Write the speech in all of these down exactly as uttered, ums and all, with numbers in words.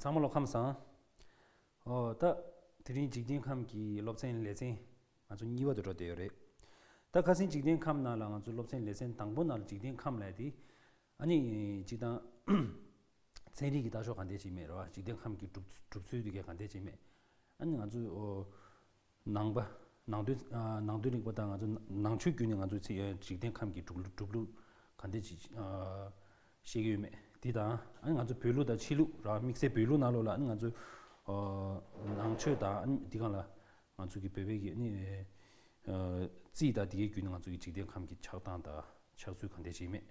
ཚང་མ་ལོ་ཁམས་བཟང་། ཨོ་ད་དེ་རིང་འཇིག་རྟེན་ཁམས་ཀྱི་སློབ་ཚན་ལེ་ཚན་ང་ཚོ་གཉིས་པ་དུ་འགྲོ་བསྡད་ཡོད་རེད། ད་ཁ་སང་འཇིག་རྟེན་ཁམས་ནང་ལ་ང་ཚོ་སློབ་ཚན་ལེ་ཚན་དང་པོ་ནང་ལ་འཇིག་རྟེན་ཁམས་ལབ་དེ། ཨ་ནི་སྤྱིར་བཏང་ཚན་རིག་གི་ལྟ་ཕྱོགས་ག་འདྲས་ཅིག་མེད་རེད་བ། འཇིག་རྟེན་ཁམས་ཀྱི་གྲུབ་གྲུབ་ཚུལ་དེ་ག་ག་འདྲས་ཅིག་མེད། ཨ་ནི་ང་ཚོ་ཨོ་ནང་པ་ནང་དོན་ཨ་ནང་དོན་རིག་པ་དང་ང་ཚོ་ནང་ཆོས་བརྒྱུད་ནས་ང་ཚོ་ཚེ་འཇིག་རྟེན་ཁམས་ཀྱི་གྲུབ་ལུགས་གྲུབ་ལུགས་ག་འདྲས་ཅིག་ཨ་ཤེས་ཀྱི་ཡོད་མེད་འདི་དང་། ཨ་ནི་ང་ཚོ་བོད་ལུགས་དང་ཕྱི་ལུགས་ར་དམིགས་བསལ་བོད་ལུགས་ནང་ལོགས་ལ་ཨ་ནི་ང་ཚོ་ཨ་ནང་ཆོས་དང་ཨ་ནི་འདི་གང་ལ་ང་ཚོ་གི་བོད་པའི་གི་ཨ་ནི་ཨ་རྩིས་དང་འདི་གའི་བརྒྱུད་ནས་ང་ཚོ་གི་འཇིག་རྟེན་ཁམས་ཀྱི་ཆགས་སྟངས་དང་ཆགས་ཚུལ་ག་འདྲས་ཅིག་མེད།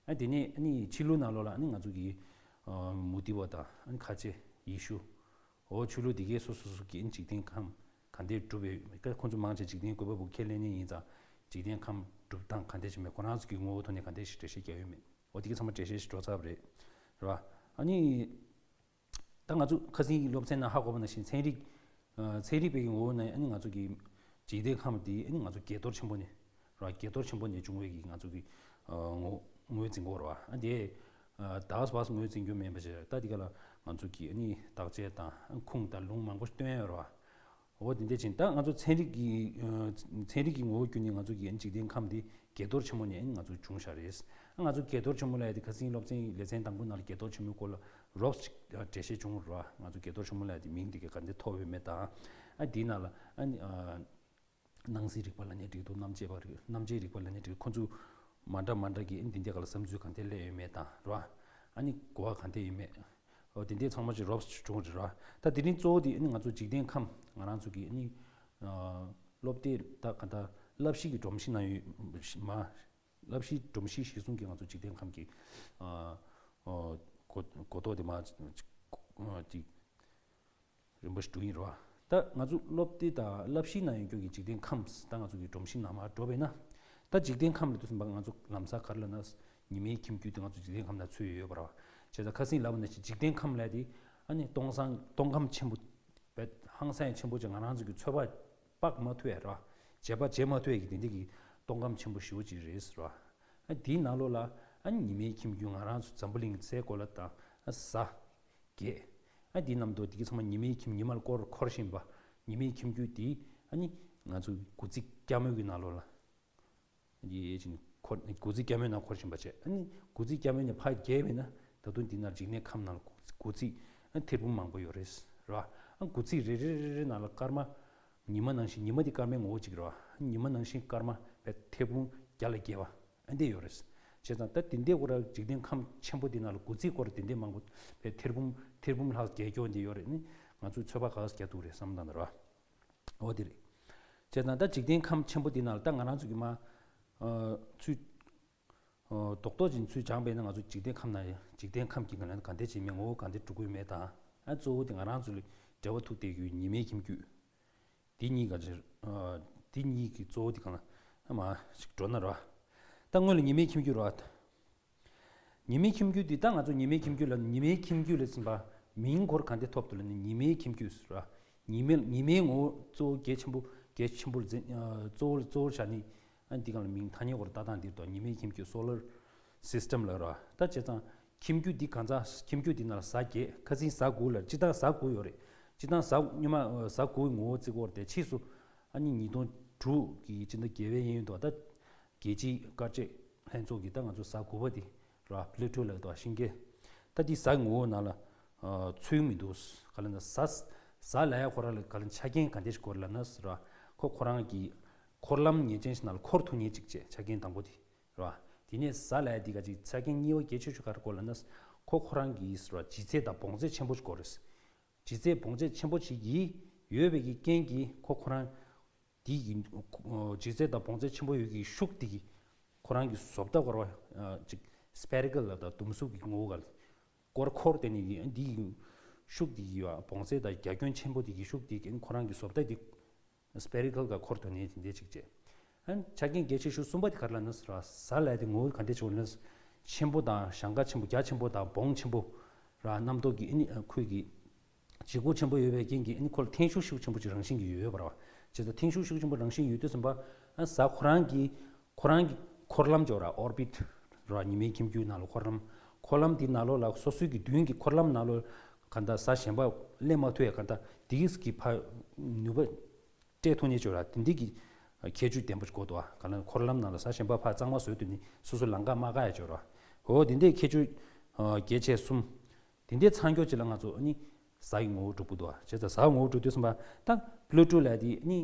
ཨ་དེ་ནས་ཨ་ནི་ཕྱི་ལུགས་ནང་ལོགས་ལ་ཨ་ནི་ང་ཚོ་གི་ཨ་མུ་སྟེགས་པ་དང་ཨ་ནི་ཁ་ཆེ་ཡེ་ཤུ། འོ་ཆོས་ལུགས་འདི་གའི་སོ་སོ་སོ་གི་ཨ་ནི་འཇིག་རྟེན་ཁམས་ག་འདྲས་གྲུབ་ཡོད་མེད། ཁོ་ཚོ་མང་ཆེ་འཇིག་རྟེན་བཀོད་པ་པོ་ཁས་ལེན་མཁན་ཡིན་ཙང་འཇིག་རྟེན་ཁམས་གྲུབ་སྟངས་ག་འདྲས་ཅིག་མེད། ཁོ་རང་ཚོ་གི་ངོ་བོ་ཐོག་ནས་ག་འདྲས་ཤིག་འགྲེལ་བཤད་རྒྱག་ཡོད་མེད། འོ་དེ་གའི་ཚང་མ་འགྲེལ་བཤད་ཞིག་འགྲོ་ཚར་བ་རེད། རེད་བ། ཨ་ནི། ད་ང་ཚོ་ཁ་སང་གི་སློབ་ཚན་ནང་ཧ་གོ་བ་ནང་བཞིན་ཚན་རིག་ཨ་ཚན་རིག་པའི་གི་ངོ་བོ་ནས་ཨ་ནི་ང་ཚོ་གི་འཇིག་རྟེན་ཁམས་འདི་ཨ་ནི་ང་ཚོ་བརྒྱད་གཏོར་ཆེན་པོ་ནས་ར་བརྒྱད་གཏོར་ཆེན་པོ་ནས་བྱུང་བའི་གི་ང་ཚོ་གི་ཨ་ངོ་ངོས་འཛིན་གྱི་ཡོད་རེད་བ། ཨ་འདི་ཨ་ད་བས་ངོས་འཛིན་རྒྱུ་མིན་པ་ཞིག་རེད། ད་འདི་ག་ལ་ང་ཚོ་གི་ཨ་ནི་བརྟག་དཔྱད་དང་ཨ་ཁུངས་དང་ལུང་མང་པོ་ཞིག་བཏོན་ཡོད་རེད་བ། འོ་དེ་འདྲ་ཅིག་ད་ང་ཚོ་ཚན་རིག་གི་ཨ་ཚན་རིག་གི་ངོ་བོ་བརྒྱུད་ནས་ང་ཚོ་གི་འཇིག་རྟེན་ཁམས་འདི་བརྒྱད་གཏོར་ཆེན་མོ་ནས་ང་ཚོ་བྱུང་བཞག་རེད། ང་ཚོ་བརྒྱད་གཏོར་ཆེན་མོ་ལབ་ཡ་དེ་ཁ་སང་སློབ་ཚན་ལེ་ཚན་དང་པོ་ནང་ལ་བརྒྱད་གཏོར་ཆེན་མོའི་སྐོར་ལ་རོབ་ཅིག་འགྲེལ་བཤད་བྱུང་ར། ང་ཚོ་བརྒྱད་གཏོར་ཆེན་མོ་ལབ་ཡ་དེ་མིང་དེ་ག་ག་འདྲ་ཐོགས་ཡོད་མེད་དང་། ཨ་དེའི་ནང་ལ་ཨ་ནི་ཨ་སྣང་སྲིད་རིག་པ་ལབ་ནའི་འགྲིག་འདུག་སྣང་བྱེད་པ་རིག་སྣང་བྱེད་རིག་པ་ལབ་ནའི་འགྲིག་ཁོ་ཚོ་མ་འདྲ་མ་འདྲ་གི་ཨ་ནི་འདི་འདྲ་ག་ལ་བསམ་ཚུལ་ག་འདྲ་སླེབས་ཡོད་མེད་དང་ར། ཨ་ནི་གོ་བ་ག་འདྲ་ཡོད་མེད། འོ་དེ་འདྲའི་ཚང་མ་ཅིག་རོབ་ཅིག་བྱུང་རེད་ར། ད་དེ་རིང་གཙོ་བོ་དེ་ཨ་ནི་ང་ཚོ་འཇིག་རྟེན་ཁམས་ང་རང་ཚོ་གི་ཨ་ནི་ཨ་སློབ་དེབ་ད་ག་ད་བསླབ་གཞི་གི་སྒྲོམ་གཞི་ནང་ཡོད་མ། བསླབ་གཞི་སྒྲོམ་གཞི་གཞིར་བཟུང་གི་ང་ཚོ་འཇིག་རྟེན་ཁམས་ཀྱི་ཨ་ཨ་གོ་གོ་རྟོགས་དེ་མ་ཅིག་ཨ་ཅིག་རིམ་པ་ཞིག་འགྲོ་གི་ཡིན་རེད་བ། ད་ང་ཚོ་སློབ་དེབ་དང་བསླབ་གཞི་ནང་ཡོད་རྒྱུ་གི་འཇིག་རྟེན་ཁམས་ད་ང་ཚོ་གི་སྒྲོམ་གཞི་ནང་མར་འགྲོ་བས་ན། ད་འཇིག་རྟེན་ཁམས་ལ་དུས་ཙམ་པ་ང་ཚོ་ལམ་སང་ག་རེ་ལབ་ན། ཉི་མའི་ཁྱིམ་རྒྱུད་དེ་ང་ཚོ་འཇིག་རྟེན་ཁམས་ནང་ཚུད་ཡོད་ཡོད་པ་རེད་བ། བྱས་ཙང་ཁ་སང་ལབ་པ་ནང་བཞིན་འཇིག་རྟེན་ཁམས་ལབ་དེ་ཨ་ནི་སྟོང་སང་སྟོང་ཁམས་ཆེན་པོ་བས་ཧང་སང་ཡང་ཆེན་པོ་ཅིག་ང་རང་ཚོ་གི་ཚོད་དཔག་དཔག་མ་ཐུབ་ཡ་རེད་བ། བྱེད་པ་བྱེད་མ་ཐུབ་ཡ་གི་དེ་འདྲ་གི་སྟོང་ཁམས་ཆེན་པོ་ཞེ་པོ་ཅིག་རེད་ཟེར་བ། ཨ་དེའི་ནང་ལོགས་ལ་ཨ་ནི་ཉི་མའི་ཁྱིམ་རྒྱུད་ང་རང་ཚོ་འཛམ་བུ་གླིང་སའི་གོ་ལ་དང་ཨ་གཟའ་བརྒྱད། ཨ་དེའི་ནང་དུ་དེ་གི་ཚང་མ་ཉི་མའི་ཁྱིམ་ཉི་མ་ལ་སྐོར་འཁོར་བཞིན་པ། ཉི་མའི་ཁྱིམ་རྒྱུད་དེ་ཨ་ནི་ང་ཚོ་དགུ་ཚིགས་སྐྱ་མོ་གི་ནང་ལོགས་ལ། ཡེ་ཅིན་འཁོར་དགུ་ཚིགས་སྐྱ་མོའི་ནང་འཁོར་བཞིན་པ་བྱས། ཨ་ནི་དགུ་ཚིགས་སྐྱ་མོའི་ནས་ཕར་བརྒལ་བས་ན་ད་དུང་འདི་ནང་འཇིག་རྟེན་ཁམས་ནང་ལ་དགུ་ཚིགས་ཨ་ཐེར་འབུམ་མང་པོ་ཡོད་རེད་ར། ཨ་དགུ་ཚིགས་རེ་རེ་རེ་རེ་ནང་ལ་སྐར་མ་ཉི་མ་ནང་བཞིན་ཉི་མ་འདི་སྐར་མའི་ངོ་བོ་གཅིག་རེད་བ། ཉི་མ་ནང་བཞིན་སྐར་མ་བས་ཐེར་འབུམ་བརྒྱ་ལ་བརྒལ་བ་ཨ་འདྲས་ཡོད་རེད། བྱས་ཙང་ད་དེ་འདྲའི་སྐོར་ལ་འཇིག་རྟེན་ཁམས་ཆེན་པོ་འདི་ནང་ལ་དགུ་ཚིགས་སྐོར་དེ་འདྲས་མང་པོ་བས་ཐེར་འབུམ་ཐེར་འབུམ་ལྷག་བརྒལ་སྐྱོ་འདི་ཡོད་རེད། ནི་ང་ཚོས་ཚོད་དཔག་ག་ས་རྒྱག་ཐུབ་རེད་བསམ་བློ་བཏང་ན་ར། འོ་དེ་རེད། བྱས་ཙང་ད་འཇིག་རྟེན་ཁམས་ཆེན་པོ་འདི་ནང་ལ་ད་ང་རང་ཚོ་གི་མ་ཨ་ཚུད་ཨ་རྡོག་རྡོག་ཅིག་ཚུར་སྦྱངས་པས་ན་ང་ཚོ་འཇིག་རྟེན་ཁམས་ནང་ཡང་འཇིག་རྟེན་ཁམས་ཀྱི་ང་རང་ག་འདྲས་བྱེད་མིན་ངོ་བོ་ག་འདྲས་འགྲོ་གི་ཡོད་མེད་དང་། ཨ་གཙོ་བོ་དེ་ང་རང་ཚོ་ལ་འབྲེལ་བ་ཐུག་བསྡད་རྒྱུ་ཉི་མའི་ཁྱིམ་རྒྱུད། དེ་གཉིས་ཀ་ཅིག་ཨ་དེ་གཉིས་ཀྱི་གཙོ་བོ་དེ་གང་ལ་ཨ་མ་ཞིག་འགྲོ་ན་ར། ད་སྔོན་ལ་ཉི་མའི་ཁྱིམ་རྒྱུད་ར། ཉི་མའི་ཁྱིམ་རྒྱུད་འདི་ད་ང་ཚོ་ཉི་མའི་ཁྱིམ་རྒྱུད་ལ་ཉི་མའི་ཁྱིམ་རྒྱུད་ལ་ཟིན་པ་མིང་སྐོར་ག་འདྲ་ཐོབ་འདུག་ལ་ནི་ཉི་མའི་ཁྱིམ་རྒྱུད་ཟེར་བ། ཉི་མའི་ཉི་མའི་ངོ་བོ་གཙོ་བོ་གལ་ཆེན་པོ་གལ་ཆེན་པོ་ལ་འཛིན་ཨ་གཙོ་བོ་གཙོ་བོར་བཞག་ནི། ཨ་འདི་གང་ལ་མིང་ཐ་སྙད་སྐོར་ལྟ་སྟངས་འདིར་དུ་ཉི་མའི་ཁྱིམ་རྒྱུད་solar system ལ་ར། ད་བྱས་ཙང་ཁྱིམ་རྒྱུད་འདི་གང་ཚ་ཁྱིམ་རྒྱུད་འདི་ནང་ལ་གཟའ་བརྒྱད་ཁ་སང་གཟའ་དགུ་ལ་སྤྱི་བཏང་གཟའ་དགུ་ཡོད་རེད། སྤྱི་བཏང་གཟའ་ཉི་མ་གཟའ་དགུའི་ངོ་བོ་བརྩི་སྐོར་དེ་ཕྱིས་སུ་ཨ་ནི་ཉིས་སྟོང་དྲུག་གི་སྤྱི་ཟླ་བརྒྱད་པའི་གཡས་གཡོན་དུ་ད། རྒྱལ་སྤྱིའི་དཀའ་སྤྱད་ལྷན་ཚོགས་ཀྱིས་ད་ང་ཚོ་གཟའ་དགུ་པ་འདི་ར་Pluto ལབ་འདུག་ཤིང་ཀེ། ད་འདི་གཟའ་ངོ་བོ་ནང་ལ་ཨ་ཚུད་མི་འདུག་ག་ལ་ན་གཟའ་གཟའ་ལ་ཡ་ཁོ་རང་ལ་ག་ལ་ཆ་རྐྱེན་ག་འདྲ་ཞིག་དགོས་རེད་ལབ་ན་ར། ཁོ་ཁོ་རང་གི་འཁོར་ལམ་ངེས་ཅན་ཞིག་ནང་ལ་འཁོར་ཐུབ་ངེས་ཅིག་བྱས་ཆ་རྐྱེན་དང་པོ་དེ་ར། དེ་ནས་གཟའ་ལ་ཡ་འདི་ག་ཅིག་ཆ་རྐྱེན་གཉིས་པ་གལ་ཆེ་ཤོས་ག་རེ་དགོས་ལབ་ན། ཁོ་ཁོ་རང་གི་ར་ལྗིད་ཚད་དང་བོངས་ཚད་ཆེན་པོ་ཞིག་དགོས་རེད། ལྗིད་ཚད་བོངས་ཚད་ཆེན་པོ་ཞིག་གིས་ཡོད་པའི་གི་རྐྱེན་གྱིས་ཁོ་ཁོ་རང་དེའི་གི་ལྗིད་ཚད་དང་བོངས་ཚད་ཆེན་པོ་ཡོད་ཀྱི་ཤུགས་དེ་གིས་ཁོ་རང་གི་བཟོ་ལྟ་སྐོར་བ་ཅིག་spherical ལ་དང་ཟླུམ་གཟུགས་ཀྱི་ངོ་བོ་ག་ལ་སྐོར་འཁོར་དེ་ནི་འདིའི་གི་ཤུགས་དེ་གི་བོངས་ཚད་དང་རྒྱ་ཁྱོན་ཆེན་པོ་དེ་གི་ཤུགས་དེ་གིས་ཁོ་རང་གི་བཟོ་ལྟ་དེ་spherical ག་འཁོར་དོན་ནི་དེ་འདྲས་ཅིག་བྱས། ཨན་ཆ་རྐྱེན་གལ་ཆེ་ཤོས་གསུམ་པ་དེ་ག་རེ་ལབ་ན་ཟེར་བ་གཟའ་ལས་དེ་ངོ་བོ་ག་འདྲས་ཆེ་བ་ལབ་ན་ཆེན་པོ་དང་ཞང་ཁ་ཆེན་པོ་རྒྱ་ཆེན་པོ་དང་བོངས་ཆེན་པོ་ར་རྣམ་རྟོག་གི་ཨ་ནི་ཁོས་གི་ལྗིད་ཁོག་ཆེན་པོ་ཡོད་པའི་རྐྱེན་གྱིས་ཨ་ནི་ཁོ་ལ་འཐེན་ཤུགས་ཤུགས་ཆེན་པོ་ཅིག་རང་བཞིན་གྱིས་ཡོད་པ་ར་བ། བྱས་ཙང་འཐེན་ཤུགས་ཤུགས་ཆེན་པོ་རང་བཞིན་ཡོད་དུས་ཙམ་པ་ཨ་གཟའ་ཁོ་རང་གི་ཁོ་རང་གི་འཁོར་ལམ་ཅིག་ཡོད་ར་orbit ར་ཉི་མའི་ཁྱིམ་རྒྱུད་ནང་ལ་འཁོར་ལམ་འཁོར་ལམ་དེའི་ནང་ལོགས་ལ་སོ་སོའི་གི་མདུན་གྱི་འཁོར་ལམ་ནང་ལོགས་ གང་ལྟར་གཟའ་གཞན་པ་སླེབས་མ་ཐུབ་ཡ། གང་ལྟར་དེ་གིས་ཀྱི་ཕ་ནུས་པ་སྤྲད་ཐུབ་ནས་བྱོས་ར། དེ་འདི་གི་ཁྱད་ཆོས་ལྡན་པ་ཞིག་དགོས་འདུག་བ། གང་ལ་འཁོར་ལམ་ནང་ལ་གཟའ་གཞན་པ་ཕར་གཙང་མ་བཟོས་དུས་ནི་སོ་སོ་ལམ་ཁ་མ་བཀག་ཡ་བྱོས་ར། འོ་དེ་འདྲའི་ཁྱད་ཆོས་གལ་ཆེ་གསུམ། དེ་འདྲའི་ཚང་ཀྱོག་ཅིག་ལ་ང་ཚོ་ནི་གཟའ་ཡི་ངོ་བོ་གྲུབ་ཀྱི་འདུག་བ། བྱས་ཙང་གཟའ་ངོ་བོ་གྲུབ་དུས་ཙམ་པ་ད་པླུ་ཊོ་ལབ་དེ་ནི་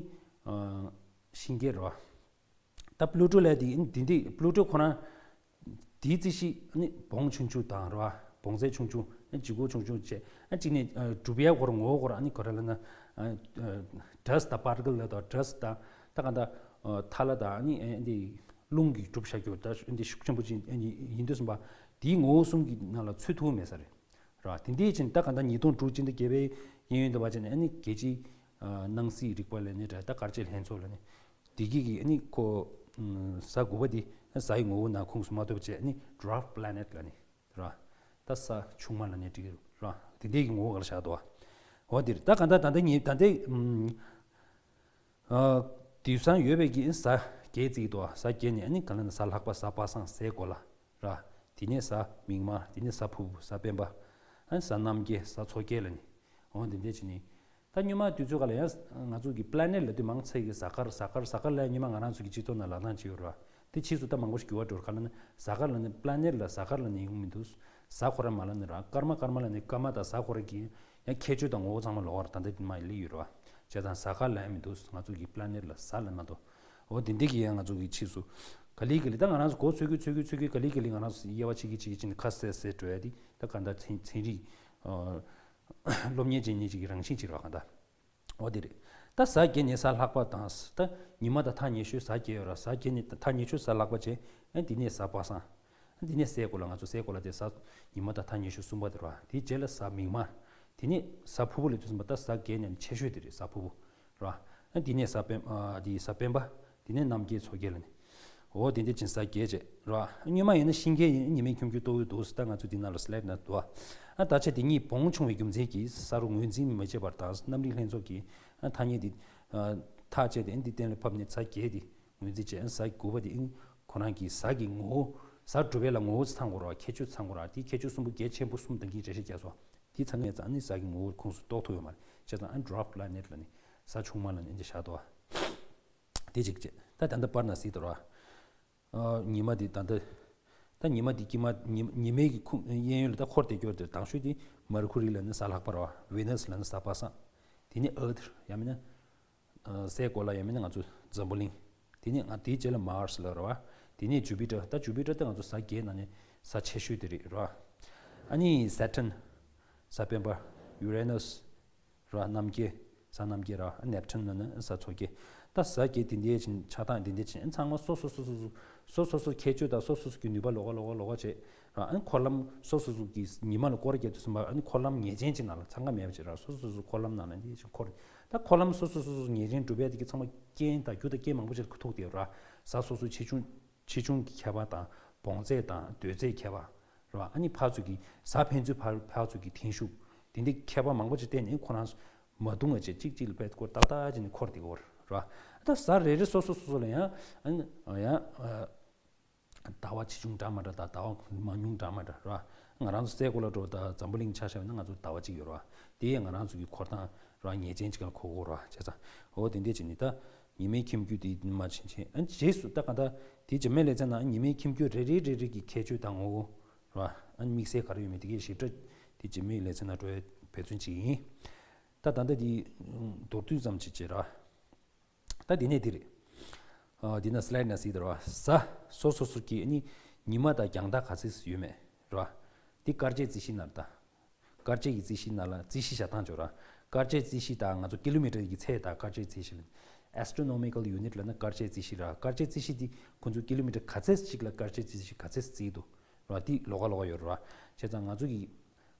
ཤིང་སྐྱེས་རེད་བ། ད་པླུ་ཊོ་ལབ་དེ་ནི་དེ་འདྲའི་པླུ་ཊོ་ཁོ་རང་དེའི་རྩིས་གཞི་ནི་བོངས་ཆུང་ཆུང་དང་རེད་བ། བོངས་ཚད་ཆུང་ཆུང་། ལྗིད་ཁོག་ཆུང་ཆུང་བྱས། གཅིག་ནས་གྲུབ་ཡ་ཁོ་རང་ངོ་བོ་ཁོ་རང་ནི་ག་རེ་ལབ་ན། ཌ་སི་ཊི་དང་པར་ཊི་ཀལ་ལབ་དང་། ཌ་སི་ཊི་དང་ད་ག་ད་ཐལ་བ་དང་ནི་འདི་རླུང་གིས་གྲུབ་བཞག་རྒྱུ་ད་འདི་ཤུགས་ཆེན་པོ་ཅིག་ཡིན་དུས་ཙམ་པ་དེའི་ངོ་བོ་གསུམ་གྱི་ནང་ལ་ཚུད་ཐུབ་མེད་ས་རེད། ར། དེ་འདྲའི་ཕྱིན་ད་ག་ད་ཉིས་སྟོང་དྲུག་སྤྱི་ཟླ་བརྒྱད་པའི་གཡས་གཡོན་དུ་བ་ཅན་ཨ་ནི་རྒྱལ་སྤྱིའི་ཨ་སྣང་སྲིད་རིག་པ་ལ་ནི་ར། ད་སྐར་དཔྱད་ལྷན་ཚོགས་ལ་ནི་དེ་གི་གི་ཨ་ནི་ཁོ་ཨ་གཟའ་དགུ་པ་དེ་གཟའ་ཡི་ངོ་བོ་ནང་ཁོངས་སུ་མ་གཏོགས་བྱས་ཨ་ནི་ཌ་ཝརཕ་པི་ལེ་ནེཊ་ལ་ནི་ར། ད་གཟའ་ཆུང་མ་ལ་ནི་འགྲིག་གི་ར། དེ་འདྲའི་གི་ངོ་བོ་ག་ལ་བཞག་འདུག་བ། འོ་དེ་རེད། ད་ག་ད་ད་ལྟ་ཉིན་ད་ལྟའི་ཨ་ཨ་དུས་སང་ཡོད་པའི་གི་གཟའ་བརྒྱད་བརྩིས་འདུག་བ། གཟའ་བརྒྱད་ནི་ཨ་ནི་ག་ལ་ན་གཟའ་ལྷག་པ། གཟའ་པ་སངས། གཟའ་གོ་ལ། ར། དེ་ནས་གཟའ་མིག་དམར། དེ་ནས་གཟའ་ཕུར་བུ། གཟའ་སྤེན་པ། ཨ་གཟའ་རྣམ་རྒྱལ། གཟའ་མཚོ་རྒྱལ་ལ་ནི། འོ་འདི་འདྲས་བྱས་ནི། ད་སྔོན་མ་དུས་ཚོད་ག་ལ་ཡང་ང་ཚོ་གི་པི་ལེ་ནེཊ་ལབ་དུས་མང་ཆེ་གི་གཟའ་སྐར་གཟའ་སྐར་གཟའ་སྐར་ལབ་སྔོན་མ་ང་རང་ཚོ་གི་སྤྱི་ཚོགས་ནང་ལབ་སྟངས་ཅིག་ཡོད་རེད་བ། དེ་ཕྱིས་སུ་ད་མང་པོ་ཞིག་འགྱུར་བ་འགྲོ་རེད། ག་ལ་ནི་གཟའ་སྐར་ལ་ནི་པི་ལེ་ནེཊ་ལ་གཟའ་སྐར་ལ་ནི་ཡོང་མི་འདུག་གཟའ་ཁོ་རང་མ་ལ་ནི་ར། སྐར་མ་སྐར་མ་ལ་ནི་སྐར་མ་དང་གཟའ་ཁོ་རང་གི་ཡང་ཁྱད་ཆོས་དང་ངོ་བོ་ཚང་མ་ལོགས་ཀ་རེད། ད་ལྟ་དེ་མ་ཡི་ལི་ཡོད་རེད་བ། བྱས་ཙང་གཟའ་སྐར་ལབ་ཡ་མི་འདུག་ང་ཚོ་གི་པི་ལེ་ནེཊ་ལ་གཟའ་ལབ་མ་གཏོགས། འོ་དེ་འདྲས་ཀྱི་ཡང་ང་ཚོ་གི་ཕྱིས་སུ་ག་ལེ་ག་ལེ་ད་ང་རང་ཚོ་འགོ་ཚུགས་ཀྱི་ཚུགས་ཀྱི་ཚུགས་ཀྱི་ག་ལེ་ག་ལེ་ང་རང་ཚོ་དབྱེ་བ་ཕྱེ་གི་ཕྱེ་གི་ཕྱིན་ནས་ཁ་གསལ་གསལ་འགྲོ་ཡ་དེ་ད་ག་འདྲ་ཚན་ཚན་རིག་ཨ་སློབ་གཉེར་བྱེད་མཁན་ཅིག་གི་རང་བཞིན་ཅིག་རེད་བ། ག་འདྲ། འོ་དེ་རེད། ད་གཟའ་བརྒྱད་ནས་གཟའ་ལྷག་པ་དང་། ད་ཉི་མ་དང་ཐག་ཉེ་ཤོས་གཟའ་བརྒྱད་ཡོད་ར། གཟའ་བརྒྱད་ནས་ཐག་ཉེ་ཤོས་གཟའ་ལྷག་པ་བྱས། ཨ་དེ་ནས་གཟའ་པ་སངས། ཨ་དེ་ནས་གཟའ་གོ་ལ། ང་ཚོ་གཟའ་གོ་ལ་དེ་གཟའ་ཉི་མ་དང་ཐག་ཉེ་ཤོས་གསུམ་པ་དེ་རེད་བ། དེའི་རྗེས་ལ་གཟའ་མིག་དམར། དེ་ནས་གཟའ་ཕུར་བུ་ལབ་དུས་ཙམ་པ་ད་གཟའ་བརྒྱད་ནས་ཆེ་ཤོས་དེ་རེད། གཟའ་ཕུར་བུ་ར། ཨ་དེ་ནས་གཟའ་སྤེན་ཨ་དེ་གཟའ་སྤེན་པ། དེ་ནས་རྣམ་རྒྱལ་མཚོ་རྒྱལ་ལ་ནི། འོ་དེ་འདྲས་ཕྱིན་གཟའ་བརྒྱད་བྱས་ར། སྔོན་མ་ཡིན་ན་ཤིང་སྐྱེས་ཡིན། ཉི་མའི་ཁྱུང་ཁྱུང་གཏོགས་ཀྱི་འདུག་ད་ང་ཚོ་འདི་ནང་ལ་སི་ལའེ་ཌི་ནང་འདུག་ཨ་ད་ཆ་དེ་གཉིས་བོངས་ཆུང་བའི་རྒྱུ་མཚན་གྱིས་གཟའ་རུ་ངོས་འཛིན་མི་བྱེད་པར་དང་། གནམ་རིག་ལྷན་ཚོགས་ཀྱིས་ཨ་ཐ་སྙད་འདི་ཨ་ཐག་བཅད་དེ་ཨ་འདི་གཏན་ལ་ཕབ་ནས་གཟའ་བརྒྱད་དེ་ངོས་འཛིན་བྱས། ཨ་གཟའ་དགུ་པ་དེ་ཨ་ཁོ་རང་གི་གཟའ་གི་ངོ་བོ། གཟའ་གྲུབ་པའི་ལ་ངོ་བོ་ཚང་དགོས་ར། ཁྱད་ཆོས་ཚང་དགོས་ར། དེའི་ཁྱད་ཆོས་གསུམ་པོ་གལ་ཆེན་པོ་གསུམ་དང་གི་འགྲེལ་བཤད་རྒྱག་སོང་། དེ་ཚང་མས་ཙང་ཨ་ནི་གཟའ་གི་ངོ་བོ་ཁོངས་སུ་གཏོགས་ཐུབ་ཡོད་མ་རེད། བྱས་ཙང་ཨ་ཌི་ཝརཕ་པི་ལེ་ནེཊ་ལ་ནི་གཟའ་ཆུང་མ་ལ་ནི་འདི་བཞག་འདུག་ཨ། དེ་གཅིག་བྱས། ད་ད་ལྟ་པར་ན་གཟིགས་དང་ར། ཨ་ཉི་མ་འདི་ད་ལྟ། ད་ཉི་མ་འདི་དཀྱིལ་མ་ཉི་ཉི་མའི་གི་ཁུངས་གཡས་གཡོན་ལ་ད་འཁོར་བསྡད་ཀྱོག་དེ། དང་ཤོས་དེ་མར་ཁུ་རི་ལ་ནི་གཟའ་ལྷག་པ་ར་བ། ཝེ་ནས་ལ་ནི་གཟའ་པ་སངས། དེ་ནས་ཨར་ཐི་ཡང་མིན་ན་ཨ་སའི་གོ་ལ། ཡང་མིན་ན་ང་ཚོ་འཛམ་བུ་གླིང་། དེ་ནས་ང་དེའི་རྗེས་ལ་མར་སི་ལ་ར་བ། དེ་ནས་ཇུ་པི་ཊར། ད་ཇུ་པི་ཊར་དེ་ང་ཚོ་གཟའ་བརྒྱད་ནང་ནས་གཟའ་ཆེ་ཤོས་དེ་རེད་ར་བ། ཨ་ནི་སེ་ཊརན། གཟའ་སྤེན་པ། ཡུ་རེ་ནས། ར་རྣམ་རྒྱལ། གཟའ་རྣམ་རྒྱལ་ར། ནེབ་ཊུན་ལ་ནི་གཟའ་མཚོ་རྒྱལ། ད་གཟའ་བརྒྱད་དེ་འདྲའི་ཕྱིན་ཆགས་སྟངས་དེ་འདྲའི་ཕྱིན་ཚང་མ་སོ་སོ་སོ་སོ་སོ་སོ་སོ་སོ་ཁྱད་ཆོས་དང་སོ་སོ་སོ་གི་ནུས་པ་ལོགས་ཀ་ལོགས་ཀ་ལོགས་ཀ་བྱས་ར། ཨ་ནི་འཁོར་ལམ་སོ་སོ་སོ་གི་ཉི་མ་ལ་སྐོར་ར་བརྒྱབ་དུས་ཙམ་པ་ཨ་ནི་འཁོར་ལམ་ངེས་ཅན་ཅིག་ནང་ལ་འཚང་ཁ་མེད་པ་བྱས་ར། སོ་སོ་སོ་སོ་འཁོར་ལམ་ནང་ལ་འདི་ཕྱིན་འཁོར། ད་འཁོར་ལམ་སོ་སོ་སོ་སོ་ངེས་ཅན་གྲུབ་ཡ་དེ་གི་ཚང་མ་རྐྱེན་དང་རྒྱུ་དང་རྐྱེན་མང་པོ་ཅིག་ཐུག་བསྡད་ཡོད་ར། གཟའ་སོ་སོའི་ཆེ་ཆུང་ཆེ་ཆུང་གི་ཁྱད་པར་དང་། བོངས་ཚད་དང་། དོད་ཚད་ཁྱད་པར། རེད་བ། ཨ་ནི་ཕར་ཚུར་གྱི་གཟའ་ཕན་ཚུན་ཕར་ཕར་ཚུར་གྱི་འཐེན་ཤུགས། དེ་འདྲའི་ཁྱད་པར་མང་པོ་ཅིག་བརྟེན་ནས་ཁོ་རང་མ་བརྡུང་བ་བྱས་གཅིག་གཅིག་ལ་དཔེ་སྐོར་ཏག་ཏག་བྱས་ནས་འཁོར་བསྡད་ཀྱི་ཡོད་རེད་བ། ད་གཟའ་རེ་རེ་སོ་སོ་སོ་སོ་ལ་ཡང་ཨ་ནི་ཡང་ཨ་ཟླ་བ་ཆེ་ཆུང་འདྲ་མི་འདྲ་དང་ཟླ་བ་མང་ཉུང་འདྲ་མི་འདྲ་རེད་བ། ང་རང་ཚོ་སའི་གོ་ལ་འགྲོ་དང་འཛམ་བུ་གླིང་ཆ་བཞག་ན་ང་ཚོ་ཟླ་བ་གཅིག་ཡོད་རེད་བ། དེ་ཡང་ང་རང་ཚོ་གི་འཁོར་སྟངས་རེད་བ། ངེས་ཅན་གཅིག་ལ་གོ་དགོས་རེད་བ། བྱས་ཙང་འོ་དེ་འདྲས་བྱས་ནས་ད་ཉི་མའི་ཁྱིམ་རྒྱུད་དེ་མར་ཕྱིན་ཕྱིན། ཨ་ནི་རྗེས་སུ་ད་ག་ད་དེ་རྗེས་མའི་ལེ་ཚན་ནང་ཉི་མའི་ཁྱིམ་རྒྱུད་རེ་རེ་རེ་རེ་གི་ཁྱད་ཆོས་དང་ངོ་བོ། རེད་བ། ཨ་ནི་དམིགས་བསལ་ག་རེ་ཡོད་མེད་དེ་གའི་ཞིབ་ཕྲ་དེ་རྗེས་མའི་ལེ་ཚན་ནང་འགྲོ་ཡ་འབད་བརྩོན་བྱེད་ཀྱི་ཡིན། ད་ད་ལྟ་དེ་མདོར་བསྡུས་ཙམ་ཅིག་བྱེད་ར། ད་དེ་ནས་དེ་རེད། ཨ་དེ་ན་སི་ལའེ་ཌི་ན་གཟིགས་དང་ར། གཟའ་སོ་སོ་སོ་གི་ཨ་ནི་ཉི་མ་དང་རྒྱང་ཐག་ག་ཚོད་ཡོད་མེད་ར། དེ་སྐར་ཆའི་རྩིས་གཞི་ནང་ལ་ད། སྐར་ཆའི་གི་རྩིས་གཞི་ནང་ལ་རྩིས་གཞི་བཞག་སྟངས་ཅིག་ཡོད་ར། སྐར་ཆའི་རྩིས་གཞི་དང་ང་ཚོ་ཀི་ལོ་མི་ཊར་གྱི་ཚད་དང་སྐར་ཆའི་རྩིས་གཞི་ལ། Astronomical Unit ལབ་ན་སྐར་ཆའི་རྩིས་གཞི་ར། སྐར་ཆའི་རྩིས་གཞི་དེ་ཁོ་ཚོས་ཀི་ལོ་མི་ཊར་ག་ཚད་ཅིག་ལ་སྐར་ཆའི་རྩིས་གཞི་ག་ཚད་བརྩིས་འདུག་ར། དེ་ལོགས་ཀ་ལོགས་ཀ་ཡོད་ར། བྱས་ཙང་ང་ཚོ་གི་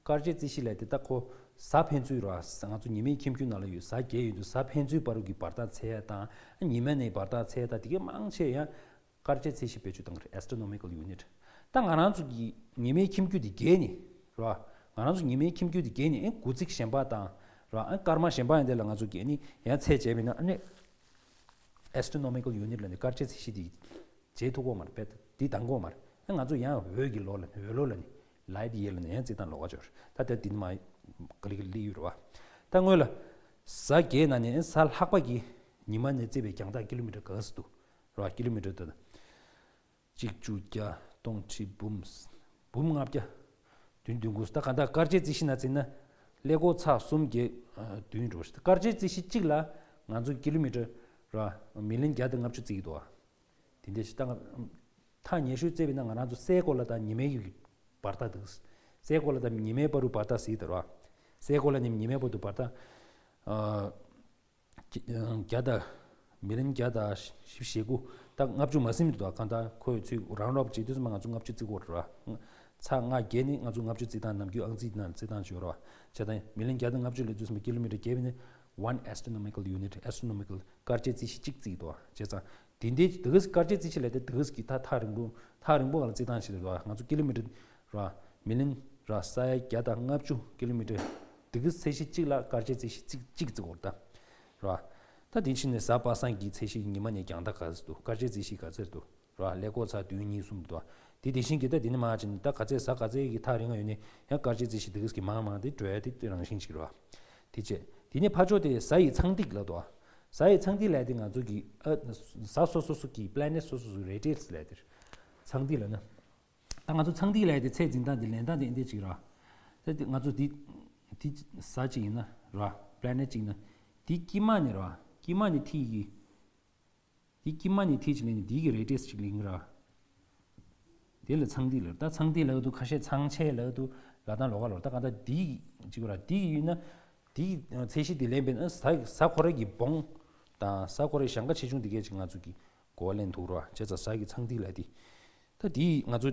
སྐར་ཆའི་རྩིས་གཞི་ལབ་དེ་ད་ཁོ་གཟའ་ཕན་ཚུན་ར། ང་ཚོ་ཉི་མའི་ཁྱིམ་རྒྱུད་ནང་ལ་ཡོད་གཟའ་བརྒྱད་ཡོད་དུས་གཟའ་ཕན་ཚུན་བར་གྱི་བར་ཐག་འཚོལ་ཡ་དང་། ཉི་མ་ནས་བར་ཐག་འཚོལ་ཡ་དང་། དེ་གའི་མང་ཆེ་ཡང་སྐར་ཆའི་རྩིས་གཞི་བེད་སྤྱོད་གཏོང་གི་རེད། Astronomical Unit། ད་ང་རང་ཚོ་གི་ཉི་མའི་ཁྱིམ་རྒྱུད་དེ་བརྒལ་ནས་ར། ང་རང་ཚོ་ཉི་མའི་ཁྱིམ་རྒྱུད་དེ་བརྒལ་ནས་ཨེ་དགུ་ཚིགས་གཞན་པ་དང་ར། ཨེ་སྐར་མ་གཞན་པ་ཡང་དེ་ལ་ང་ཚོ་གི་ཨ་ནི་ཡང་ཚད་འཇལ་བ་ཡིན་ན་ཨ་ནི་Astronomical Unit ལབ་ནས་སྐར་ཆའི་རྩིས་གཞི་དེ་འཇལ་ཐུབ་ཀྱི་མ་རེད། དཔེ་དེ་འདང་གི་མ་རེད། ཨེ་ང་ཚོ་ཡང་འོད་ཀྱི་ལོ་ལབ་ནས། འོད་ལོ་ལབ་ནས། Light Year ལབ་ནས་ཡང་རྩིས་སྟངས་ལོགས་ཀ་ཅིག་ཡོད་རེད། ད་དེ་འདི་ནི་མ་ ག་ལི་ག་ལི་ཡོད་རེད་བ། ད་སྔོན་ལ་གཟའ་བརྒྱད་ནང་ནས་གཟའ་ལྷག་པ་གི་ཉི་མ་ནས་བརྩིས་པའི་རྒྱང་ཐག་ཀི་ལོ་མི་ཊར་ག་ཚོད་འདུག་རེད་བ། ཀི་ལོ་མི་ཊར་ད་གཅིག་བཅུ་བརྒྱ་སྟོང་ཁྲི་འབུམ་འབུམ་ལྔ་བརྒྱ་བདུན་བདུན་དགུ། ད་ག་ད་སྐར་ཆའི་རྩིས་གཞི་ནང་བརྩིས་ན་ཀླད་ཀོར་ཚེག་གསུམ་བརྒྱད་ཨ་བདུན་འགྲོ། སྐར་ཆའི་རྩིས་གཞི་གཅིག་ལ་ང་ཚོ་ཀི་ལོ་མི་ཊར་རེད་བ་མི་ལི་ཡོན་བརྒྱ་དང་ལྔ་བཅུ་བརྩི་གི་འདུག་བ། དེ་འདྲ་ཞིག་ད་ང་ཐག་ཉེ་ཤོས་བརྩིས་པ་ཡིན་ན་ང་རང་ཚོ་སའི་གོ་ལ་དང་ཉི་མའི་བར་ཐག་འདུག་སའི་གོ་ལ་དང་ཉི་མའི་བར་དུ་བར་ཐག་ཟེར་གི་འདུག་རེད་བ། སའི་གོ་ལ་ནས་ཉི་མའི་བར་དུ་བར་ཐག་ཨ་བརྒྱ་དང་མི་ལི་ཡོན་བརྒྱ་དང་བཞི་བཅུ་ཞེ་དགུ། ད་ལྔ་བཅུ་མ་ཟིན་འདུག་ད་གང་ལྟར་ཁོས་ཚུར་རང་རོགས་བྱེད་དུས་ཙམ་པ་ང་ཚོ་ལྔ་བཅུ་བརྩི་གི་ཡོད་རེད་བ། ཚེག་ལྔ་བརྒྱད་ནི་ང་ཚོ་ལྔ་བཅུ་བརྩི་སྟངས་ནམ་རྒྱུན་ཨང་རྩིས་ནང་བརྩི་སྟངས་ཤིག་ཡོད་རེད་བ། བྱས་ཙང་མི་ལི་ཡོན་བརྒྱ་དང་ལྔ་བཅུ་ལབ་དུས་ཙམ་པ་ཀི་ལོ་མི་ཊར་བརྒྱད་པ་ནི་one astronomical unit, astronomical སྐར་ཆའི་རྩིས་གཞི་གཅིག་བརྩི་གི་འདུག་བ། བྱས་ཙང་དེ་འདྲའི་དེ་ག་སྐར་ཆའི་རྩིས་གཞི་ལབ་དེ་དེ་ག་གི་ཐག་ཐག་རིང་པོ་ཐག་རིང་པོ་སྒང་ལ་བརྩི་སྟངས་ཤིག་རེད་བ། ང་ཚོ་ཀི་ལོ་མི་ཊར་རེད་བ་མི་ལི་ཡོན་རེད་བ་ས་ཡ་བརྒྱ་དང་ལྔ་བཅུ་ཀི་ལོ་མི་ཊར་དེ་ག་ཚད་གཞི་གཅིག་ལ་སྐར་ཆའི་རྩིས་གཞི་གཅིག་གཅིག་བརྩི་གི་ཡོད་རེད་ད། རེད་བ། ད་དེ་ཕྱིན་ནས་གཟའ་པ་སངས་ཀྱི་ཚད་གཞི་ཉི་མ་ནས་རྒྱང་ཐག་ག་ཚོད་འདུག་སྐར་ཆའི་རྩིས་གཞི་ག་ཚོད་འདུག་རེད་བ། ཀླད་ཀོར་ཚེག་བདུན་གཉིས་གསུམ་འདུག་བ། དེ་དེ་བཞིན་གྱི་ད་དེ་ནས་མར་ཕྱིན་ནས་ད་ག་ཚད་གཟའ་ག་ཚད་ཀྱི་ཐག་རིང་བ་ཡོད་ནའི་ཡང་སྐར་ཆའི་རྩིས་གཞི་དེ་ག་གི་མང་མང་དེ་འགྲོ་ཡ་དེ་རང་བཞིན་ཞིག་རེད་བ། དེ་བྱས། དེ་ནས་ཕར་ཕྱོགས་དེ་གཟའ་ཡི་ཚངས་ཐིག་ལབ་འདུག་བ། གཟའ་ཡི་ཚངས་ཐིག་ལབ་དེ་ང་ཚོ་གི་ཨ་གཟའ་སོ་སོ་སོ་གི་པི་ལེ་ནེཊ་སོ་སོ་སོ་རེ་ཌི་ཡས་ལབ་དེ་རེད། ཚངས་ཐིག་ལབ་ན། ད་ང་ཚོ་ཚངས་ཐིག་ལབ་དེ་ཚད་འཛིན་སྟངས་དེ་ལེན་སྟངས་དེ་འདི་འདྲ་ཅིག་རེད་བ། ད་དེ་ང་ཚོ་འདི་འདི་གཟའ་ཅིག་ཡིན་ན་རེད་བ། པི་ལེ་ནེཊ་ཅིག་ཡིན་ན། འདི་དཀྱིལ་མ་ནས་རེད་བ། དཀྱིལ་མ་ནས་ཐིག་གི་འདི་དཀྱིལ་མ་ནས་ཐིག་ཅིག་ལེན་ནས་འདི་གི་རེ་ཌི་ཡས་ཅིག་ལེན་གི་ར། དེ་ལ་ཚངས་ཐིག་ལབ། ད་ཚངས་ཐིག་ལབ་འདུག་ཁ་ཤས་ཚངས་ཆེན་ལབ་འདུག་ལབ་སྟངས་ལོགས་ཀ་ལོགས། ད་གང་ལྟར་འདི་ཅིག་ར་འདི་ཡིན་ན་འདི་ཚད་གཞི་འདི་ལེན་པས་ན་གཟའ་གཟའ་ཁོ་རང་གི་བོངས་དང་གཟའ་ཁོ་རང་གི་ཞེང་ཁ་ཆེ་ཆུང་འདི་གས་ཅིག་ང་ཚོ་གི་གོ་བ་ལེན་ཐུབ་ར། བྱས་ཙང་གཟའ་གི་ཚངས་ཐིག་ལབ་དེ། ད་འདི་ང་ཚོ་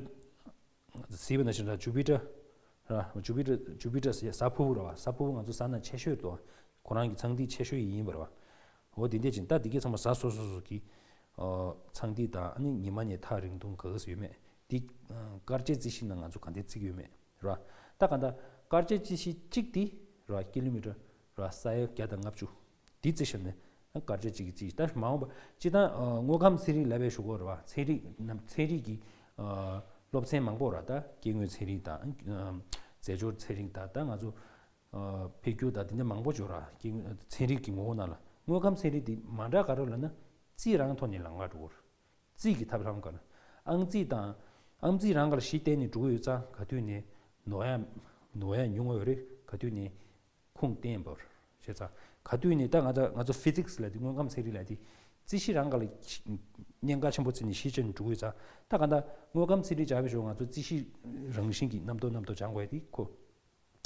གཟིགས་པ་ནང་བཞིན་ར་ཇུ་པི་ཊར་ར། ཇུ་པི་ཊར་ཇུ་པི་ཊར་ཟེར་གཟའ་ཕུར་བུ་ར་བ། གཟའ་ཕུར་བུ་ང་ཚོ་གཟའ་ནང་ཆེ་ཤོས་དོ། ཁོ་རང་གི་ཚངས་ཐིག་ཆེ་ཤོས་ཡིན་པ་ར་བ། འོ་དེ་འདྲས་ཅིག་ད་འདི་གའི་ཚང་མ་གཟའ་སོ་སོ་སོ་གི་ཨ་ཚངས་ཐིག་དང་ཨ་ནི་ཉི་མ་ནས་ཐག་རིང་ཐུང་ག་ག་ཟེར་ཡོད་མེད། འདི་ཨ་སྐར་ཆའི་རྩིས་གཞི་ནང་ང་ཚོ་ག་འདྲས་བརྩི་གི་ཡོད་མེད་ར། ད་ག་ད་སྐར་ཆའི་རྩིས་གཞི་གཅིག་འདི་ར་ཀི་ལོ་མི་ཊར་ར་ས་ཡ་བརྒྱ་དང་ལྔ་བཅུ། འདི་རྩིས་བཞག་ནས་ཨ་སྐར་ཆ་གཅིག་གི་རྩིས་ད་མ་འོངས་པ་སྤྱིར་བཏང་ཨ་དངོས་ཁམས་ཚན་རིག་ལབ་པའི་ཞུ་གོ་རེད་བ། ཚན་རིག་ནམ་ཚན་རིག་གི་ཨ་སློབ་ཚན་མང་པོ་ར། ད་སྐྱེ་དངོས་ཚན་རིག་དང་ཨ་རྫས་སྦྱོར་ཚན་རིག་དང་ད་ང་ཚོ་ཨ་འཕེལ་འགྱུར་དང་དེ་འདྲ་མང་པོ་འབྱོར་ར། སྐྱེ་དངོས་ཚན་རིག་གི་ངོ་བོ་ནང་ལ་དངོས་ཁམས་ཚན་རིག་འདི་མ་འདྲ་ག་རེ་ལབ་ན་རྩིས་རང་ཐོག་ནས་ལམ་ཁ་འགྲོ་གི་རེད། རྩིས་ཀྱི་ཐབས་ལམ་ག་ལ་ཨང་རྩིས་དང་ཨང་རྩིས་རང་ག་ལ་གཞི་བརྟེན་ནས་འགྲོ་གི་ཡོད་ཙང་ག་དུས་ནས་ནོར་ཡ་ནོར་ཡ་ཉུང་བ་ཡོད་རེད། ག་དུས་ནས་ཁུངས་བསྟན་པར་བྱས་ཙང་། ག་དུས་ནས་ད་ང་ཚོ་ང་ཚོ་ཕི་ཛིག་སི་ལབ་དུས་དངོས་ཁམས་ཚན་རིག་ལབ་དུས་རྩིས་གཞི་རང་ག་ལ་གནད་འགག་ཆེན་པོ་བརྩིས་ནས་གཞི་བཅོལ་ནས་འགྲོ་གི་ཡོད་ཙང་། ད་ག་ད་དངོས་ཁམས་ཚན་རིག་སྦྱང་བའི་ཞོར་ང་ཚོ་རྩིས་གཞི་རང་བཞིན་གྱི་རྣམ་རྟོག་རྣམ་རྟོག་སྦྱང་དགོས་ཡ་དེ་ཁོ་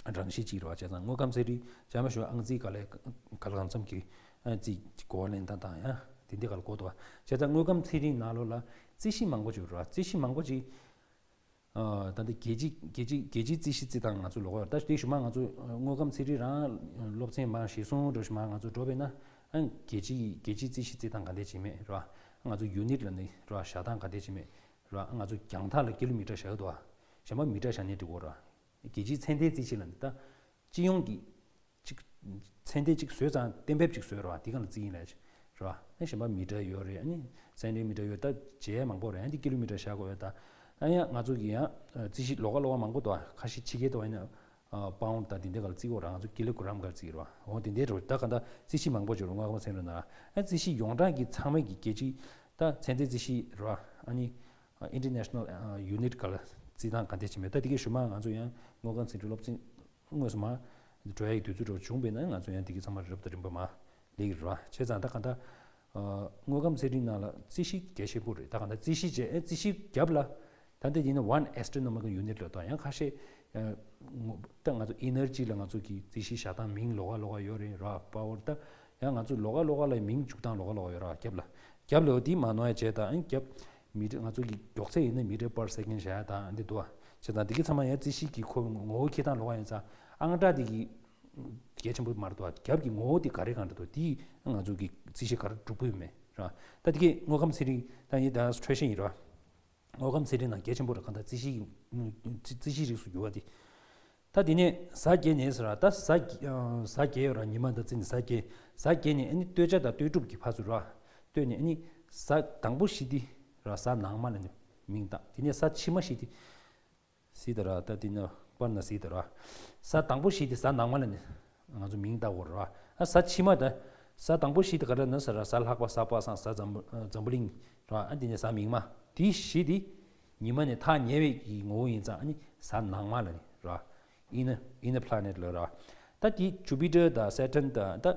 རང་བཞིན་གཅིག་རེད་བ། བྱས་ཙང་དངོས་ཁམས་ཚན་རིག་སྦྱང་བའི་ཞོར་ཨང་རྩིས་ག་ལ་ག་ལ་གང་འཚམ་གྱི་ཨང་རྩིས་གོ་བ་ལེན་སྟངས་དང་ཡང་དེ་འདི་ག་ལ་གོ་ཐུབ་བ། བྱས་ཙང་དངོས་ཁམས་ཚན་རིག་ནང་ལོགས་ལ་རྩིས་གཞི་མང་པོ་ཅིག་ཡོད་རེད་བ། རྩིས་གཞི་མང་པོ་ཅིག་ཨ་ད་ལྟ་རྒྱལ་སྤྱི་རྒྱལ་སྤྱི་རྒྱལ་སྤྱིའི་རྩིས་གཞི་རྩིས་སྟངས་ང་ཚོ་ལོགས་ཀ་ཡོད། ད་དེ་ཞུ་མ་ང་ཚོ་དངོས་ཁམས་ཚན་རིག་རང་སློབ་ཚན་མ་གཞིར་བཟུང་འགྲོ་ཞུ་མ་ང་ཚོ་འགྲོ་བས་ན་ཨ་རྒྱལ་སྤྱི་རྒྱལ་སྤྱིའི་རྩིས་གཞི་རྩིས་སྟངས་ག་འདྲས་བྱེད་མེད་ར། ང་ཚོ་ཡུ་ནིཊ་ལ་ནི་ར་བཞག་སྟངས་ག་འདྲས་བྱེད་མེད་ར། ང་ཚོ་རྒྱང་ཐག་ལ་ཀི་ལོ་མི་ཊར་བཞག་འདུག་ཨ། གཞན་པ་མི་ཊར་བཞག་ནས་འགྲིག་གོ་ར། རྒྱལ་སྤྱིའི་ཚད་ལྡན་རྩིས་གཞི་ལ་ནི་ད་སྤྱི་ཡོངས་ཀྱི་གཅིག་ཚད་ལྡན་གཅིག་བཟོས་ཙང་གཏན་འབེབས་གཅིག་བཟོས་ར་བ། དེ་ག་ལ་རྩིས་ཡིན་ལས་ར་བ། ཨ་གཞན་པ་མི་ཊར་ཡོད་རེད། ཨ་ནི་སེན་ཊི་མི་ཊར་ཡོད། ད་བྱས་མང་པོ་རེད། ཨ་འདི་ཀི་ལོ་མི་ཊར་བཞག་དགོས་ཡོད། ད་ཨ་ཡང་ང་ཚོ་གི་ཡང་རྩིས་གཞི་ལོགས་ཀ་ལོགས་ཀ་མང་པོ་འདུག་ཨ་ཁ་ཤས་ཕྱི་རྒྱལ་དུ་ཡིན་ན་པའུན་ཌི་དང་དེ་འདྲ་ག་ལ་རྩིས་དགོས་ར། ང་ཚོ་ཀི་ལོ་གྷི་རམ་ག་ལ་རྩིས་ར་བ། འོ་དེ་འདྲའི་རོ། ད་ག་ད་རྩིས་གཞི་མང་པོ་ཅིག་རོ། དངོས་ཁམས་ཚན་རིག་ནང་ཨ་རྩིས་གཞི་ཡོངས་གྲགས་ཀྱི་ཚང་མའི་གི་རྒྱལ་སྤྱི་ད་ཚད་ལྡན་རྩིས་གཞི་ར་བ། ཨ་ནི་ཨིན་ཊར་ནེ་ཤ་ནལ་ཡུ་ནིཊ་ག་ལ་རྩིས་སྟངས་ག་འདྲས་བྱེད་མེད། ད་དེ་གའི་ཞུ་མ་ང་ཚོ་ཡང་དངོས་ཁམས་ཚན་རིག་སློབ་ཚན་དངོས་སུ་མ་འགྲོ་ཡ་ཡི་དུས་ཚོད་འགྲོ་བྱུང་བས་ན་ང་ཚོ་ཡང་དེ་གའི་ཚང་མ་རབ་དང་རིམ་པ་མ་ལེགས་ར། བྱས་ཙང་ད་ག་ད་ཨ་དངོས་ཁམས་ཚན་རིག་ནང་ལ་རྩིས་གཞི་གལ་ཆེན་པོ་རེད། ད་ག་ད་རྩིས་གཞི་བྱས་ཨེ་རྩིས་གཞི་རྒྱབ་ལ་ད་འདི་ཡིན་ན་one astronomical unit ལ་ད་ཡང་ཁ་ཤས་ཨ་ངོ་ད་ང་ཚོ་ཨེ་ནར་ཇི་ལ་ང་ཚོ་གི་རྩིས་གཞི་བཞག་སྟངས་མིང་ལོགས་ཀ་ལོགས་ཀ་ཡོད་རེད་ར། པ་ཝར་ད་ཡང་ང་ཚོ་ལོགས་ཀ་ལོགས་ཀ་ལ་མིང་འཇུག་སྟངས་ལོགས་ཀ་ལོགས་ཀ་ཡོད་ར། རྒྱབ་ལ་རྒྱབ་ལ་འོ་དེ་མ་ནོར་ཡ་བྱས་ད་ཨེ་རྒྱབ་མི་ཊར་ང་ཚོ་གི་མགྱོགས་ཚད་ཡིན་ན་མི་ཊར་པར་སེ་ཀེན་བཞག་ཡ་དང་འདི་འདུག་ཨ། བྱས་ཙང་འདི་གི་ཚང་མ་ཡང་རྩིས་གཞི་གི་ཁོ་ངོ་བོ་འཁྱེར་སྟངས་ལོགས་ཡིན་ཙང་ཨང་གྲངས་འདི་གི་གལ་ཆེན་པོ་མ་རེད་འདུག་ཨ། རྒྱབ་ཀྱི་ངོ་བོ་འདི་ག་རེ་གང་རེད་འདུག་འདི་ང་ཚོ་གི་རྩིས་གཞི་ག་རེ་གྲུབ་ཀྱི་ཡོད་མེད་ར། ད་འདི་གི་དངོས་ཁམས་ཚན་རིག་ད་ཡིན་ད་འཕྲོད་བཞིན་ཡིན་ར། དངོས་ཁམས་ཚན་རིག་ནང་གལ་ཆེན་པོ་རེད། གང་ལྟར་རྩིས་གཞི་རྩིས་གཞི་རིགས་སུ་འགྱུར་བ་འདི། ད་དེ་ནས་གཟའ་བརྒྱད་ནས་ཟེར་བ་ད་གཟའ་བརྒྱད་ཨ་གཟའ་བརྒྱད་ཡོད་ར། ཉི་མ་དང་རྩིས་ནས་གཟའ་བརྒྱད། གཟའ་བརྒྱད་ནས་ཨ་ནི་སྟོད་ཆ་དང་སྟོད་སྒྲུབ་ཀྱི་ཕར་ཚུར་ར། སྟོད་ནས་ཨ་ནི་གཟའ་དང་པོ་བཞི་དེ་ར་གཟའ་ནང་མ་ལ་ནི་མིང་བཏགས། དེ་ནས་གཟའ་ཕྱི་མ་བཞི་དེ་སི་ད་ར་ད་དེ་ནས་ པར་ན་སི་དེ་ར། གཟའ་དང་པོ་བཞི་དེ་གཟའ་ནང་མ་ལ་ནི་ང་ཚོ་མིང་བཏགས་དགོས་ར། ཨ་གཟའ་ཕྱི་མ་དེ། གཟའ་དང་པོ་བཞི་དེ་ག་རེ་ན་ཟེར་ར། གཟའ་ལྷག་པ། གཟའ་པ་སངས། གཟའ་འཛམ་བུ་འཛམ་བུ་གླིང་ར། ཨ་དེ་ནས་གཟའ་མིག་དམར། དེ་བཞི་དེ་ཉི་མ་ནས་ཐག་ཉེ་བའི་གི་ངོ་བོ་ཡིན་ཙང་ཨ་ནི་གཟའ་ནང་མ་ལ་ནི་ར། inner inner planet ལ་ར། ད་དེ་Jupiter དང་Saturn དང་ད་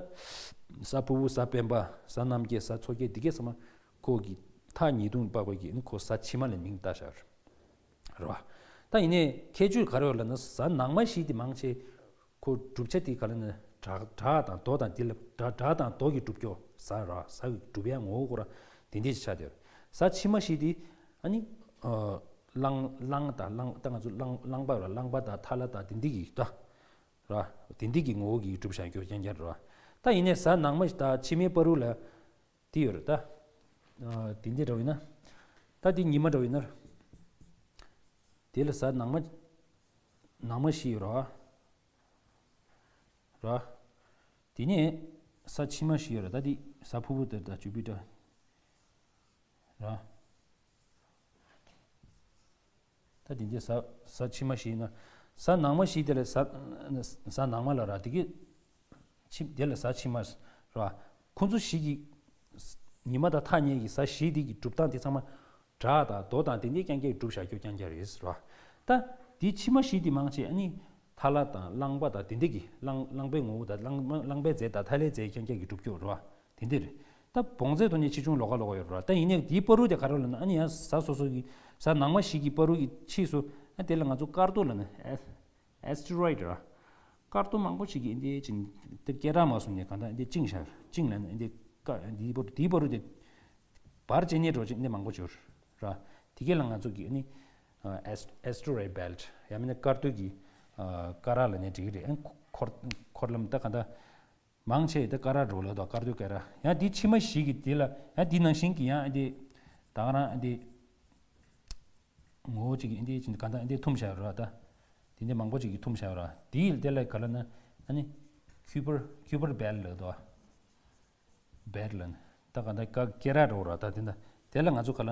གཟའ་ཕུར་བུ། གཟའ་སྤེན་པ། གཟའ་རྣམ་རྒྱལ། གཟའ་མཚོ་རྒྱལ། འདི་གས་ཚང་མ་ཁོ་གི་ཐག་ཉེ་དུས་འཕགས་པའི་གི་ཨ་ནི་ཁོ་གཟའ་ཕྱི་མ་ལ་མིང་བཏགས་བཞག་རེད་བ། ད་ཡིན་ནའི་ཁྱད་ཆོས་ག་རེ་ཡོད་ལབ་ན། གཟའ་ནང་མ་བཞི་དེ་མང་ཆེ་ཁོ་གྲུབ་ཆ་དེ་ག་རེ་ན་བྲག་བྲག་དང་རྡོ་དང་དེ་ལ་བྲག་བྲག་དང་རྡོ་གི་གྲུབ་ཀྱོག་གཟའ་ར། གཟའ་གི་གྲུབ་ཡ་ངོ་བོ་ཁོ་ར་དེ་འདྲས་ཆགས་བསྡད་ཡོད། གཟའ་ཕྱི་མ་བཞི་དེ་ཨ་ནི་ཨ་གླང་གླང་དང་གླང་། ད་ང་ཚོ་གླང་གླང་པ་ར། གླང་པ་དང་ཐ་ལ་དང་དེ་འདྲས་ཀྱི་ད་ར། དེ་འདྲས་ཀྱི་ངོ་བོ་གི་གྲུབ་བཞག་ཀྱོག་རྐྱང་རྐྱང་ར། ད་ཡིན་ནའི་གཟའ་ནང་མ་ད་ཕྱི་མའི་བར་དུ་ལ་དེ་ཡོད་རེད་ད། ཨ་དེ་འདྲས་འདྲ་བོ་ཡིན་ན། ད་དེ་ཉི་མ་འདྲ་བོ་ཡིན་ན། དེ་ལ་གཟའ་ནང་མ་ནང་མ་བཞི་ཡོད་ར། ར། དེ་ནས་གཟའ་ཕྱི་མ་བཞི་ཡོད་ར། ད་དེ་གཟའ་ཕུར་བུ་དེ་ད་Jupiter ར། ད་དེ་འདྲས་གཟའ་གཟའ་ཕྱི་མ་བཞི་ཡིན་ན། གཟའ་ནང་མ་བཞི་དེ་ལ་གཟའ་གཟའ་ནང་མ་ལ་ར། དེ་གི་ཕྱི་དེ་ལ་གཟའ་ཕྱི་མ་ར། ཁོ་ཚོ་བཞི་གི་ཉི་མ་དང་ཐག་ཉེ་གི་གཟའ་བཞི་དེ་གི་གྲུབ་སྟངས་དེ་ཚང་མ་བྲག་དང་རྡོ་དང་དེ་འདྲས་རྐྱང་རྐྱང་གི་གྲུབ་བཞག་ཀྱོག་རྐྱང་རྐྱང་རེད་ར། ད་དེ་ཕྱི་མ་བཞི་དེ་མང་ཆེ་ཨ་ནི་ཐ་ལ་དང་གླང་པ་དང་དེ་འདྲས་ཀྱི་གླང་གླང་པའི་ངོ་བོ་དང་གླང་གླང་པའི་རྫས་དང་ཐ་ལའི་རྫས་རྐྱང་རྐྱང་གི་གྲུབ་ཀྱོག་ར། དེ་འདྲས་རེད། ད་བོངས་ཚད་ཐོག་ནས་ཆེ་ཆུང་ལོགས་ཀ་ལོགས་ཀ་ཡོད་རེད་བ། ད་ཡིན་ནའི་དེའི་བར་དུ་དེ་ག་རེ་ལབ་ན། ཨ་ནི་ཡང་གཟའ་སོ་སོ་གི་གཟའ་ནང་མ་བཞི་གི་བར་དུ་གི་ཕྱིས་སུ་ཨ་དེ་ལ་ང་ཚོ་སྐར་རྡོ་ལབ་ནས། ཨེ་asteroid ར། སྐར་རྡོ་མང་པོ་ཞིག་གིས་འདི་ཅིང་དེ་སྐད་གྲགས་མ་སོང་ནས་གང་ལྟར་འདི་བཅིངས་བཞག་བཅིངས་ལབ་ནས་འདི་ཀ་འདིའི་བར་དུ་དེའི་བར་དུ་དེ་བར་ཆད་ནས་འགྲོ་ཅིག་འདི་མང་པོ་ཅིག་ཡོད་ར། དེ་གས་ལ་ང་ཚོ་གི་ཨ་ནི་ཨེ་asteroid belt ཡང་མིན་ན་སྐར་རྡོའི་གི་ཀ་ར་ལབ་ནས་འགྲིག་གི་རེད། ཨ་འཁོར་འཁོར་ལམ་ད་གང་ལྟར། མང་ཆེ་ད་ཀ་ར་འགྲོ་ལ་དོ། སྐར་རྡོའི་ཀ་ར། ཡང་འདི་ཕྱི་མ་བཞི་གི་དེ་ལ་ཡང་འདི་ནང་བཞིན་གྱི་ཡང་འདི་ད་ག་རང་འདི་ངོ་བོ་གཅིག་གི་འདི་ཅིག་ག་ད་འདི་ཐུམ་བཞག་ར། ད་འདི་འདི་མང་པོ་ཅིག་གི་ཐུམ་བཞག་ར། དེའི་དེ་ལ་ག་ལ་ན་ཨ་ནི་Kuiper Kuiper belt ལ་དོ། belt ལ་ད་ག་ད་ཀ་ཀེ་ར་འགྲོ་ར། ད་དེ་ད་དེ་ལ་ང་ཚོ་ག་ལ་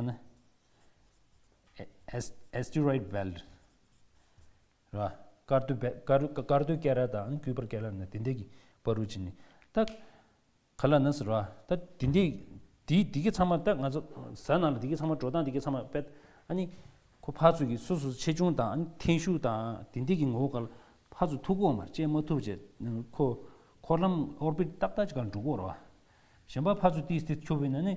ན་asteroid belt ར། སྐར་རྡོ་བེ་སྐར་རྡོ་སྐར་རྡོའི་ཀེ་ར་དང་ཀུའི་པར་ཀེ་ར་ནི་དེ་འདྲས་ཀྱི་བར་དུ་ཕྱིན་ནས་ད་ག་ལ་ན་ཟེར་བ། ད་དེ་འདྲས་དེ་དེ་གི་ཚང་མ་ད་ང་ཚོ་གཟའ་ནང་ལ་དེ་གི་ཚང་མ་འགྲོ་སྟངས་དེ་གི་ཚང་མ་དཔེ་ཨ་ནི་ཁོ་ཕར་ཚུར་གྱི་སོ་སོ་ཆེ་ཆུང་དང་ཨ་ནི་འཐེན་ཤུགས་དང་དེ་འདྲས་ཀྱི་ངོ་བོ་ག་ལ་ཕར་ཚུར་ཐུག་གོ་མ་རེད། བཅད་མ་ཐུབ་བྱས་ཁོ་འཁོར་ལམ་ཨོར་བིཊ་ཏག་ཏག་ཅིག་ག་འགྲོ་གོ་རེད་བ། གཞན་པ་ཕར་ཚུར་ཏིས་ཏིས་ཁྱུག་པས་ན་ནི།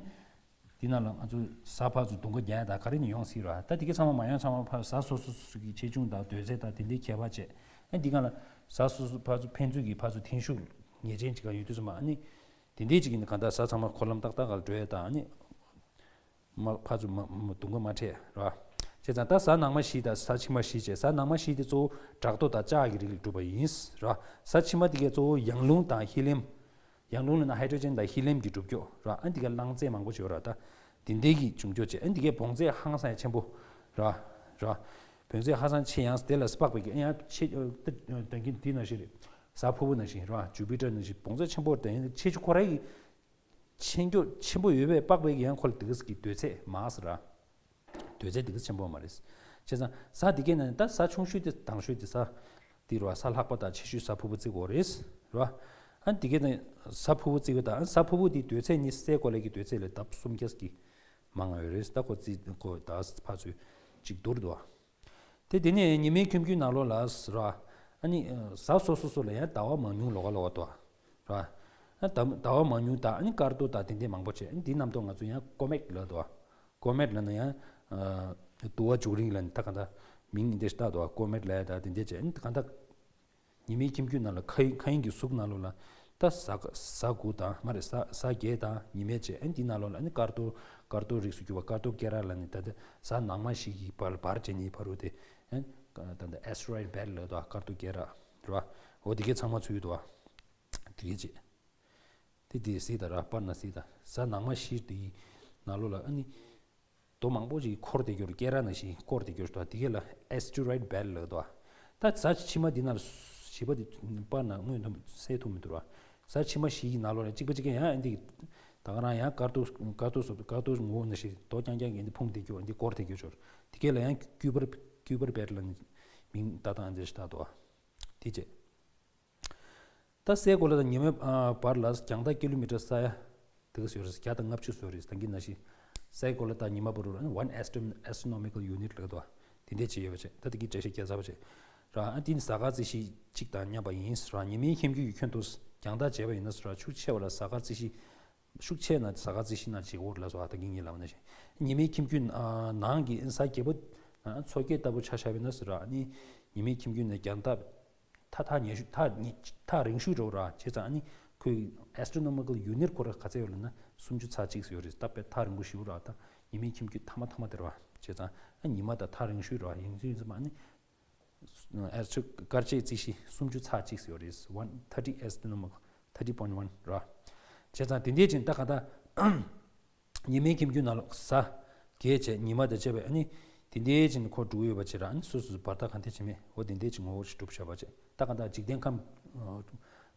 དེ་ནང་ལ་ང་ཚོ་གཟའ་ཕར་ཚུར་དུང་ཀ་རྒྱག་ཡ་དང་ག་རེ་ནས་ཡོང་སྲིད་ར། ད་དེ་ག་ཚང་མ་མ་ཡོང་ཚང་མ་ཕར་གཟའ་སོ་སོ་སོ་སོ་གི་ཆེ་ཆུང་དང་དོས་ཚད་དང་དེ་འདྲའི་ཁྱད་པར་བྱས། ཨ་འདི་ག་ལ་གཟའ་སོ་སོ་ཕར་ཚུར་ཕན་ཚུན་གྱི་ཕར་ཚུར་འཐེན་ཤུགས་ངེས་ཅན་ཅིག་ག་ཡོད་དུས་ཙམ་པ་ཨ་ནི། དེ་འདྲའི་ཅིག་ཡིན་ན་གང་ལྟར་གཟའ་ཚང་མ་འཁོར་ལམ་ཏག་ཏག་ག་ལ་འགྲོ་ཡ་དང་ཨ་ནི། མ་ཕར་ཚུར་མ་མ་དུང་ཀ་མ་འཕྲད་ར། བྱས་ཙང་ད་གཟའ་ནང་མ་བཞི་དང་གཟའ་ཕྱི་མ་བཞི་བྱས། གཟའ་ནང་མ་བཞི་དེ་གཙོ་བོ་བྲག་རྡོ་དང་ལྕགས་ཀྱི་རིགས་ལས་གྲུབ་པ་ཡིན་ར། གཟའ་ཕྱི་མ་དེ་གས་གཙོ་བོ་ཡང་རླུང་དང་ཧི་ལི་ཡམ། ཡང་རླུང་ལབ་ན་ཧའི་ཌྲོ་ཇན་དང་ཧི་ལི་ཡམ་གྱི་གྲུབ་ཀྱོག་ར། ཨ་འདི་ག་རླངས་རྫས་མང་པོ་ཅིག་ཡོད་ར། ད་དེ་འདྲའི་གི་བྱུང་ཀྱོག་བྱས། ཨ་འདི་གའི་བོངས་ཚད་ཧང་སང་ཆེན་པོ་ར། ར། བོངས་ཚད་ཧང་སང་ཆེ་ཡང་དེ་ལ་སྤགས་པའི་གི་ཨ་ཡང་ཆེ་ད་གིན་དེ་ནང་བཞིན་རེད། གཟའ་ཕུར་བུ་ནང་བཞིན་ར། ཇུ་པི་ཊར་ནང་བཞིན་བོངས་ཚད་ཆེན་པོ་དེ་ཡང་ཆེ་ཆུང་ཁོ་རའི་གི་ཆེ་ཀྱོག་ཆེན་པོ་ཡོད་པའི་སྤགས་པའི་གི་ཡང་ཁོ་ལ་དེ་ག་གི་དོས་ཚད་མང་ས་ར། དོས་ཚད་དེ་ག་ཆེན་པོ་མ་རེད། བྱས་ཙང་གཟའ་དེ་གས་ནང་ད་གཟའ་ཆུང་ཤོས་དེ་དང་ཤོས་དེ་གཟའ་དེ་རེད་བ། གཟའ་ལྷག་པ་དང་ཆེ་ཤོས་གཟའ་ཕུར་བུ་བརྩི་དགོས་རེད་རེད་བ། ཨ་དེ་གས་ནང་གཟའ་ཕུར་བུ་བརྩི་གི་ད་གཟའ་ཕུར་བུ་དེ་དོས་ཚད་ནི་སའི་གོ་ལའི་གི་དོས་ཚད་ལས་ལྡབ་སུམ་བརྒྱ་གི་མང་ང་ཡོད་རེད། ད་ཁོ་བརྩི་ཁོ་ད་ཕར་ཚུར་གཅིག་བསྡུར་འདུག་བ། དེ་དེ་ནས་ཉི་མའི་ཁྱིམ་རྒྱུད་ནང་ལོགས་ལ་ར། ཨ་ནི་གཟའ་སོ་སོ་སོ་ལ་ཡང་ཟླ་བ་མང་ཉུང་ལོགས་ཀ་ལོགས་ཀ་འདུག་བ། ར། ཨ་ཟླ་ཟླ་བ་མང་ཉུང་དང་ཨ་ནི་སྐར་རྡོ་དང་དེ་འདྲས་མང་པོ་བྱས། ཨ་ནི་འདི་རྣམ་རྟོག་ང་ཚོ་ཡང་ཀོ་མེཊ་ལབ་འདུག་བ། ཀོ་མེཊ་ལབ་ན་ཡང་དུ་བ་མཇུག་རིང་ལ་ནི་ད་གང་ལྟར་མིང་འདི་བཏགས་འདུག་བ། ཀོ་མེཊ་ལབ་ཡ་ད་དེ་འདྲས་བྱས། ཨ་ནི་གང་ལྟར་ཉི་མའི་ཁྱིམ་རྒྱུད་ནང་ལ་མཁའ་དབྱིངས་མཁའ་དབྱིངས་ཀྱི་གཟུགས་ནང་ལོགས་ལ་ད་གཟའ་གཟའ་དགུ་དང་མ་རེད། གཟའ་གཟའ་བརྒྱད་དང་ཉི་མས་བྱས། ཨ་ནི་འདི་ནང་ལོགས་ལ་ཨ་ནི་སྐར་རྡོ་སྐར་རྡོ་རིགས་སུ་གྱུར་པ་སྐར་རྡོ་སྐེ་རགས་ལབ་ནས་ད་ལྟ་གཟའ་ནང་མ་བཞི་གི་བར་བར་བྱས་ནས་ཕ་རོལ་དེ་ཨ་ནི་ད་ལྟ་ཨེ་སི་ཊོ་རོ་ཡིཌ་བེལ་ལབ་འདུག་བ། སྐར་རྡོ་སྐེ་རགས་རེད་བ། འོ་དེ་གའི་ཚང་མ་ཚུད་ཡོད་འདུག་བ། དེ་གའི་བྱས། དེ་དེ་གཟིགས་དང་ར། པར་ན་གཟིགས་དང་། གཟའ་ནང་མ་བཞི་དེའི་ནང་ལོགས་ལ་ཨ་ནི་རྡོ་མང་པོ་ཞིག་འཁོར་བསྡད་རྒྱུ་རེད། སྐེ་རགས་ནང་བཞིན་འཁོར་བསྡད་རྒྱུ་རེད། དེ་ག་ལ་ཨེ་སི་ཊོ་རོ་ཡིཌ་བེལ་ལབ་འདུག་བ། ད་གཟའ་ཕྱི་མ་འདི་ནང་ལ་བཞི་པ་འདི་པར་ན་མངོན་ཐུབ་གསལ་ཐུབ་མི་འདུག་ར། གཟའ་ཕྱི་མ་བཞི་ཡི་ནང་ལོགས་ལ་གཅིག་པ་གཅིག་རྐྱང་ཡང་ཨ་འདི་ད་ག་རང་ཡང་སྐར་རྡོ་སྐར་རྡོ་སོགས་སྐར་རྡོ་ངོ་བོ་ནང་བཞིན་རྡོ་རྐྱང་རྐྱང་གི་ཨ་འདི་ཕུང་བསྡད་རྒྱུ། ཨ་འདི་འཁོར་བསྡད་རྒྱུ་ཅིག་རེད། དེ་ག་ལ་ཡང་ཀུའི་པར་ཀུའི་པར་བེལ་ལབ་ནས་ མིང་ཏག་ཏག་འདིར་ཞིག་བཏགས་འདུག་བ། དེ་བྱས། ད་སའི་གོ་ལ་དང་ཉི་མའི་ཨ་བར་ལ་རྒྱང་ཐག་ཀི་ལོ་མི་ཊར་ས་ཡ་དེ་ག་ཙམ་ཡོད་རེད། བརྒྱ་དང་ལྔ་བཅུ་ཙམ་ཡོད་རེད། ད་གིན་ནང་བཞིན་སའི་གོ་ལ་དང་ཉི་མ་བར་རུ་one astron- astronomical unit ལབ་འདུག་བ། དེ་འདྲས་བྱས་ཡོད་པ་བྱས། ད་དེ་གིན་འགྲེལ་བཤད་རྒྱག་ཚར་བ་བྱས། ར་ཨ་དེ་ནི་གཟའ་སྐར་རྩིས་གཞི་གཅིག་དང་མཉམ་པ་ཡིན་ར། ཉི་མའི་ཁྱིམ་རྒྱུད་ཀྱི་ཁྱོན་དུ་རྒྱང་ཐག་བྱས་པ་ཡིན་ན་ར་ཤུགས་ཆེ་བ་ལ་གཟའ་སྐར་རྩིས་གཞི། ཤུགས་ཆེ་ན་གཟའ་སྐར་རྩིས་གཞི་ནང་བྱེད་འོར་ལ་སོགས་ད་གིན་ངས་ལབ་ན་བཞིན། ཉི་མའི་ཁྱིམ་རྒྱུད་ཨ་ནང་གི་གཟའ་རྒྱལ་པོ་ཨ་མཚོ་སྐྱེས་ལྟ་བུ་ཆ་བཞག་པ་ཡིན་ན་ར། ཨ་ནི་ཉི་མའི་ཁྱིམ་རྒྱུད་ནི་རྒྱང་ཐག་ཐག་ཐག་ཉེ་ཤོས་ཐག་ཉེ་ཐག་རིང་ཤོས་འགྲོ་ར། བྱས་ཙང་ཨ་ནི་ཁོའི་astronomical unit ཁོ་ར་ག་ཚད་ཡོད་ལབ་ན་སུམ་ཅུ་རྩ་གཅིག་ཡོད་རེད། ད་དཔེ་ཐག་རིང་པོ་ཞེ་པོ་ར། ད་ཉི་མའི་ཁྱིམ་རྒྱུད་ཐ་མ་ཐ་མ་དེ་ར་བ། བྱས་ཙང་ཨ་ཉི་མ་དང་ཐག་རིང་ཤོས་ར། ཡིན་ཚུལ་ཡིན་ཙམ་ཨ་ནི་ཨེ་ཆུ་སྐར་ཆའི་རྩིས་གཞི་སུམ་ཅུ་རྩ་གཅིག་ཡོད་རེད། one thirty astronomical, thirty point one ར། བྱས་ཙང་དེ་འདྲའི་ཅིག་ད་ག་ད་ཉི་མའི་ཁྱིམ་རྒྱུད་ནང་ལ་གཟའ་རྒྱས་བྱས་ཉི་མ་དང་བཅས་པའི་ཨ་ནི་དེ་འདྲའི་ཅིག་ཁོ་འགྲོ་གི་ཡོད་པ་བྱས་ར། ཨ་ནི་སོ་སོ་སོ་བར་ཐག་ག་འདྲས་བྱས་མེད། འོ་དེ་འདྲའི་ཅིག་ངོ་བོ་ཞིག་གྲུབ་བཞག་པ་བྱས། ད་ག་ད་འཇིག་རྟེན་ཁམས་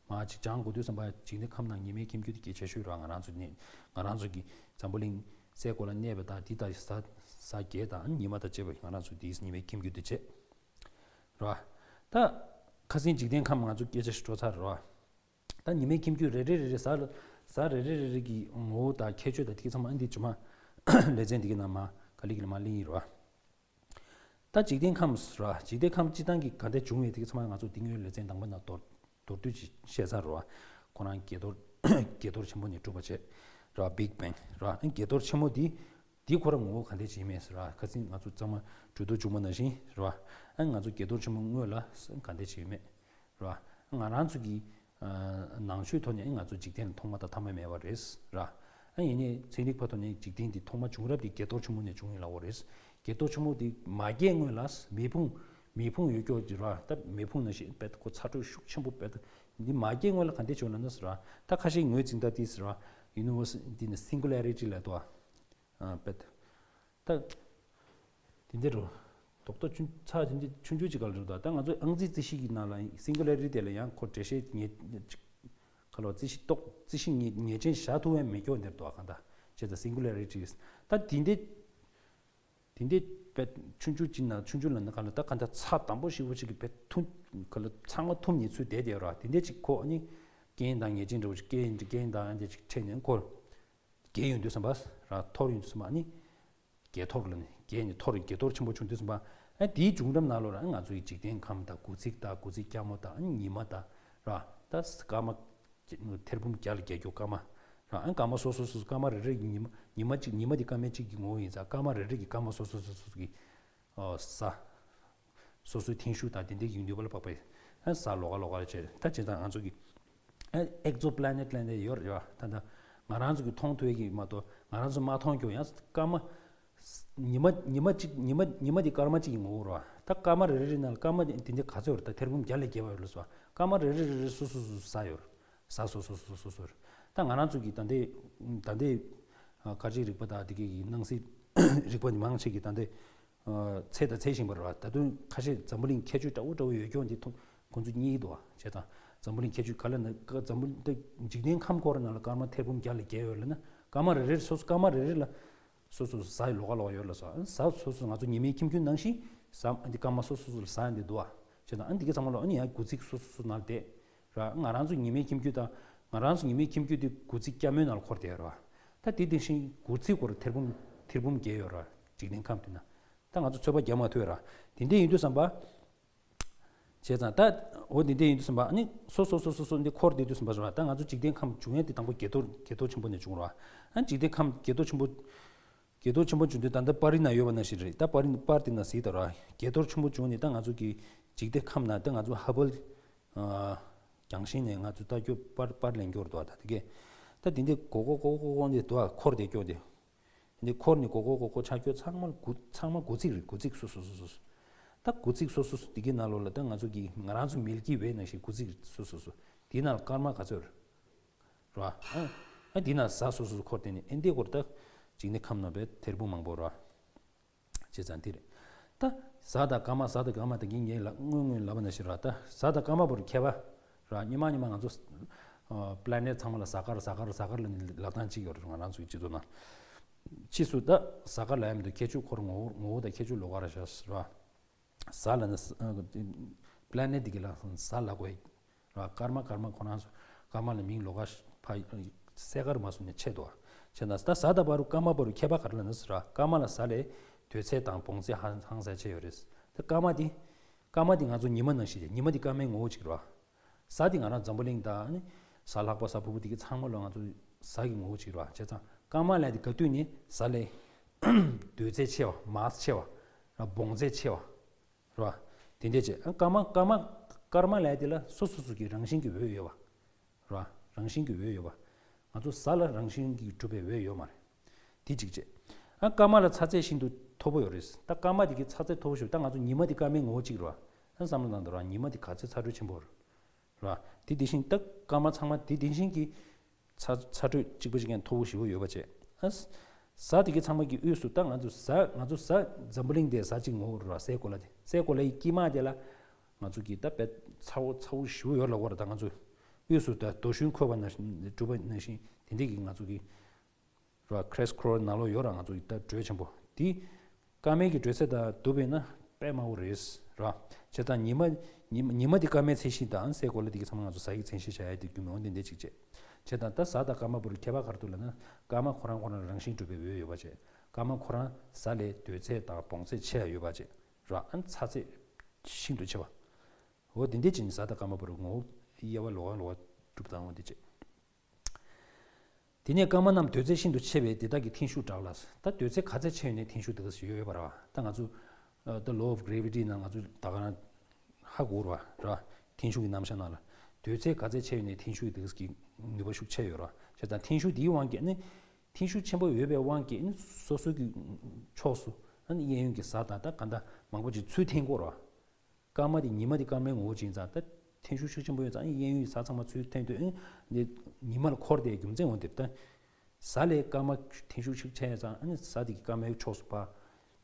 མ་ཅིག་སྦྱང་དགོས་དུས་ཙམ་པ་འཇིག་རྟེན་ཁམས་ནང་ཉི་མའི་ཁྱིམ་རྒྱུད་དེ་གལ་ཆེ་ཤོས་ར། ང་རང་ཚོ་ནི་ང་རང་ཚོ་གི་འཛམ་བུ་གླིང་སའི་གོ་ལ་གནས་པ་དང་དེ་དང་གཟའ་གཟའ་རྒྱས་དང་ཨ་ནི་ཉི་མ་དང་བཅས་པ་ང་རང་ཚོ་དེའི་ཉི་མའི་ཁྱིམ་རྒྱུད་དེ་བྱས། རེད་བ། ད་ཁ་སང་འཇིག་རྟེན་ཁམས་ང་ཚོ་སྐད་ཆ་ཞིག་འགྲོ་ཚར་རེད་བ། ད་ཉི་མའི་ཁྱིམ་རྒྱུད་རེ་རེ་རེ་རེ་གཟའ་ལ་གཟའ་རེ་རེ་རེ་རེ་གི་ངོ་བོ་དང་ཁྱད་ཆོས་དང་དེ་ག་ཚང་མ་ཨ་འདི་ཇི་མ་ལེ་ཚན་འདི་གི་ནང་མ་ག་ལེ་གི་ལ་མ་གླེང་ཡིན་རེད་བ། ད་འཇིག་རྟེན་ཁམས་རེད་བ། འཇིག་རྟེན་ཁམས་སྤྱི་བཏང་གི་ག་འདྲ་བྱུང་བའི་དེ་ག་ཚང་མ་ང་ཚོ་འདི་སྔོན་ལེ་ཚན་དང་པོ་ནང་མདོར་མདོར་བསྡུས་ཅིག་བཤད་ཚར་རེད་བ། ཁོ་རང་དགྱེས་རྡོར་དགྱེས་རྡོར་ཆེན་པོ་ནས་གྲུབ་པ་བྱས་རེད་བ། Big Bang རེད་བ། དགྱེས་རྡོར་ཆེན་མོ་འདི་འདི་ཁོ་རང་ངོ་བོ་ག་འདྲས་ཅིག་ཡིན་མེད་ཟེར་བ། ཁ་སང་ང་ཚོ་གཙང་མ་གྲོས་བསྡུར་བྱུང་བ་ནང་བཞིན་རེད་བ། ཨ་ང་ཚོ་དགྱེས་རྡོར་ཆེན་མོ་དངོས་ལ་ག་འདྲས་ཅིག་ཡོད་མེད་རེད་བ། ང་རང་ཚོ་གི་ཨ་ནང་ཆོས་ཐོག་ནས་ང་ཚོ་འཇིག་རྟེན་ཐོག་མ་དང་ཐ་མ་མེད་པ་རེད་ར། ཨ་ཡིན་ནའི་ཚན་རིག་པ་ཐོག་ནས་འཇིག་རྟེན་འདི་ཐོག་མ་བྱུང་རབས་འདི་དགྱེས་རྡོར་ཆེན་མོ་ནས་བྱུང་ཡིན་ལབ་པ་རེད། དགྱེས་རྡོར་ཆེན་མོ་འདི་མ་སྐྱེས་སྔོན་ལ་མེ་ཕུང་མེ་ཕུང་ཡོད་ཀྱོག་ཅིག་ར། ད་མེ་ཕུང་ནང་བཞིན་དཔེ་ཁོ་ཚ་དྲོད་ཤུགས་ཆེན་པོ་དཔེ་འདི་མ་སྐྱེས་སྔོན་ལ་ག་འདྲས་བྱུང་ལབ་ན་ཟེར་ར། ད་ཁ་ཤས་ངོས་འཛིན་ད་འདི་ཟེར་ར། Universe འདི་ནི་singularity ལབ་འདུག་ཨ། དཔེ་ད། དེ་འདྲ་རུ། རྡོག་རྡོག་ཆུང་ཚ་དེ་འདྲ་ཆུང་ཆུང་ཅིག་ག་ལ་རུ་ད། ད་ང་ཚོ་ཨང་རྩིས་རྩིས་གཞི་གི་ནང་ལ་singularity དེ་ལ་ཡང་ཁོ་འགྲེལ་བཤད་ངེས་ཅིག་ག་ལ་རྩིས་གཞི་རྟོགས་རྩིས་གཞི་ངེས་ངེས་ཅན་བཞག་ཐུབ་པ་མེད་ཀྱོག་འདིར་འདུག་ག་ད་བྱས་ཙང་singularity ད་དེ་འདྲ་དེ་འདྲ་པད་ཆུང་ཆུང་ཅིག་ན་ཆུང་ཆུང་ལ་ནི་ག་ལ་ད་ག་ད་ཚ་དམ་པོ་ཞིག་པོ་ཅིག་གི་པད་ཐུམ་ག་ལ་ཚང་མ་ཐུམ་ནས་ཚུར་བསྡད་བསྡད་ར། དེ་འདྲ་ཅིག་ཁོ་ཨ་ནི་རྐྱེན་དང་ངེས་ཅན་འདྲ་བོ་ཅིག་རྐྱེན་རྐྱེན་དང་ཨ་འདྲ་ཅིག་འཕྲད་ནས་ཁོ། རྒྱས་ཡོང་དུས་ཙམ་པ་ར་འཐོར་ཡོང་དུས་ཙམ་པ་ཨ་ནི། དགྱེས་རྡོར་ལ་ནི་རྒྱས་ནས་འཐོར་དགྱེས་རྡོར་ཆེན་པོ་བྱུང་དུས་ཙམ་པ། ཨ་དེའི་བྱུང་རབས་ནང་ལོགས་ལ་ང་ཚོ་ཡི་འཇིག་རྟེན་ཁམས་དང་དགུ་ཚིགས་དང་དགུ་ཚིགས་སྐྱ་མོ་དང་ཨ་ནི་ཉི་མ་དང་ར། ད་སྐར་མ། ཐེར་འབུམ་བརྒྱ་ལ་བརྒྱད་ཀྱོག་སྐར་མ། ར་ཨ་སྐར་མ་སོ་སོ་སོ་སོ་སྐར་མ་རེ་རེ་གི་ཉི་མ་ཉི་མ་གཅིག་ཉི་མ་དེ་སྐར་མ་གཅིག་གི་ངོ་བོ་ཡིན་ཙང་སྐར་མ་རེ་རེ་གི་སྐར་མ་སོ་སོ་སོ་སོ་གི་ཨོ་ས། སོ་སོའི་ཐེངས་ཤུགས་དང་དེ་འདྲའི་ཡིན་དུས་པ་ལ་དཔག་པའི་ཨ་ས་ལོགས་ཀ་ལོགས་ཀ་ལ་བྱས། ད་བྱས་ཙང་ང་ཚོ་གི་ཨ་exoplanet ལབ་ནས་ཡོད་རེད་བ། ད་ད་ང་རང་ཚོ་གི་མཐོང་ཐུབ་ཡས་ཀྱི་མ་གཏོགས་ང་རང་ཚོ་མ་མཐོང་རྒྱུ་ཡང་སྐར་མ། ཉི་མ་ཉི་མ་གཅིག་ཉི་མ་ཉི་མ་དེ་སྐར་མ་གཅིག་གི་ངོ་བོ་རེད་བ། ད་སྐར་མ་རེ་རེ་རེ་ནང་ལ་སྐར་མ་དེ་འདྲ་ག་ཚོད་ཡོད་རེད། ད་ཐེར་འབུམ་བརྒྱ་ལས་བརྒལ་བ་ཡོད་ལ་སོ། སྐར་མ་རེ་རེ་རེ་རེ་སོ་སོ་སོ་སོ་ས་ཡོད་རེད། ས་སོ་སོ་སོ་སོ་སོ་སོ་རེད། ད་ང་རང་ཚོ་གི་ད་ལྟའི་ད་ལྟའི་ཨ་སྐར་རྩིས་རིག་པ་དང་དེ་གའི་གི་སྣང་སྲིད་རིག་པ་མང་ཆེ་གི་ད་ལྟའི་ཨ་ཚད་དང་ཚད་ཤིང་པ་རེད་བ། ད་དུང་ཁ་ཤས་འཛམ་བུ་གླིང་ཁྱད་ཆོས་འདྲ་བོ་འདྲ་བོ་ཡོད་ཀྱོག་འདི་ཐུག་ཁོང་ཚོ་གཉིས་འདུག་བ། བྱས་ཙང་འཛམ་བུ་གླིང་ཁྱད་ཆོས་ག་ལ་ན་ཀ་འཛམ་བུ་གླིང་འདི་འཇིག་རྟེན་ཁམས་སྐོར་ནང་ལ་སྐར་མ་ཐེར་འབུམ་བརྒྱ་ལས་བརྒལ་ཡོད་ལ་ན་སྐར་མ་རེ་རེར་སོ་སོ་སྐར་མ་རེ་རེ་ལ་སོ་སོ་སོ་ས་ཡི་ལོགས་ཀ་ལོགས་ཡོད་ལ་སོ། ཨ་ནི་ས་སོ་སོ་ང་ཚོ་ཉི་མའི་ཁྱིམ་རྒྱུད་ནང་བཞིན་ས་འདི་སྐར་མ་སོ་སོ་སོ་ལ་ས་འདི་འདུག་བ། བྱས་ཙང་ཨ་ནི་འདི་ག་ཚང་མ་ལོ་ཨ་ནི་ཡང་དགུ་ཚིགས་སོ་སོ་སོ་ནང་བསྡད་ར། ང་རང་ཚོ་ཉི་མའི་ཁྱིམ་རྒྱུད་དང་ང་རང་ཚོ་ཉི་མའི་ཁྱིམ་རྒྱུད་འདི་དགུ་ཚིགས་སྐྱ་མོའི་ནང་ལ་འཁོར་བསྡད་ཡོད་ར། ད་དེ་དེ་བཞིན་དགུ་ཚིགས་སྐོར་ཐེར་འབུམ་ཐེར་འབུམ་བརྒལ་ཡོད་ར། འཇིག་རྟེན་ཁམས་འདི་ན། ད་ང་ཚོ་ཚོད་དཔག་རྒྱག་མ་ཐུབ་ར། དེ་འདྲ་ཡིན་དུས་ཙམ་པ། བྱས་ཙང་ད་འོ་འདི་འདྲ་ཡིན་དུས་ཙམ་པ་ཨ་ནི་སོ་སོ་སོ་སོ་སོ་འདི་འཁོར་བསྡད་དུས་ཙམ་པ་རེད་བ། ད་ང་ཚོ་འཇིག་རྟེན་ཁམས་བྱུང་ཡས་དེ་དང་པོ་དགྱེས་རྡོར་དགྱེས་རྡོར་ཆེན་པོ་ནས་བྱུང་ར། ཨ་འཇིག་རྟེན་ཁམས་དགྱེས་རྡོར་ཆེན་པོ། དགྱེས་རྡོར་ཆེན་པོ་བྱུང་དུས་ད་ལྟ་པར་རིས་ན་ཡོད་པ་ནང་བཞིན་རེད། ད་པར་རིས་པར་དེ་ན་གཟིགས་དང་ར། དགྱེས་རྡོར་ཆེན་པོ་བྱུང་ནས་ད་ང་ཚོ་གི་འཇིག་རྟེན་ཁམས་ན་ད་ང་ཚོ་ཧ་བལ་རྒྱང་ཤིང་ནས་ང་ཚོ་ལྟ་རྒྱུ་པར་པར་ལེན་རྒྱུ་རེད་དོ། ད་དེ་གས་ད་དེ་འདྲ་གོ་གོ་གོ་གོ་གོ་འདི་དོ་འཁོར་དེ་སྐྱོ་དེ། འདི་འཁོར་ནས་གོ་གོ་གོ་གོ་ཆ་སྐྱོ་ཚང་མ་དགུ་ཚང་མ་དགུ་ཚིགས་རེད། དགུ་ཚིགས་སོ་སོ་སོ་སོ། ད་དགུ་ཚིགས་སོ་སོ་སོ་དེ་གི་ནང་ལོགས་ལ་ད་ང་ཚོ་གི་ང་རང་ཚོ་མིལ་ཀི་ཝེ་ནང་བཞིན་དགུ་ཚིགས་སོ་སོ་སོ། དེ་ནང་ལ་སྐར་མ་ག་ཚོད་རེད། རེད་བ། ཨ་ཨ་འདི་ན་གཟའ་སོ་སོ་འཁོར་དེ་ནི་ཨེ་འདི་སྐོར་ད་འཇིག་རྟེན་ཁམས་ན་བས་ཐེར་འབུམ་མང་པོ་རེད་བ། བྱས་ཙང་འདི་རེད། ད་གཟའ་དང་སྐར་མ་གཟའ་དང་སྐར་མ་དང་གིན་ངས་ལ་སྔོན་སྔོན་ལབ་པ་ནང་བཞིན་རེད་བ། ད་གཟའ་དང་སྐར་མ་བར་ཁྱད་པར་རེད་བ། སྔོན་མ་སྔོན་མ་ང་ཚོ་ཨ་པི་ལ་ནེ་ཊི་ཚང་མ་ལ་གཟའ་སྐར་གཟའ་སྐར་གཟའ་སྐར་ལ་ནི་ལབ་སྟངས་གཅིག་ཡོད་རེད། ང་རང་ཚོའི་སྤྱི་ཚོགས་ནང་ཕྱིས་སུ་ད་གཟའ་སྐར་ལབ་ཡ་མི་འདུག་ཁྱད་ཆོས་ཁོ་རང་ངོ་བོ་ངོ་བོ་དང་ཁྱད་ཆོས་ལོགས་ཀ་རེད་ཤག་རེད་བ། གཟའ་ལ་ནི་པི་ལེ་ནེ་ཊི་འདི་གི་ལ་གཟའ་ལབ་དགོས་ར། སྐར་མ་སྐར་མ་ཁོ་རང་སྐར་མ་ལ་མིང་ལོགས་ཀ་ཕ་གསལ་ཁ་རུ་མ་སོང་ནས་ཆད་དོ། ཆད་ན་ད་གཟའ་དང་བར་དུ་སྐར་མ་བར་དུ་ཁྱད་པར་ག་རེ་ལབ་ན་ཟེར་ར། སྐར་མ་ལ་གཟའ་ལས་དོས་ཚད་དང་བོངས་ཚད་ཧང་ཧང་སང་ཆེ་ཡོད་རེད། ད་སྐར་མ་འདི་སྐར་མ་འདི་ང་ཚོ་ཉི་མ་ནང་བཞིན་རེད། ཉི་མ་འདི་སྐར་མའི་ངོ་བོ་གཅིག་རེད་བ། གཟའ་འདི་ང་རང་འཛམ་བུ་གླིང་དང་ནི་གཟའ་ལྷག་པ་གཟའ་ཕུར་བུ་འདི་གི་ཚང་མ་ལོ་ང་ཚོ་གཟའ་གི་ངོ་བོ་གཅིག་རེད་བ། བྱས་ཙང་སྐར་མ་ལས་འདི་ག་དུས་ནི་གཟའ་ལས་དོས་ཚད་ཆེ་བ། མཱས་ཆེ་བ། ར་བོངས་ཚད་ཆེ་བ། རེད་བ། དེ་འདྲས་བྱས་ཨ་སྐར་མ་སྐར་མ་སྐར་མ་ལབ་དེ་ལ་སོ་སོ་སོ་གི་རང་བཞིན་གྱི་འོད་ཡོད་པ། རེད་བ། རང་བཞིན་གྱི་འོད་ཡོད་པ། ང་ཚོ་གཟའ་ལ་རང་བཞིན་གྱིས་གྲུབ་པའི་འོད་ཡོད་མ་རེད། དེ་གཅིག་བྱས། ཨ་སྐར་མ་ལ་ཚ་ཚད་ཤིན་ཏུ་མཐོ་པོ་ཡོད་རེད། ད་སྐར་མ་དེ་གི་ཚ་ཚད་མཐོ་པོ་ཞིག་ད་ང་ཚོ་ཉི་མ་དེ་སྐར་མའི་ངོ་བོ་གཅིག་རེད་བ། ཨ་བསམ་བློ་བཏང་དང་ར། ཉི་མ་དེ་ག་ཚད་ཚ་དྲོད་ཆེན་པོ་རེད། རེད་བ། དེ་དེ་བཞིན་ད་སྐར་མ་ཚང་མ་དེ་དེ་བཞིན་གྱི་ཚ་ཚ་དྲོད་གཅིག་པ་གཅིག་རྐྱང་མཐོ་པོ་ཞེ་པོ་ཡོད་པ་བྱས། ཨ་གཟའ་དེ་གའི་ཚང་མ་གི་དབུས་སུ་ད་ང་ཚོ་གཟའ་ང་ཚོ་གཟའ་འཛམ་བུ་གླིང་འདིའི་གཟའ་གཅིག་ངོ་བོ་རེད་བ། སའི་གོ་ལ་དེ། སའི་གོ་ལ་ཡི་དཀྱིལ་མ་དེ་ལ་ང་ཚོ་གི་ད་དཔེ་ཚ་བོ་ཚ་བོ་ཞེ་པོ་ཡོད་ལབ་དགོས་རེད། ད་ང་ཚོ་དབུས་སུ་ད་རྡོ་ཞུན་འཁོད་པ་ནང་བཞིན་གྲུབ་པ་ནང་བཞིན་དེ་འདྲས་ཀྱི་ང་ཚོ་གི་རེད་བ། ཁྲེས་ཁོར་ནང་ལོགས་ཡོད་ར། ང་ཚོ་གི་ད་དྲོད་ཆེན་པོ་དེ། སྐར་མའི་གི་དྲོད་ཚད་དང་བསྡུར་བས་ན་དཔེ་དམའ་བོ་རེད་ར། བྱས་ཙང་ཉི་མ་ཉི་མ་ཉི་མ་དེ་སྐར་མའི་མཚན་གཞི་དང་སའི་གོ་ལ་དེ་གི་ཚང་མ་ང་ཚོ་གཟའ་ཡི་མཚན་གཞི་བྱ་ཡ་དེ་རྒྱུ་མི་འོང་དེ་འདྲས་ཅིག་བྱས། བྱས་ཙང་ད་གཟའ་དང་སྐར་མ་བར་དུ་ཁྱད་པར་ག་རེ་འདུག་ལབ་ན། སྐར་མ་ཁོ་རང་ཁོ་རང་རང་བཞིན་གྲུབ་པའི་འོད་ཡོད་པ་བྱས། སྐར་མ་ཁོ་རང་གཟའ་ལས་དོས་ཚད་དང་བོངས་ཚད་ཆེ་ཡ་ཡོད་པ་བྱས་ར། ཨ་ཚ་ཚད་ཤིན་ཏུ་ཆེ་བ། འོ་དེ་འདྲས་ཅིག་ནི་གཟའ་དང་སྐར་མ་བར་དུ་ངོ་བོ་དབྱེ་བ་ལོགས་ཀ་ལོགས་ཀ་གྲུབ་བཏང་བ་དེ་བྱས། དེ་ནས་སྐར་མ་རྣམས་དོས་ཚད་ཤིན་ཏུ་ཆེ་བས་དེ་དག་གི་འཐེན་ཤུགས་བསྒྲགས་ལ། ད་དོས་ཚད་ག་ཚད་ཆེ་ཡོད་ནའི་འཐེན་ཤུགས་དེ་ག་ཡོད་ཡོད་པ་རེད་བ། ད་ང་ཚོ་ཨ་ད་law of gravity ནང་ང་ཚོ་ད་ག་རང་ཧ་གོ་རེད་བ་ར། འཐེན་ཤུགས་ཀྱི་རྣམ་གཞག་ནང་ལ་དོས་ཚད་ག་ཚད་ཆེ་ཡོད་ནའི་འཐེན་ཤུགས་དེ་གི་ནུས་པ་ཤུགས་ཆེ་ཡོད་རེད་བ། བྱས་ཙང་འཐེན་ཤུགས་དེའི་དབང་གིས་ནི་འཐེན་ཤུགས་ཆེན་པོ་ཡོད་པའི་དབང་གིས་ནི་སོ་སོ་གི་ཕྱོགས་སུ་ཨ་ནི་གཡས་གཡོན་གྱི་གཟའ་དང་ད་ག་འདྲ་མང་པོ་ཅིག་ཚུར་འཐེན་གྱི་ཡོད་རེད་བ། སྐར་མ་དེ་ཉི་མ་དེ་སྐར་མའི་ངོ་བོ་ཅན་ཙང་ད་འཐེན་ཤུགས་ཤུགས་ཆེན་པོ་ཡོད་ཙང་གཡས་གཡོན་གྱི་གཟའ་ཚང་མ་ཚུར་འཐེན་དུས་ཨེ་འདི་ཉི་མ་ལ་འཁོར་དེ་རྒྱུ་མཚན་འོང་དེ། ད་གཟའ་ལས་སྐར་མ་འཐེན་ཤུགས་ཤུགས་ཆེ་ཡོད་ཙང་ཨ་ནི་གཟའ་དེ་གི་སྐར་མའི་ཕྱོགས་སུ་ཕར་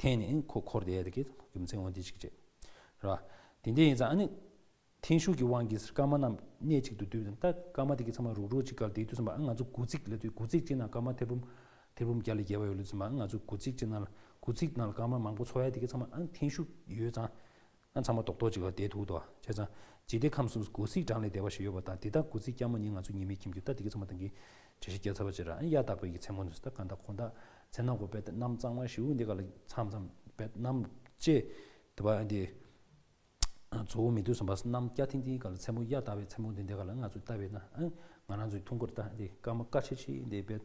འཐེན་ནས་ཨེ་ཁོ་འཁོར་དེ་ཡ་དེ་གི་རྒྱུ་མཚན་འོང་དེ་ཅིག་བྱས་ར། དེ་འདྲ་ཡིན་ཙང་ཨ་ནི་འཐེན་ཤུགས་ཀྱི་དབང་གིས་སྐར་མ་རྣམས་གནས་གཅིག་ཏུ་འདུས་ད་སྐར་མ་དེ་གི་ཚང་མ་རུག་རུག་ཅིག་ག་ལ་དེ་དུས་ཙམ་པ་ཨ་ང་ཚོ་དགུ་ཚིགས་ལ་དུས་དགུ་ཚིགས་གཅིག་ནང་སྐར་མ་ཐེར་འབུམ་ཐེར་འབུམ་བརྒྱ་ལས་བརྒལ་བ་ཡོད་ལུགས་ཙམ་པ་ཨ་ང་ཚོ་དགུ་ཚིགས་གཅིག་ནང་ལ་དགུ་ཚིགས་ནང་ལ་སྐར་མ་མང་པོ་འཚོ་ཡ་དེ་གི་ཚང་མ་ཨ་འཐེན་ཤུགས་ཡོད་ཙང་། ཨ་ཚང་མ་རྡོག་རྡོག་ཅིག་ལ་བསྡད་ཐུབ་འདུག་བ། བྱས་ཙང་འཇིག་རྟེན་ཁམས་གསུམ་དགུ་ཚིགས་གྲངས་ལས་འདས་པ་ཞིག་ཡོད་པ་དང་དེ་དག་དགུ་ཚིགས་སྐྱ་མོ་ཉིད་ང་ཚོ་ཉི་མའི་ཁྱིམ་རྒྱུད་ད་དེ་གི་ཚང་མ་དང་གི་འགྲེལ་བཤད་རྒྱག་ཚར་བ་བྱས་ར། ཨ་གཡའ་དག་པའི་གི་མཚན་མོ་ནི་ད་གང་ལྟར་ཁོང་ད་མཚན་ནག་གོ་པས་གནམ་གཙང་མ་ཞིག་འདི་ག་ལ་མཚམས་མཚམས་པས་གནམ་བཅས་དེ་བ་འདི་གཙོ་བོ་མི་དུས་སམ་པ་གནམ་སྐྱ་ཐིང་ཐིང་ག་ལ་མཚན་མོ་གཡའ་དག་པའི་མཚན་མོ་འདི་འདི་ག་ལ་ང་ཚོ་ལྟ་བས་ན་ཨ་ང་རང་ཚོའི་ཐུང་ཀུར་ད་འདི་སྐར་མ་དཀར་ཆེ་ཆེ་འདི་པས་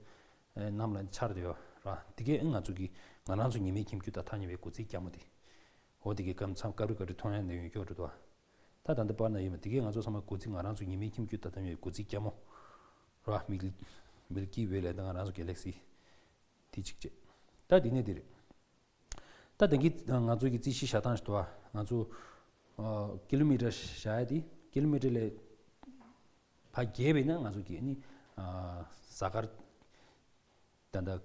གནམ་ལ་འཆར་དེ་བ་ར། དེ་གས་ཨ་ང་ཚོ་གི་ང་རང་ཚོ་ཉི་མའི་ཁྱིམ་རྒྱུད་ད་ཐག་ཉེ་བའི་དགུ་ཚིགས་སྐྱ་མོ་དེ། འོ་དེ་གའི་སྐར་མཚམས་སྐར་རུ་སྐར་རུ་མཐོང་ཡ་འདི་ཡོད་སྐྱོ་རུ་དོ། ད་ད་འདི་པར་ན་ཡོད་མ་དེ་གའི་ང་ཚོ་ཚང་མ་དགུ་ཚིགས་ང་རང་ཚོ་ཉི་མའི་ཁྱིམ་རྒྱུད་ད་ད་ཡོད་དགུ་ཚིགས་སྐྱ་མོ། ར་མིལ་མིལ་ཀི་ཝེ་ལས་ད་ང་རང་ཚོ་གེ་ལེག་སི་དེ་གཅིག་བྱས། ད་དེ་ནས་དེ་རེད། ད་དེང་གི་ང་ཚོ་གི་རྩིས་གཞི་བཞག་སྟངས་ཞིག་འདུག་ཨ། ང་ཚོ་ཨ་ཀི་ལོ་མི་ཊར་བཞག་ཡ་དེ་ཀི་ལོ་མི་ཊར་ལས་ཕར་བརྒལ་བས་ན་ང་ཚོ་གི་ནི་ཨ་གཟའ་སྐར། ད་ལྟ་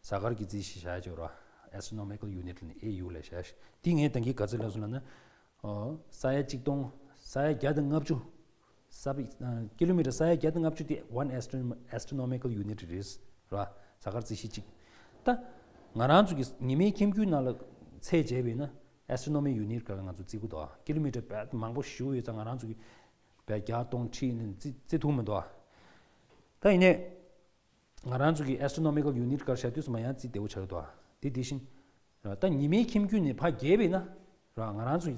གཟའ་སྐར་གྱི་རྩིས་གཞི་བཞག་ཡ་ཅིག་ཡོད་ར། Astronomical Unit ལ་ནི་ཨེ་ཡུ་ལ་བཞག་ཡ་ཞིག་དེ་ངས་ད་གིན་ག་ཚོད་ལབ་སོང་ལབ་ན། ཨོ། ས་ཡ་གཅིག་སྟོང་། ས་ཡ་བརྒྱ་དང་ལྔ་བཅུ། ས་བི་ཨ་ཀི་ལོ་མི་ཊར་ས་ཡ་བརྒྱ་དང་ལྔ་བཅུ་དེ་one astro- astronomical unit རེད་ར། གཟའ་སྐར་རྩིས་གཞི་གཅིག་ད་ང་རང་ཚོ་གི་ཉི་མའི་ཁྱིམ་རྒྱུད་ནང་ལ་ཚད་བྱས་པས་ན་astronomical unit ག་ལ་ང་ཚོ་བརྩི་གི་འདུག་ཨ། ཀི་ལོ་མི་ཊར་བས་མང་པོ་ཞེ་པོ་ཡོད་ཙང་ང་རང་ཚོ་གི་བས་བརྒྱ་སྟོང་ཁྲི་ནས་བརྩི་བརྩི་ཐུབ་མི་འདུག་ཨ། ད་ཡིན་ནའི། ང་རང་ཚོ་གི་astronomical unit ག་རེ་བཞག་དུས་སུ་མ་ཡང་རྩིས་བདེ་བོ་ཆགས་ཀྱི་འདུག་ཨ། དེ་དེ་བཞིན། ར་ད་ཉི་མའི་ཁྱིམ་རྒྱུད་ནས་ཕར་བརྒལ་བས་ན། ར་ང་རང་ཚོ་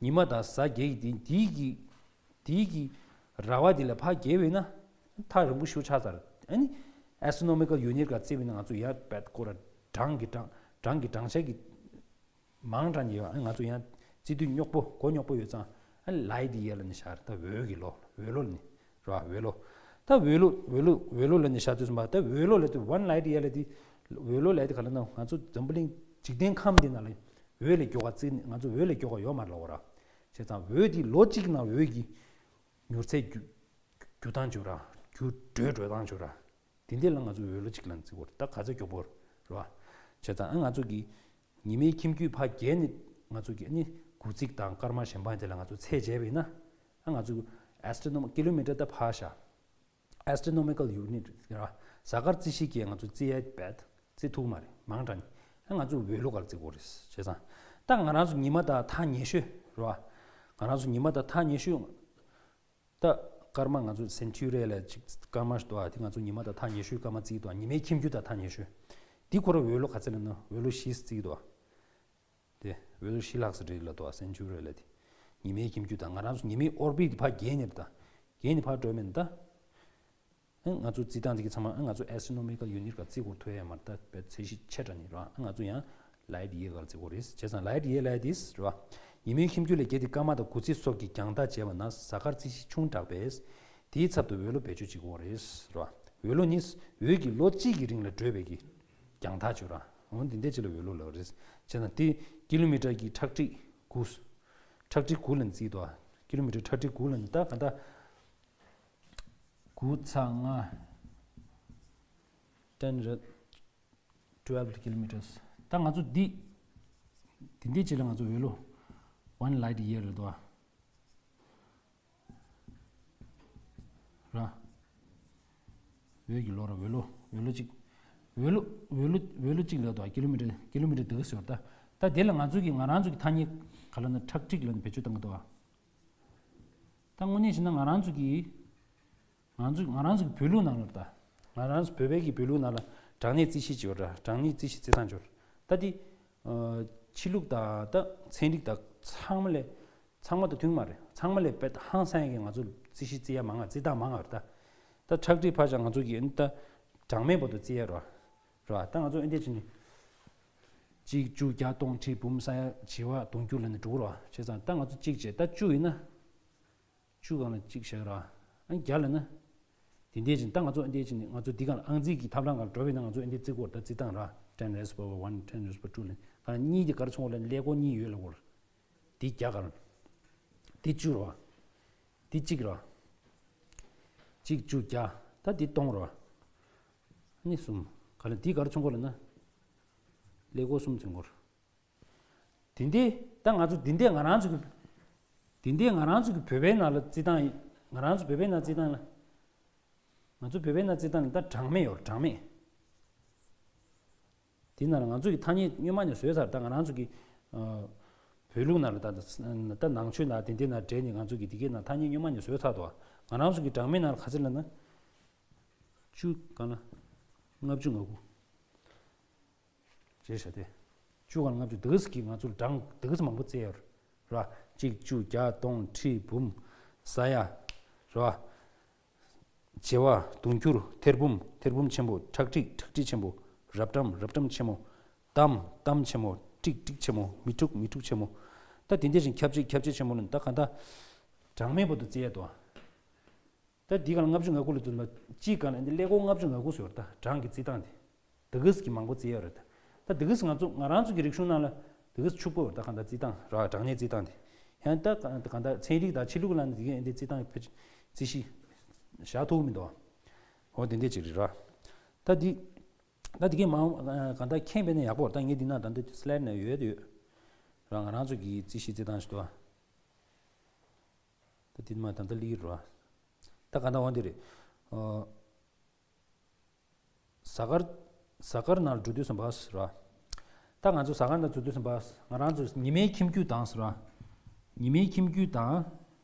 ཉི་མ་དང་གཟའ་རྒྱལ་གྱི་དེ་དེའི་གི་དེའི་གི་ར་བ་དེ་ལས་ཕར་བརྒལ་བས་ན། ཐག་རིང་པོ་ཞེ་པོ་ཆགས་ཚར། ཨ་ནི་astronomical unit ག་རྩིས་བས་ན་ང་ཚོ་ཡར་བད་སྐོར་ར་གྲངས་ཀྱི་གྲངས་གྲངས་ཀྱི་གྲངས་ཆད་ཀྱི་མང་དྲགས་ནས་ཡོད། ཨ་ང་ཚོ་ཡང་བརྩི་དུས་རྙོག་པོ་མགོ་རྙོག་པོ་ཡོད་ཙང་། ཨ་light year ལབ་ནས་བཞག་རེད། ད་འོད་ཀྱི་ལོ། འོད་ལོ་ལབ་ནས་རེད་བ། འོད་ལོ། ད་འོད་ལོ་འོད་ལོ་འོད་ལོ་ལབ་ནས་བཞག་དུས་ཙམ་པ་ད་འོད་ལོ་ལབ་དུས་one light year ལབ་དུས། འོད་ལོ་ལབ་དུས་ག་ལ་ན་ང་ཚོ་འཛམ་བུ་གླིང་འཇིག་རྟེན་ཁམས་འདི་ནང་ལ་འོད་ལས་མགྱོགས་པ་བརྩི་ནས་ང་ཚོ་འོད་ལས་མགྱོགས་པ་ཡོད་མ་རེད་ལབ་པ་ར། བྱས་ཙང་འོད་འདི་ལོ་གཅིག་ནང་འོད་ཀྱི་མྱུར་ཚད་རྒྱུ་རྒྱུ་སྟངས་བྱུང་ར། རྒྱུ་འགྲོས་འགྲོ་སྟངས་བྱུང་ར། དེ་འདྲ་ལ་ང་ཚོས་འོད་ལོ་གཅིག་ལ་བརྩི་དགོས་རེད། ད་ག་ཚོད་མགྱོགས་པོ་རེད་བ། བྱས་ཙང་ཨ་ང་ཚོ་གི་ཉི་མའི་ཁྱིམ་རྒྱུད་ཕར་བརྒལ་ནས་ང་ཚོ་གི་ཨ་ནི་དགུ་ཚིགས་དང་སྐར་མ་གཞན་པ་དེ་ལ་ང་ཚོ་ཚད་བྱས་པ་ཡིན་ན། ཨ་ང་ཚོ་astronom- ཀི་ལོ་མི་ཊར་ད་ཕར་བཞག astronomical unit ར། གཟའ་སྐར་རྩིས་གཞི་གི་ང་ཚོ་རྩིས་ཡ་བད་རྩིས་ཐུབ་མ་རེད། མང་དྲགས་ནས་ཨ་ང་ཚོ་འོད་ལོ་ག་ལ་བརྩི་དགོས་རེད། བྱས་ཙང་ ད་ང་རང་ཚོ་ཉི་མ་དང་ཐག་ཉེ་ཤོས་རེད་བ། ང་རང་ཚོ་ཉི་མ་དང་ཐག་ཉེ་ཤོས། ད་སྐར་མ་ང་ཚོ་སེན་ཅུ་རི་ལ་ཅིག་སྐར་མ་ཞིག་འདུག་བ། དེ་ང་ཚོ་ཉི་མ་དང་ཐག་ཉེ་ཤོས་སྐར་མ་བརྩིས་འདུག་བ། ཉི་མའི་ཁྱིམ་རྒྱུད་དང་ཐག་ཉེ་ཤོས། དེ་ཁོ་ར་འོད་ལོ་ག་ཚད་ལབ་ན་འོད་ལོ་བཞི་བརྩིས་འདུག་བ། དེ་འོད་ལོ་བཞི་ལྷག་ཙམ་རེད་ལབ་འདུག་བ། སེན་ཅུ་རི་ལ་དེ། ཉི་མའི་ཁྱིམ་རྒྱུད་དང་ང་རང་ཚོ་ཉི་མའི་ཨོར་བིཊ་ཕར་བརྒལ་ནས་ད། བརྒལ་ནས་ཕར་འགྲོ་མིན་ད། ཨ་ང་ཚོ་བརྩི་སྟངས་དེ་གི་ཚང་མ་ཨ་ང་ཚོ་ཨེ་སི་ཊོ་ནོ་མི་ཀལ་ཡུ་ནིཊ་ག་བརྩི་དགོས་ཐུག་ཡ་མ་རེད། ད་བས་ཚད་གཞི་ཆེ་དྲགས་ནི་རེད། ཨ་ང་ཚོ་ཡང་ལའིཊ་ཡི་ག་ལ་བརྩི་དགོས་རེད། བྱས་ཙང་ལའིཊ་ཡི་ལའིཊ་ཡི་རེད་བ། ཉི་མའི་ཁྱིམ་རྒྱུད་ལས་བརྒལ་ཏེ་སྐར་མ་དང་དགུ་ཚིགས་སོགས་ཀྱི་རྒྱང་ཐག་བྱས་པ་ན་གཟའ་སྐར་རྩིས་གཞི་ཆུང་དྲགས་པས། དེའི་ཚབ་ཏུ་འོད་ལོ་བེད་སྤྱོད་བྱེད་དགོས་རེད་བ། འོད་ལོ་ནི་འོད་ཀྱི་ལོ་གཅིག་གི་རིང་ལ་བགྲོད་པའི་གི་རྒྱང་ཐག་བྱོས་ར། འོ་འདི་འདྲ་ཅིག་ལ་འོད་ལོ་ལབ་རེད། བྱས་ཙང་དེ་ཀི་ལོ་མི་ཊར་གྱི་ཁྲག་ཁྲིག་དགུ། ཁྲག་ཁྲིག་དགུ་ལ་བརྩིས་འདུག་ཀི་ལོ་མི་ཊར་ཁྲག་ཁྲིག་དགུ་ལ་ནི་ད་ག་ད། དགུ་ཚེག་ལྔ། ten to the twelve kilometers། ད་ང་ཚོ་འདི། འདི་འདྲའི་ཅིག་ལ་ང་ཚོ་འོད་ལོ། one light year རེད་དོ། ར། འོད་ཀྱི་ལོ་ར་འོད་ལོ་འོད་ལོ་གཅིག་འོད་ལོ་འོད་ལོ་འོད་ལོ་གཅིག་ལ་དོ་ཀི་ལོ་མི་ཊར་ཀི་ལོ་མི་ཊར་འདི་ག་ཟེར་ད། ད་དེ་ལ་ང་ཚོ་གི་ང་རང་ཚོ་གི་ཐ་སྙད་ག་ལ་ན་ཁྲག་ཁྲིག་ལ་ནི་བེད་སྤྱོད་བཏང་གི་འདུག་ཨ། ད་དངོས་གནས་བྱས་ན་ང་རང་ཚོ་གི། ང་ཚོ་ང་རང་ཚོ་གི་བོད་ལུགས་ནང་ལ་ད། ང་རང་ཚོ་བོད་པའི་གི་བོད་ལུགས་ནང་ལ་གྲངས་གནས་རྩིས་གཞི་ཅིག་ཡོད་ར། གྲངས་གནས་རྩིས་གཞི་རྩིས་སྟངས་ཅིག་ཡོད་ར། ད་དེ། ཕྱི་ལུགས་དང་ད་ཚན་རིག་དང་ཚང་མ་ལས། ཚང་མ་དང་མཐུན་མ་རེད། ཚང་མ་ལས་དཔེ་ཧང་སང་ཡ་གི་ང་ཚོ་རྩིས་གཞི་རྩིས་ཡ་མང་ང་རྩིས་སྟངས་མང་ང་རེད་ད། ད་ཁྲག་ཁྲིག་ཕར་བཞག་ང་ཚོ་གི་ད་གྲངས་མེད་བར་དུ་རྩིས་ཡ་རེད་བ། རེད་བ། ད་ང་ཚོ་ཨེ་འདྲས་བྱས་ནས། གཅིག་བཅུ་བརྒྱ་སྟོང་ཁྲི་འབུམ་ས་ཡ་བྱེ་བ་དུང་ཕྱུར་ལ་ནི་འགྲོ་གི་རེད་བ། བྱས་ཙང་ད་ང་ཚོ་གཅིག་བྱས་ད་བཅུ་ཡིན་ན། བཅུ་སྒང་ལ་གཅིག་བཞག་ར། ཨ་ནི་བརྒྱ་ལ་ན། དེ་འདྲས་ཅིག་ད་ང་ཚོ་ཨ་འདྲས་ཅིག་ནི་ང་ཚོ་འདི་སྒང་ལ་ཨང་རྩིས་ཀྱི་ཐབས་ལམ་སྒང་ལ་འགྲོ་བས་ན་ང་ཚོ་ཨ་འདྲས་རྩིས་སྐོར་ད་རྩིས་སྟངས་ར། ten raised power one, ten raised power two ལ་ནི་ག་ལ་གཉིས་དེ་ག་རེ་མཚོན་གོ་ལ་ཀླད་ཀོར་གཉིས་ཡོད་ལ་གོ། འདི་བརྒྱ་ག་ལ། འདི་བཅུ་ར། འདི་གཅིག་ར། གཅིག་བཅུ་བརྒྱ། ད་འདི་སྟོང་ར། ཨ་ནི་གསུམ། ག་ལ་འདི་ག་རེ་མཚོན་གོ་ལ་ན། ཀླད་ཀོར་གསུམ་མཚོན་གོ། དེ་འདྲས་ད་ང་ཚོ་འདི་འདྲས་ང་རང་ཚོ་གི། དེ་འདྲས་ང་རང་ཚོ་གི་བོད་པའི་ནང་ལ་རྩིས་སྟངས་ཡིན། ང་རང་ཚོ་བོད་པའི་ནང་རྩིས་སྟངས་ལ། ང་ཚོ་བོད་པའི་ནང་རྩིས་སྟངས་ལ་ད་གྲངས་མེད་ཡོད་རེད། གྲངས་མེད། དེ་ནང་ལ་ང་ཚོ་གི་ཐ་སྙད་སྔོན་མ་ནས་བཟོས་ཚར། ད་ང་རང་ཚོ་གི། བོད་ལུགས་ནང་ལ་ད་ད་ནང་ཆོས་ནང་དེ་འདྲས་ནང་འདྲེས་ནས་ང་ཚོ་གི་དེ་གའི་ནང་ཐ་སྙད་སྔོན་མ་ནས་བཟོས་ཚར་འདུག་ང་རང་ཚོ་གི་གྲངས་མེད་ནང་ལ་ག་ཚོད་ལབ་ན། བཅུ་གང་ལ། ལྔ་བཅུ་ང་དགུ། རེད་ཤག་དེ། བཅུ་གང་ལྔ་བཅུ་འདི་ག་ཟིག་གིས་ང་ཚོར་གྲངས་འདི་ག་ཟིག་མང་པོ་བཙལ་ཡོད་རེད། གཅིག་བཅུ་བརྒྱ་སྟོང་ཁྲི་འབུམ། ས་ཡ། རེད་བ། བྱེ་བ་དུང་ཕྱུར་ཐེར་འབུམ་ཐེར་འབུམ་ཆེན་པོ་ཁྲག་ཁྲིག་ཁྲག་ཁྲིག་ཆེན་པོ། རབ་བཀྲམ་རབ་བཀྲམ་ཆེན་མོ། གཏམ་གཏམ་ཆེན་མོ་ཀྲིག་ཀྲིག་ཆེན་མོ་མི་འཁྲུག་མི་འཁྲུག་ཆེན་མོ། ད་དེ་འདྲ་བཞིན་ཁྱབ་བྱེད་ཁྱབ་བྱེད་ཆེན་མོ་ནི་ད་ག་ད། གྲངས་མེད་པོ་དུ་བཙལ་ཡ་དོ། ད་འདི་ག་ལ་ལྔ་བཅུ་ང་དགུ་ལ་བཙུན་པ་གཅིག་ག་ལ་འདི་ཀླད་ཀོར་ལྔ་བཅུ་ང་དགུ་ཟེར་བ་ད་གྲངས་ཀྱི་རྩིས་སྟངས་དེ། དེ་ག་ཟིག་གི་མང་པོ་བརྩི་ཡ་རེད་ད། ད་དེ་ག་ཟིག་ང་ཚོ་ང་རང་ཚོ་གི་རིག་གཞུང་ནང་ལ་དེ་ག་ཟིག་ཕྱུག་པོ་ཡོད་ད་གང་ལྟར་རྩིས་སྟངས་ར་གྲངས་གནས་རྩིས་སྟངས་དེ། ཡང་ད་གང་ལྟར་ཚན་རིག་དང་ཕྱི་ལུགས་ལ་ནི་དེ་གའི་འདི་རྩིས་སྟངས་ཕལ་ཆེར་རྩིས་གཞི་བཞག་ཐུབ་མི་འདུག་འོ་དེ་འདྲས་ཅིག་རེད་ར། ད་འདི་ད་དེ་གའི་མང་གང་ལྟར་མཁྱེན་པས་ན་ཡག་པོ་རེད། ད་ངས་འདི་ན་ད་འདི་སི་ལའེ་ཌི་ན་ཡོད་དེ་ཡོད་ར། ང་རང་ཚོ་གི་རྩིས་གཞི་རྩིས་སྟངས་ཞིག་འདུག་ད་དེ་མ་ད་ལྟ་ལི་ར། ད་ག་ད་འོ་འདི་རེད། ཨོ། གཟའ་སྐར། གཟའ་སྐར་ནང་ལ་འགྲོ་དུས་སམ་བ་ཟེར་བ། ད་ང་ཚོ་གཟའ་སྐར་ནང་འགྲོ་དུས་སམ་བ། ང་རང་ཚོ་ཉི་མའི་ཁྱིམ་རྒྱུད་དང་ཟེར་བ། ཉི་མའི་ཁྱིམ་རྒྱུད་དང་།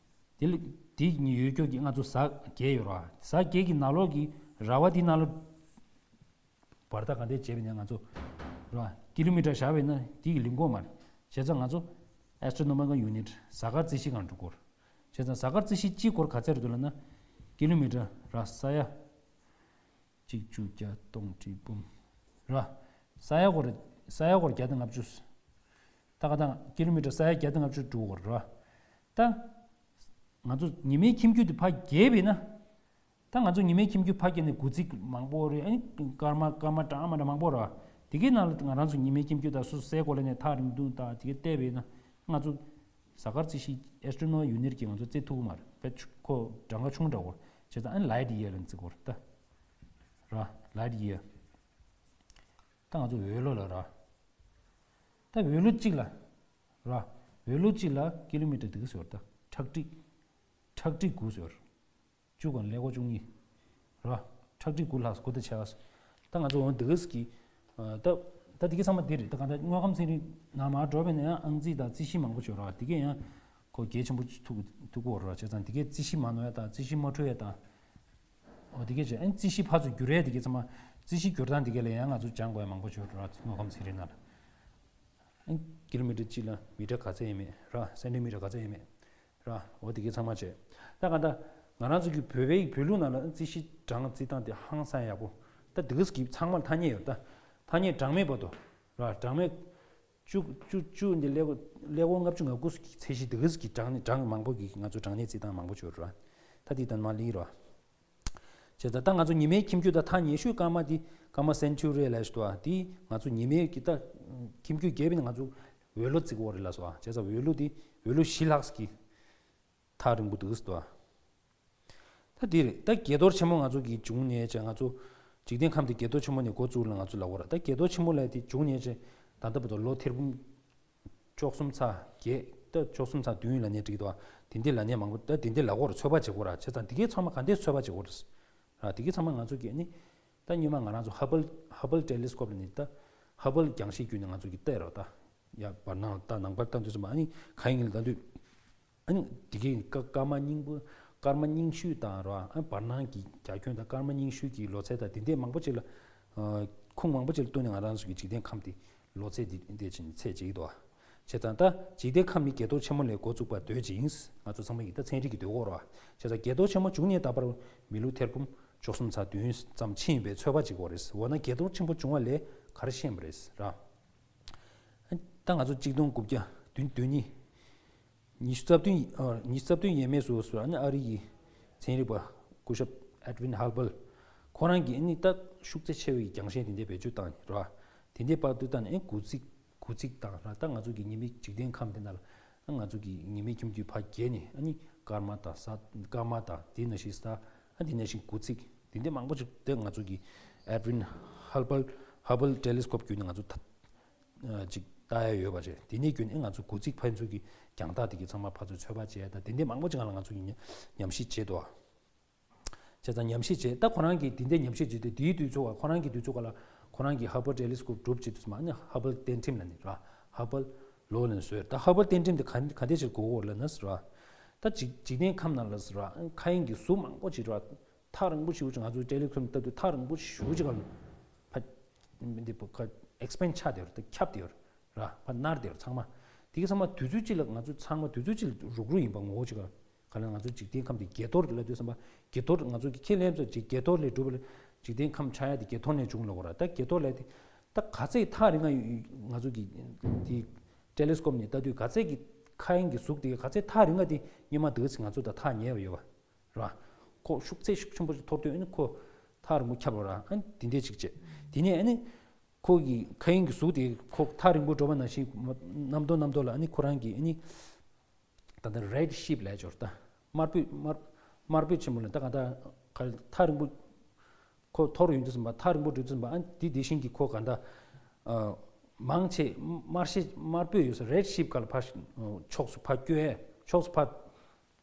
དེ་ལ་དེ་ཉི་ཡོད་སྐྱོ་གི་ང་ཚོ་གཟའ་བརྒྱད་ཡོད་ར། གཟའ་བརྒྱད་ཀྱི་ནང་ལོགས་ཀྱི་ར་བ་དེ་ནང་ལ། བར་ཐག་ག་འདྲས་བྱས་པ་ཡིན་ན་ང་ཚོ། ར། ཀི་ལོ་མི་ཊར་བཞག་པ་ཡིན་ན་དེ་གི་ལིང་གོ་མ་རེད། བྱས་ཙང་ང་ཚོ་ཨེ་སི་ཊོ་ནོ་མི་ཀལ་ཡུ་ནིཊ་གཟའ་སྐར་རྩིས་གཞི་སྒང་འགྲོ་དགོས་རེད། བྱས་ཙང་གཟའ་སྐར་རྩིས་གཞི་གཅིག་སྐོར་ག་ཚད་རེད་འདུག་ལབ་ན། ཀི་ལོ་མི་ཊར་ར་ས་ཡ། གཅིག་བཅུ་བརྒྱ་སྟོང་ཁྲི་འབུམ། ར། ས་ཡ་སྐོར་ས་ཡ་སྐོར་བརྒྱ་དང་ལྔ་བཅུ། ད་ག་ད་ཀི་ལོ་མི་ཊར་ས་ཡ་བརྒྱ་དང་ལྔ་བཅུ་འགྲོ་དགོས་རེད་ར། ད། ང་ཚོ་ཉི་མའི་ཁྱིམ་རྒྱུད་དེ་ཕར་བརྒལ་བས་ན། ད་ང་ཚོ་ཉི་མའི་ཁྱིམ་རྒྱུད་ཕ་སྐྱེས་ནས་དགུ་ཚིགས་མང་པོ་རེད། ཨ་ནི་སྐར་མ་སྐར་མ་གྲངས་མ་གྲངས་མང་པོ་རེད་བ། དེ་གའི་ནང་ལ་ང་རང་ཚོ་ཉི་མའི་ཁྱིམ་རྒྱུད་དང་སོ་སོ་སའི་གོ་ལ་ནས་ཐག་རིང་ཐུང་དང་དེ་གའི་བལྟས་པས་ན། ང་ཚོ་གཟའ་སྐར་རྩིས་གཞི་ཨེ་སི་ཊོ་ནོ་མི་ཀལ་ཡུ་ནིཊ་གིས་ང་ཚོ་རྩིས་ཐུབ་ཀྱི་མ་རེད། དཔེ་ཆུ་ཁོ་གྲངས་ཀ་ཆུང་དྲགས་པོ་རེད། བྱས་ཙང་ཨ་ནི་ལའིཊ་ཡིར་ལ་རྩིས་དགོས་རེད་ད། ར། ལའིཊ་ཡིར། ད་ང་ཚོ་འོད་ལོ་ལ་ར། ད་འོད་ལོ་གཅིག་ལ། ར། འོད་ལོ་གཅིག་ལ་ཀི་ལོ་མི་ཊར་དེ་ག་ཟེར་བ་རེད་ད། ཁྲག་ཁྲིག་ཁྲག་ཁྲིག་དགུ་ཟེར་བ་རེད། བཅུ་གང་ཀླད་ཀོར་བཅུ་གཉིས། ར། ཁྲག་ཁྲིག་དགུ་ལྷག་དགུ་དང་ཕྱེད་ཀ་ད་ང་ཚོ་འོ་འདི་ག་ཟིག་གི། ཨ། ད། ད་ ད་དེ་གའི་ཚང་མ་འདི་རེད། ད་ག་ད་དངོས་ཁམས་ཚན་རིག་ནང་མར་འགྲོ་བས་ན་ཡང་ཨང་རྩིས་དང་རྩིས་གཞི་མང་པོ་ཡོད་རེད་བ། དེ་གས་ཡང་ཁོ་གལ་ཆེན་པོ་ཐུག་ཐུག་གི་ཡོད་རེད་བ། བྱས་ཙང་དེ་གས་རྩིས་གཞི་མ་ནོར་ཡ་དང་རྩིས་གཞི་མ་འཁྲུལ་ཡ་དང་། འོ་དེ་གས་བྱས་ཨ་ནི་རྩིས་གཞི་ཕར་ཚུར་བསྒྱུར་ཡ་དེ་གས་ཚང་མ། རྩིས་གཞི་བསྒྱུར་སྟངས་དེ་གས་ལ་ཡང་ང་ཚོ་སྦྱང་དགོས་ཡ་མང་པོ་ཡོད་རེད་བ། དངོས་ཁམས་ཚན་རིག་ནང་ལ། ཨ་ནི་ཀི་ལོ་མི་ཊར་གཅིག་ལ་མི་ཊར་ག་ཚད་ཡིན་མེད་ར། སེན་ཊི་མི་ཊར་ག་ཚད་ཡིན་མེད་ར། འོ་དེ་གས་ཚང་མ་བྱས། ད་ག་ད་ང་རང་ཚོ་གི་བོད་པའི་བོད་ལུགས་ནང་ལ་རྩིས་གཞི་གྲངས་རྩིས་སྟངས་དེ་ཧང་སང་ཡག་པོ། ད་དེ་གས་ཀྱི་ཚང་མར་ཐ་སྙད་ཡོད་ད། ཐ་སྙད་གྲངས་མེད་བར་དུ་ར། གྲངས་མེད་བཅུ་བཅུ་བཅུ་འདི་ཀླད་ཀོར་ཀླད་ཀོར་ལྔ་བཅུ་ང་དགུ་ཚད་གཞི་དེ་གས་ཀྱི་གྲངས་གྲངས་མང་པོ་གི་ང་ཚོ་གྲངས་སྙེགས་རྩིས་སྟངས་མང་པོ་ཡོད་ར། ད་དེ་ད་མར་ལེན་ར། བྱས་ཙང་ད་ང་ཚོ་ཉི་མའི་ཁྱིམ་རྒྱུད་དང་ཐག་ཉེ་ཤོས་སྐར་མ་དེ་སྐར་མ་སེན་ཅུ་རི་ལབ་ཞིག་འདུག་བ། དེ་ང་ཚོ་ཉི་མའི་གི་ད་ཁྱིམ་རྒྱུད་རྒྱས་པ་ནི་ང་ཚོ་འོད་ལོ་བརྩི་གི་ཡོད་རེད་ལབ་སོང་བ། བྱས་ཙང་འོད་ལོ་དེ་འོད་ལོ་བཞི་ལྷག་གི་ཐག་རིང་པོ་འདུག་ཟེར་འདུག་བ། ད་དེ་རེད། ད་བརྒྱད་གཏོར་ཆེན་མོ་ང་ཚོ་གི་འབྱུང་གནས་བྱས། ང་ཚོ་འཇིག་རྟེན་ཁམས་དེ་བརྒྱད་གཏོར་ཆེན་མོ་ནས་འགོ་བཙུགས་ལ་ང་ཚོ་ལབ་ཡོད་ར། ད་བརྒྱད་གཏོར་ཆེན་མོ་ལབ་དེ་འབྱུང་གནས་བྱས། ད་ལྟ་བར་དུ་ལོ་ཐེར་འབུམ་བཅུ་གསུམ་ཚེག་བརྒྱད། ད་བཅུ་གསུམ་ཚེག་བདུན་ལབ་ནའི་འགྲིག་འདུག་བ། དེ་འདྲའི་ལབ་ནའི་མང་པོ། ད་དེ་འདྲའི་ལབ་ཀྱི་ཡོད་རེད། ཚོད་དཔག་བྱེད་ཀྱི་ཡོད་རེད། བྱས་ཙང་དེ་གའི་ཚང་མ་ག་འདྲའི་ཚོད་དཔག་བྱེད་ཀྱི་ཡོད་རེད་ར། དེ་གའི་ཚང་མ་ང་ཚོ་གི་ཨ་ནི་ད་སྔོན་མ་ང་རང་ཚོ་ཧ་བལ་ཧ་བལ་ཊེ་ལི་སི་ཀོབ་ལབ་ནའི་ད་ཧ་བལ་རྒྱང་ཤེལ་བརྒྱུད་ནས་ང་ཚོ་གི་བལྟས་ར། ད་ཡར་བར་སྣང་ལ་ལྟ། ནང་པར་ལྟ་དུས་ཙམ་པ་ཨ་ནི་གང་ཡིན་ལབ་དུས། ཨ་ནི་དེ་གའི་སྐར་སྐར་མ་རྙིང་པོ། སྐར་མ་རྙིང་ཤོས་དང་ར། ཨ་བར་སྣང་གི་རྒྱ་ཁྱོན་དང་སྐར་མ་རྙིང་ཤོས་ཀྱི་ལོ་ཚད་དང་དེ་འདྲའི་མང་པོ་ཅིག་ལ། ཨ་ཁུངས་མང་པོ་ཅིག་ལ་བསྟུན་ནས་ང་རང་ཚོ་གི་འཇིག་རྟེན་ཁམས་དེ་ལོ་ཚད་འདི་འདི་ཕྱིན་ཚད་ཅིག་འདུག་བ། བྱས་ཙང་ད་འཇིག་རྟེན་ཁམས་ནི་བརྒྱད་གཏོར་ཆེན་མོ་ལས་འགོ་བཙུགས་པར་འདོད་ཅིང་། ང་ཚོ་ཚང་མ་གི་ད་ཚན་རིག་གི་འདོད་སྐོར་ར། བྱས་ཙང་བརྒྱད་གཏོར་ཆེན་མོ་འབྱུང་གནས་ད་བར་མི་ལོ་ཐེར་འབུམ་བཅུ་གསུམ་ཚེག་བདུན་ཙམ་ཕྱིན་ཡོད་པའི་ཚོད་དཔག་བྱེད་ཀྱི་ཡོད་རེད། འོ་ན་བརྒྱད་གཏོར་ཆེན་པོ་བྱུང་བ་ལས་ག་རེ་ཤེས་པ་རེད་ར། ད་ང་ཚོ་གཅིག་སྟོང་དགུ་བརྒྱ་བདུན་བདུན་ཉིས། ཉི་ཤུ་རྩ་བདུན། ཨ་ཉི་ཤུ་རྩ་བདུན་ཡས་མས་སུ་སུ་ཨ་ནི་ཨ་རི་ཡི་ཚན་རིག་པ་སྐུ་ཞབས་ཨེ་ཌི་ཝིན་ཧལ་བལ། ཁོ་རང་གིས་ཨ་ནི་ད་ཤུགས་ཚད་ཆེ་བའི་རྒྱང་ཤེལ་དེ་འདྲ་བེད་སྤྱོད་བཏང་ནས་ར། དེ་འདྲའི་པར་དུ་བཏང་ནས་ཨ་དགུ་ཚིགས་དགུ་ཚིགས་དང་ར། ད་ང་ཚོ་གི་ཉི་མའི་འཇིག་རྟེན་ཁམས་དེ་ནང་ལ་ཨ་ང་ཚོ་གི་ཉི་མའི་ཁྱིམ་རྒྱུད་ཕར་བརྒྱད་ནས་ཨ་ནི་སྐར་མ་དང་གཟའ། སྐར་མ་དང་དེ་ནང་བཞིན་གཟའ། ཨ་དེ་ནང་བཞིན་དགུ་ཚིགས་དེ་འདྲའི་མང་པོ་ཅིག་དེ་ང་ཚོ་གི་ཨེ་ཌི་ཝིན་ཧལ་བལ། ཧལ་བལ་ཊེ་ལི་སི་ཀོབ་བརྒྱུད་ནས་ང་ཚོ་ད། ཅིག་ལྟ་ཡ་ཡོད་པ་རེད། དེ་ནས་བརྒྱུད་ནས་ང་ཚོ་དགུ་ཚིགས་ཕན་ཚུན་གྱི་རྒྱང་ཐག་དེ་གའི་ཚང་མ་ཕར་ཚུར་ཚོད་དཔག་བྱས། ད་དེ་འདྲའི་མང་པོ་ཅིག་སྒང་ལ་ང་ཚོ་གིས་ཉམས་ཞིབ་བྱས་འདུག་བ། བྱས་ཙང་ཉམས་ཞིབ་བྱས། ད་ཁོ་རང་གིས་དེ་འདྲའི་ཉམས་ཞིབ་བྱས་ཏེ། དེའི་དུས་ཚོད་ཁོ་རང་གི་དུས་ཚོད་སྒང་ལ་ཁོ་རང་གིས་ཧལ་བལ་ཊེ་ལི་སི་ཀོབ་གྲུབ་བྱེད་དུས་ཙམ་པ་ཨ་ནི་ཧལ་བལ་གཏན་ཁྲིམས་ལབ་ནས་ར། ཧལ་བལ་ལོ་ལབ་ནས་བཟོས། ད་ཧལ་བལ་གཏན་ཁྲིམས་དེ་ག་ག་འདྲ་ཞིག་གོ་དགོས་ལབ་ན་ར། ད་འཇིག་འཇིག་རྟེན་ཁམས་ནང་ལ་ར། མཁའ་དབྱིངས་ཀྱི་གཟུགས་མང་པོ་ཅིག་ར། ཐག་རིང་པོ་ཞེ་པོ་ཅིག་ང་ཚོའི་ཊེ་ལི་སི་ཀོབ་ལྟ་དུས་ཐག་རིང་པོ་ཞེ་པོ་ཅིག་སྒང་ལ་ཕར་འདི་པོ་ཁ་ཨེག་སི་པེན་ཌི་ཆགས་བསྡད་ཡོད་རེད། ད་ཁྱབ་བསྡད་ཡོད་རེད་ར། ཕར་ནར་བསྡད་ཡོད་རེད་ཚང་མ། དེ་གའི་ཚང་མ་དུས་ཚོད་གཅིག་ལ་ང་ཚོ་ཚང་མ་དུས་ཚོད་གཅིག་ལ་རུག་རུག་ཡིན་པ་ངོ་བོ་གཅིག་ག་ག་ལ་ང་ཚོ་འཇིག་རྟེན་ཁམས་དེ་བརྒྱད་གཏོར་ལབ་དུས་ཙམ་པ་བརྒྱད་གཏོར་ང་ཚོ་གི་ཁས་ལེན་ཚོ་ཅིག་བརྒྱད་གཏོར་ལས་གྲུབ་པ་ལ་འཇིག་རྟེན་ཁམས་ཆགས་ཡ་དེ་བརྒྱད་གཏོར་ནས་བྱུང་ལབ་དགོས་ར། ད་བརྒྱད་གཏོར་ལབ་དེ་ད་ག་ཚད་ཐག་རིང་ང་ང་ཚོ་གི་དེ་ཊེ་ལི་སི་ཀོབ་ནས་ལྟ་དུས་ག་ཚད་ཀྱི་མཁའ་དབྱིངས་ཀྱི་གཟུགས་དེ་ག་ཚད་ཐག་རིང་ང་དེ་སྔོན་མ་དེ་ག་ཚད་ང་ཚོ་དང་ཐག་ཉེ་བ་ཡོད་པ། ར། ཁོ་ཤུགས་ཚད་ཤུགས་ཆེན་པོ་ཞིག་འཐོར་དུས་ཨ་ནི་ཁོ་ཐག་རིང་པོ་ཁྱབ་ར། ཨ་ནི་དེ་འདྲས་ཅིག་བྱས། དེ་ནས་ཨ་ནི་ཁོ་གི་མཁའ་དབྱིངས་ཀྱི་གཟུགས་དེ་ཁོ་ཐག་རིང་པོ་འགྲོ་བ་ནང་བཞིན་གནམ་མདོ་གནམ་མདོ་ལ་ཨ་ནི་ཁོ་རང་གི་ཨ་ནི་ད་ལྟ་རེཌ་ཤིབ་ལབ་ཅོར་ད་དམར་པོས་དམར་དམར་པོས་ཆེན་པོ་ལ་ད་ག་ད་ག་ཐག་རིང་པོ་ཁོ་འཐོར་ཡོང་དུས་ཙམ་པ་ཐག་རིང་པོ་འགྲོ་དུས་ཙམ་པ་ཨ་ནི་དེ་དེ་བཞིན་གྱི་ཁོ་ག་ད་མང་ཆེ་དམར་ཤེལ་དམར་པོས་ཡོད་ས་རེཌ་ཤིབ་ག་ལ་ཕར་ཕྱོགས་སུ་ཕར་བསྐྱོད་ཡས་ཕྱོགས་སུ་ཕར།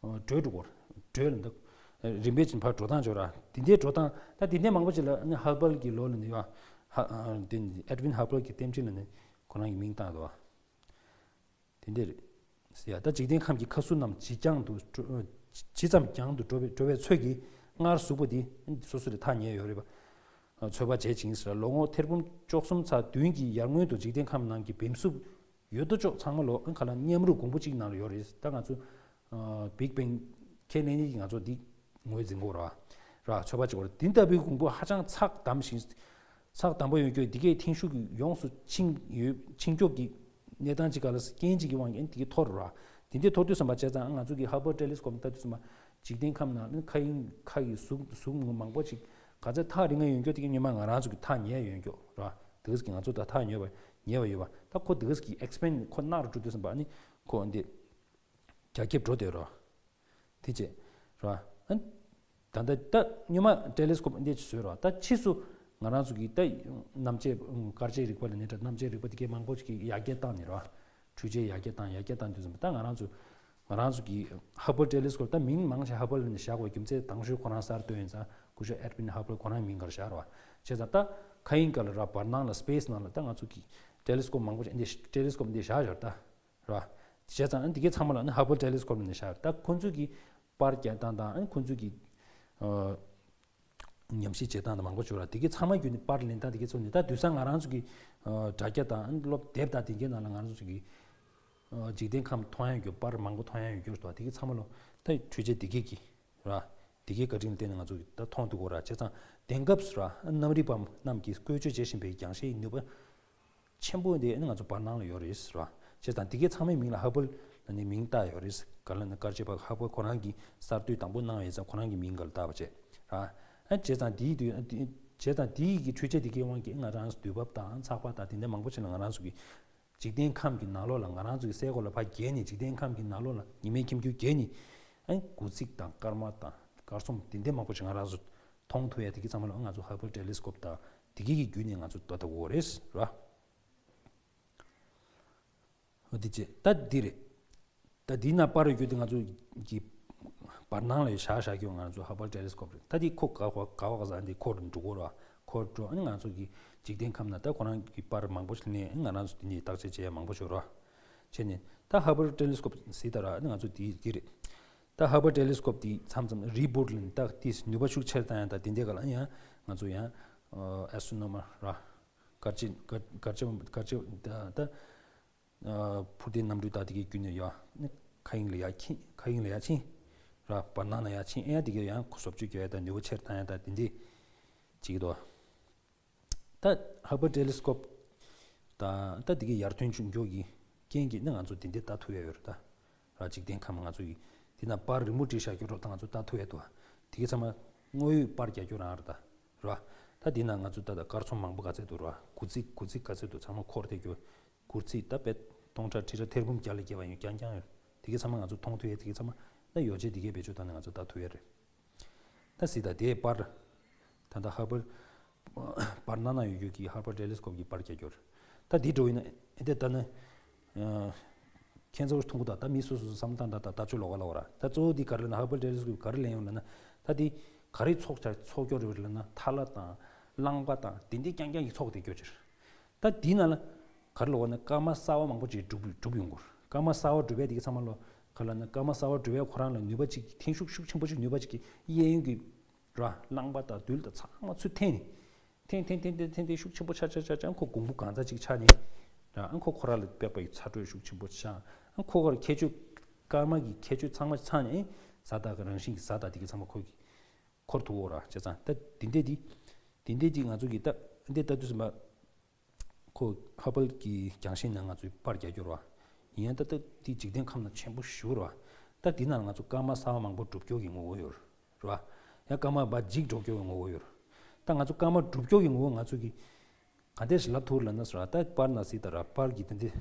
བགྲོད་འགྲོ་གོ། བགྲོད་ལ་འདུག་རིམ་པས་ཅིག་ཕར་འགྲོ་སྟངས་ཅིག་ཡོད་ར། དེ་འདྲའི་འགྲོ་སྟངས་ད་དེ་འདྲའི་མང་པོ་ཅིག་ལ་ནི་ཧལ་བལ་གྱི་ལོ་ལ་ནི་ཡ། ཧ་དེ་ཨེ་ཌི་ཝིན་ཧལ་བལ་གྱི་རྟེན་འབྲེལ་ལ་ནི་ཁོ་རང་གི་མིང་བཏགས་འདུག་བ། དེ་འདྲ་རེད། ཟེར་ཡ་ད་འཇིག་རྟེན་ཁམས་ཀྱི་ཁ་ཟུར་རྣམས་ཇི་ཙམ་དུ་འགྲོ་ཇི་ཙམ་རྒྱང་དུ་འགྲོ་བའི་འགྲོ་བའི་ཚོད་ཀྱིས་སྔར་གཟུགས་པོ་འདི་སོ་སོ་ལས་ཐག་ཉེ་ཡོད་རེད་པ། ཚོད་དཔག་བྱེད་ཅིང་ཟེར། ལོ་ངོ་ཐེར་འབུམ་བཅུ་གསུམ་ཚེག་བདུན་གྱི་ཡར་སྔོན་དུ་འཇིག་རྟེན་ཁམས་ནང་གི་བེམ་གཟུགས། ཡོད་དོ་ཅོག་ཚང་མ་ལོ་ཨང་ཁ་ལ་མཉམ་རུབ་གོང་བུ་གཅིག་ནང་ལ་ཡོད་རེད། ད་ང་ཚོ་བིག་བེང་ཁས་ལེན་ནི་ང་ཚོ་འདི་ངོས་འཛིན་དགོས་ར། ར་ཚོད་དཔག་བྱེད་དགོས་ར། འདི་ལྟ་བུའི་གོང་བུ་ཧ་ཅང་ཚགས་དམ་ཞིང་། ཚགས་དམ་པོ་ཡོད་རྒྱུ་འདི་གའི་ཐེངས་ཤུགས་ཀྱིས་ཡོངས་སུ་ཕྱིན་ཡོད་ཕྱིན་ཀྱོག་གི་གནས་སྟངས་ཅིག་ག་ལ་རྐྱེན་ཅིག་གི་དབང་གིས་འདི་གའི་འཐོར་ར། དེ་འདྲའི་འཐོར་དུས་ཙམ་པ་བྱས་ཙང་ང་ཚོ་གི་ཧལ་བལ་ཊེ་ལི་སི་ཀོབ་ལྟ་དུས་ཙམ་པ་འཇིག་རྟེན་ཁམས་ནང་ནི་མཁའ་དབྱིངས་ཁ་གི་གཟུགས་གཟུགས་མང་པོ་ཅིག་ག་ཚད་ཐག་རིང་ང་ཡོད་རྒྱུ་དེ་གའི་སྔོན་མ་ང་རང་ཚོ་གི་ཐག་ཉེ་ཡོད་རྒྱུ་ར། དེ་ག་ང་ཚོ་ད་ཐག་ཉེ་བ་ཉེ་བ་ཡོད་པ། ད་ཁོ་དེ་ག་གི་ཨེག་སི་པེན་ཌི་ཁོ་ནར་འགྲོ་དུས་ཙམ་པ་ནི་ཁོ་འདི་རྒྱ་ཁྱབ་འགྲོ་དེ་ར། དེ་བྱས་ར། ཨ་ད་ལྟ་ད་སྔོན་མ་ཊེ་ལི་སི་ཀོབ་འདི་བཟོས་ར། ད་ཕྱིས་སུ་ང་རང་ཚོ་གི་ད་གནམ་དཔྱད་སྐར་དཔྱད་རིག་པ་ལ་ནི་ད་གནམ་དཔྱད་རིག་པ་དེ་གའི་མང་པོ་ཞིག་གི་ཡར་རྒྱས་བཏང་ནས་ར། འཕྲུལ་ཆས་ཡར་རྒྱས་བཏང་ཡར་རྒྱས་བཏང་དུས་ཙམ་པ་ད་ང་རང་ཚོ་ང་རང་ཚོ་གི་ཧ་བལ་ཊེ་ལི་སི་ཀོབ་ད་མིང་མང་ཆེ་ཧ་བལ་ནས་བཞག་པའི་རྒྱུ་མཚན་དང་ཤོས་ཁོ་རང་གསར་བཏོན་ཡིན་ཙང་སྐུ་ཞབས་ཨེ་ཌི་ཝིན་ཧ་བལ་ཁོ་རང་མིང་གར་བཞག་ར་བ། བྱས་ཙང་ད་ མཁའ་དབྱིངས་སྒང་ལ་ར་བར་སྣང་ལ་སི་པེ་སི་ནང་ལ་ད་ང་ཚོ་གི་ཊེ་ལི་སི་ཀོབ་མང་པོ་ཅིག་འདི་ཊེ་ལི་སི་ཀོབ་འདི་བཞག་ཡོད་རེད་ད། ར། བྱས་ཙང་ཨ་འདི་གའི་ཚང་མ་ལ་ནི་ཧ་བལ་ཊེ་ལི་སི་ཀོབ་ནས་བཞག་ཡོད་རེད་ད། ཁོ་ཚོས་གི་པར་རྒྱག་སྟངས་དང་ཨ་ཁོ་ཚོས་གི་ཨ་ཉམས་ཞིབ་བྱེད་སྟངས་དང་མང་པོ་ཅིག་ཡོད་རེད། འདི་གའི་ཚང་མ་བརྒྱུད་ནས་པར་ལེན་སྟངས་འདི་གའི་ཚོ་ནི་ད་དུས་སང་ང་རང་ཚོ་གི་ཨ་དྲ་རྒྱ་དང་ཨ་སློབ་དེབ་དང་འདི་གའི་ནང་ལ་ང་རང་ཚོ་གི་ཨ་འཇིག་རྟེན་ཁམས་མཐོང་ཡ་ཡོད་རྒྱུ་པར་མང་པོ་མཐོང་ཡ་ཡོད་རྒྱུ་རེད་ད། འདི་གའི་ཚང་མ་ལ་ད་འཕྲུལ་ཆས་འདི་གའི་གི་ར། དེ་གའི་བཀའ་དྲིན་ལ་བརྟེན་ནས་ང་ཚོ་གིས་ད་མཐོང་ཐུབ་ཀྱི་ཡོད་རེད། བྱས་ཙང་དེང་སྐབས་སུ་ར་གནམ་རིག་པ་རྣམས་ཀྱིས་བཀོལ་སྤྱོད་བྱེད་བཞིན་པའི་རྒྱང་ཤེལ་ནུས་པ་ཆེན་པོ་དེ་ནི་ང་ཚོ་བར་སྣང་ལ་ཡོད་རེད་ར། བྱས་ཙང་དེ་གའི་ཚང་མའི་མིང་ལ་ཧ་བལ་ལ་ནི་མིང་བཏགས་ཡོད་རེད། ག་ལ་ནི་སྐར་ཆ་པ་ཧ་བལ་ཁོ་རང་གིས་གསར་གཏོད་དང་པོ་གནང་བའི་ཙང་ཁོ་རང་གི་མིང་ག་ལ་བཏགས་པ་བྱས་ར། ཨ་བྱས་ཙང་དེའི་དུས་བྱས་ཙང་དེའི་གི་འཕྲུལ་ཆས་དེ་གའི་དབང་གིས་ང་རང་ཚོ་དུས་བབ་དང་ཚགས་པར་དང་དེ་འདྲ་མང་པོ་ཅིག་ལ་ང་རང་ཚོ་གི་འཇིག་རྟེན་ཁམས་ཀྱི་ནང་ལོགས་ལ་ང་རང་ཚོ་གི་སའི་གོ་ལ་ཕར་བརྒལ་ནས་འཇིག་རྟེན་ཁམས་ཀྱི་ནང་ལོགས་ལ་ཉི་མའི་ཁྱིམ་རྒྱུད་བརྒལ་ནས་ཨ་དགུ་ཚིགས་དང་སྐར་མ་དང་སྐར་ཚོམ་དེ་འདྲ་མང་པོ་ཞིག་ང་རང་ཚོ་མཐོང་ཐུབ་ཡ་དེ་གི་ཚང་མ་ལ་ང་ཚོ་ཧ་བལ་ཊེ་ལི་སི་ཀོབ་དང་དེ་གི་གི་བརྒྱུད་ནས་ང་ཚོ་ལྟ་ཐུབ་ཀྱི་ཡོད་རེད་ར། འོ་དེ་བྱས་ད་འདི་རེད། ད་འདི་ན་པར་རྒྱུ་དེ་ང་ཚོ་གི་བར་སྣང་ལ་བཞག་བཞག་རྒྱུ་ང་ཚོ་ཧ་བལ་ཊེ་ལི་སི་ཀོབ་རེད། ད་འདི་ཁོ་ག་བ་ག་བ་ག་ས་འདི་ཁོ་འགྲོ་གོ་ར། ཁོ་འགྲོ་ཨ་ནི་ང་ཚོ་གི་འཇིག་རྟེན་ཁམས་ན་ད་ཁོ་རང་གི་པར་མང་པོ་ཞིག་ལེན་ཨ་ནི་ང་རང་ཚོ་དེ་ནས་བརྟག་དཔྱད་བྱེད་ཡ་མང་པོ་ཞིག་ར། བྱས་ནས་ད་ཧ་བལ་ཊེ་ལི་སི་ཀོབ་ཟེར་ད་ར་ཨ་ནི་ང་ཚོ་དེ་གི་རེད། ད་ཧ་བལ་ཊེ་ལི་སི་ཀོབ་དེ་མཚམས་མཚམས་རི་བུཊ་ལེན་ད་དེ་ནུས་པ་ཤུགས་ཆེར་བཏང་ཡ་ད་དེ་འདྲ་ག་ལ་ཨ་ནི་ཡང་ང་ཚོ་ཡང་ཨེ་སི་ཊོ་ནོ་མར་ར། སྐར་ཆ་སྐར་ཆ་སྐར་ཆ་ད་ད། ཨ་འཕུར་མདེལ་གནམ་གྲུ་དག་དེ་གའི་བརྒྱུད་ནས་ཡར་ནི་མཁའ་དབྱིངས་ལ་ཡར་ཕྱིན། མཁའ་དབྱིངས་ལ་ཡར་ཕྱིན་ར། བར་སྣང་ལ་ཡར་ཕྱིན། ཨེ་ཡ་དེ་གའི་ཡང་ཁོ་བཟོ་བཅོས་རྒྱག་ཡ་དང་ནུས་པ་ཆེར་བཏང་ཡ་དང་དེ་འདྲས་བྱེད་ཀྱི་འདུག་ད་ཧ་བལ་ཊེ་ལི་སི་ཀོབ་དང་ད་དེ་གའི་ཡར་ཐོན་བྱུང་རྒྱུ་གི་རྐྱེན་གྱིས་ནི་ང་ཚོ་དེ་འདྲས་ལྟ་ཐུབ་ཡ་ཡོད་རེད་ད། ར་འཇིག་རྟེན་ཁམས་ང་ཚོ་ཡི་དེ་ན་པར་རི་མོ་བྲིས་བཞག་རྒྱུ་རོགས་ད་ང་ཚོ་ལྟ་ཐུབ་ཡ་འདུག་དེ་གའི་ཚང་མ་དངོས་ཡོད་པར་རྒྱག་རྒྱུ་རང་རེད་ད། ར། ད་དེ་ན་ང་ཚོ་ད་ད་སྐར་ཚོམ་མང་པོ་ག་ཚད་འདུག་ར། དགུ་ཚིགས་དགུ་ཚིགས་ག་ཚད་འདུག་ཚང་མ་འཁོར་བསྡད་རྒྱུ། དགུ་ཚིགས་ད་དཔེ་སྟོང་ཕྲག་ཁྲི་ཕྲག་ཐེར་འབུམ་བརྒྱ་ལས་བརྒལ་བ་ཡོད་རྐྱང་རྐྱང་ཡོད། དེ་གའི་ཚང་མ་ང་ཚོ་མཐོང་ཐུབ་ཡས་དེ་གའི་ཚང་མ་ད་ཡོ་བྱད་དེ་གའི་བེད་སྤྱོད་བཏང་ནས་ང་ཚོ་ལྟ་ཐུབ་ཡས་རེད། ད་སྲིད་ད་དེའི་པར། ད་ལྟ་ཧ་བལ་པར་སྣང་ན་ཡོད་རྒྱུ་གི་ཧ་བལ་ཊེ་ལི་སི་ཀོབ་གི་པར་རྒྱག་རྒྱུ་རེད། ད་དེ་འགྲོ་ཡིན་ན་ཨེ་དེ་ད་ནི་ཁྱེད་ཚོ་མཐོང་གི་ད་ད་མི་སོ་སོ་བསམ་སྟངས་ད་ད་ད་ཆོས་ལོག་ག་ལ་བ་ར། ད་གཙོ་བོ་དེ་ག་རེ་ལབ་ན་ཧ་བལ་ཊེ་ལི་སི་ཀོབ་ག་རེ་ལེན་ཡོང་ལབ་ན་ད་དེ་ག་རེ་ཚོགས་ཆ་ཚོགས་རྒྱུ་རེད་ལབ་ན་ཐལ་བ་དང་རླངས་པ་དང་དེ་འདྲའི་རྐྱང་རྐྱང་གི་ཚོགས་བསྡད་རྒྱུ་ཅིག་རེད། ད་དེའི་ནང་ལ་ག་རེ་ལབ་ན་སྐར་མ་གསར་བ་མང་པོ་ཅིག་གྲུབ་གྲུབ་ཡོང་གི་རེད། སྐར་མ་གསར་བ་གྲུབ་ཡས་དེ་གའི་ཚང་མ་ལོ་ག་ལབ་ན་སྐར་མ་གསར་བ་གྲུབ་ཡས་ཁོ་རང་ལ་ནུས་པ་ཅིག་འཐེན་ཤུགས་ཤུགས་ཆེན་པོ་ཅིག་ནུས་པ་ཅིག་གི་གཡས་གཡོན་གྱི་ར་རླངས་པ་དང་རྡུལ་དང་ཚང་མ་ཚུར་འཐེན་ནས་འཐེན་འཐེན་འཐེན་འཐེན་འཐེན་འཐེན་ཤུགས་ཆེན་པོ་ཆགས་ཆགས་ཆགས་ཆགས་ཁོ་གོང་བུ་གང་ཚ་ཅིག་ཆགས་ནས་ར་ཨ་ཁོ་ཁོ་ར་ལ་དཔེ་པ་ཡི་ཚ་དྲོད་ཤུགས་ཆེན་པོ་ཆགས་ཨ་ཁོ་གར་ཁྱད་ཆོས་སྐར་མ་གི་ཁྱད་ཆོས་ཚང་མ་ཚང་ནས་གཟའ་ཟླ་གི་རང་བཞིན་གྱི་གཟའ་ཟླ་དེ་གའི་ཚང་མ་ཁོ་གི་འཁོར་ཐུབ་འོ་ར། བྱས་ཙང་ད་དེ་འདྲས་དེ་དེ་འདྲས་དེ་ང་ཚོ་གི་ད་འདི་ལྟ་དུས་ཙམ་པ་ཁོ་ཧ་བལ་གྱི་རྒྱང་ཤེལ་ནང་ང་ཚོས་པར་རྒྱག་རྒྱུ་ར་བ། ཡིན་ཡང་ད་ལྟ་དེ་འཇིག་རྟེན་ཁམས་ན་ཆེན་པོ་ཞེ་པོ་ར་བ། ད་དེ་ནང་ང་ཚོ་སྐར་མ་གསར་བ་མང་པོ་གྲུབ་རྒྱུ་གི་ངོ་བོ་ཡོད་ར་བ། ཡང་སྐར་མ་བ་འཇིག་འགྲོ་རྒྱུ་གི་ངོ་བོ་ཡོད་ར། ད་ང་ཚོ་སྐར་མ་གྲུབ་རྒྱུ་གི་ངོ་བོ་ང་ཚོ་གི་ག་འདྲས་ཤིག་ལབ་ཐུབ་ལབ་ན་ཟེར་བ་ད་པར་ན་སྲིད་ད་ར་པར་གྱི་དེ་འདྲས་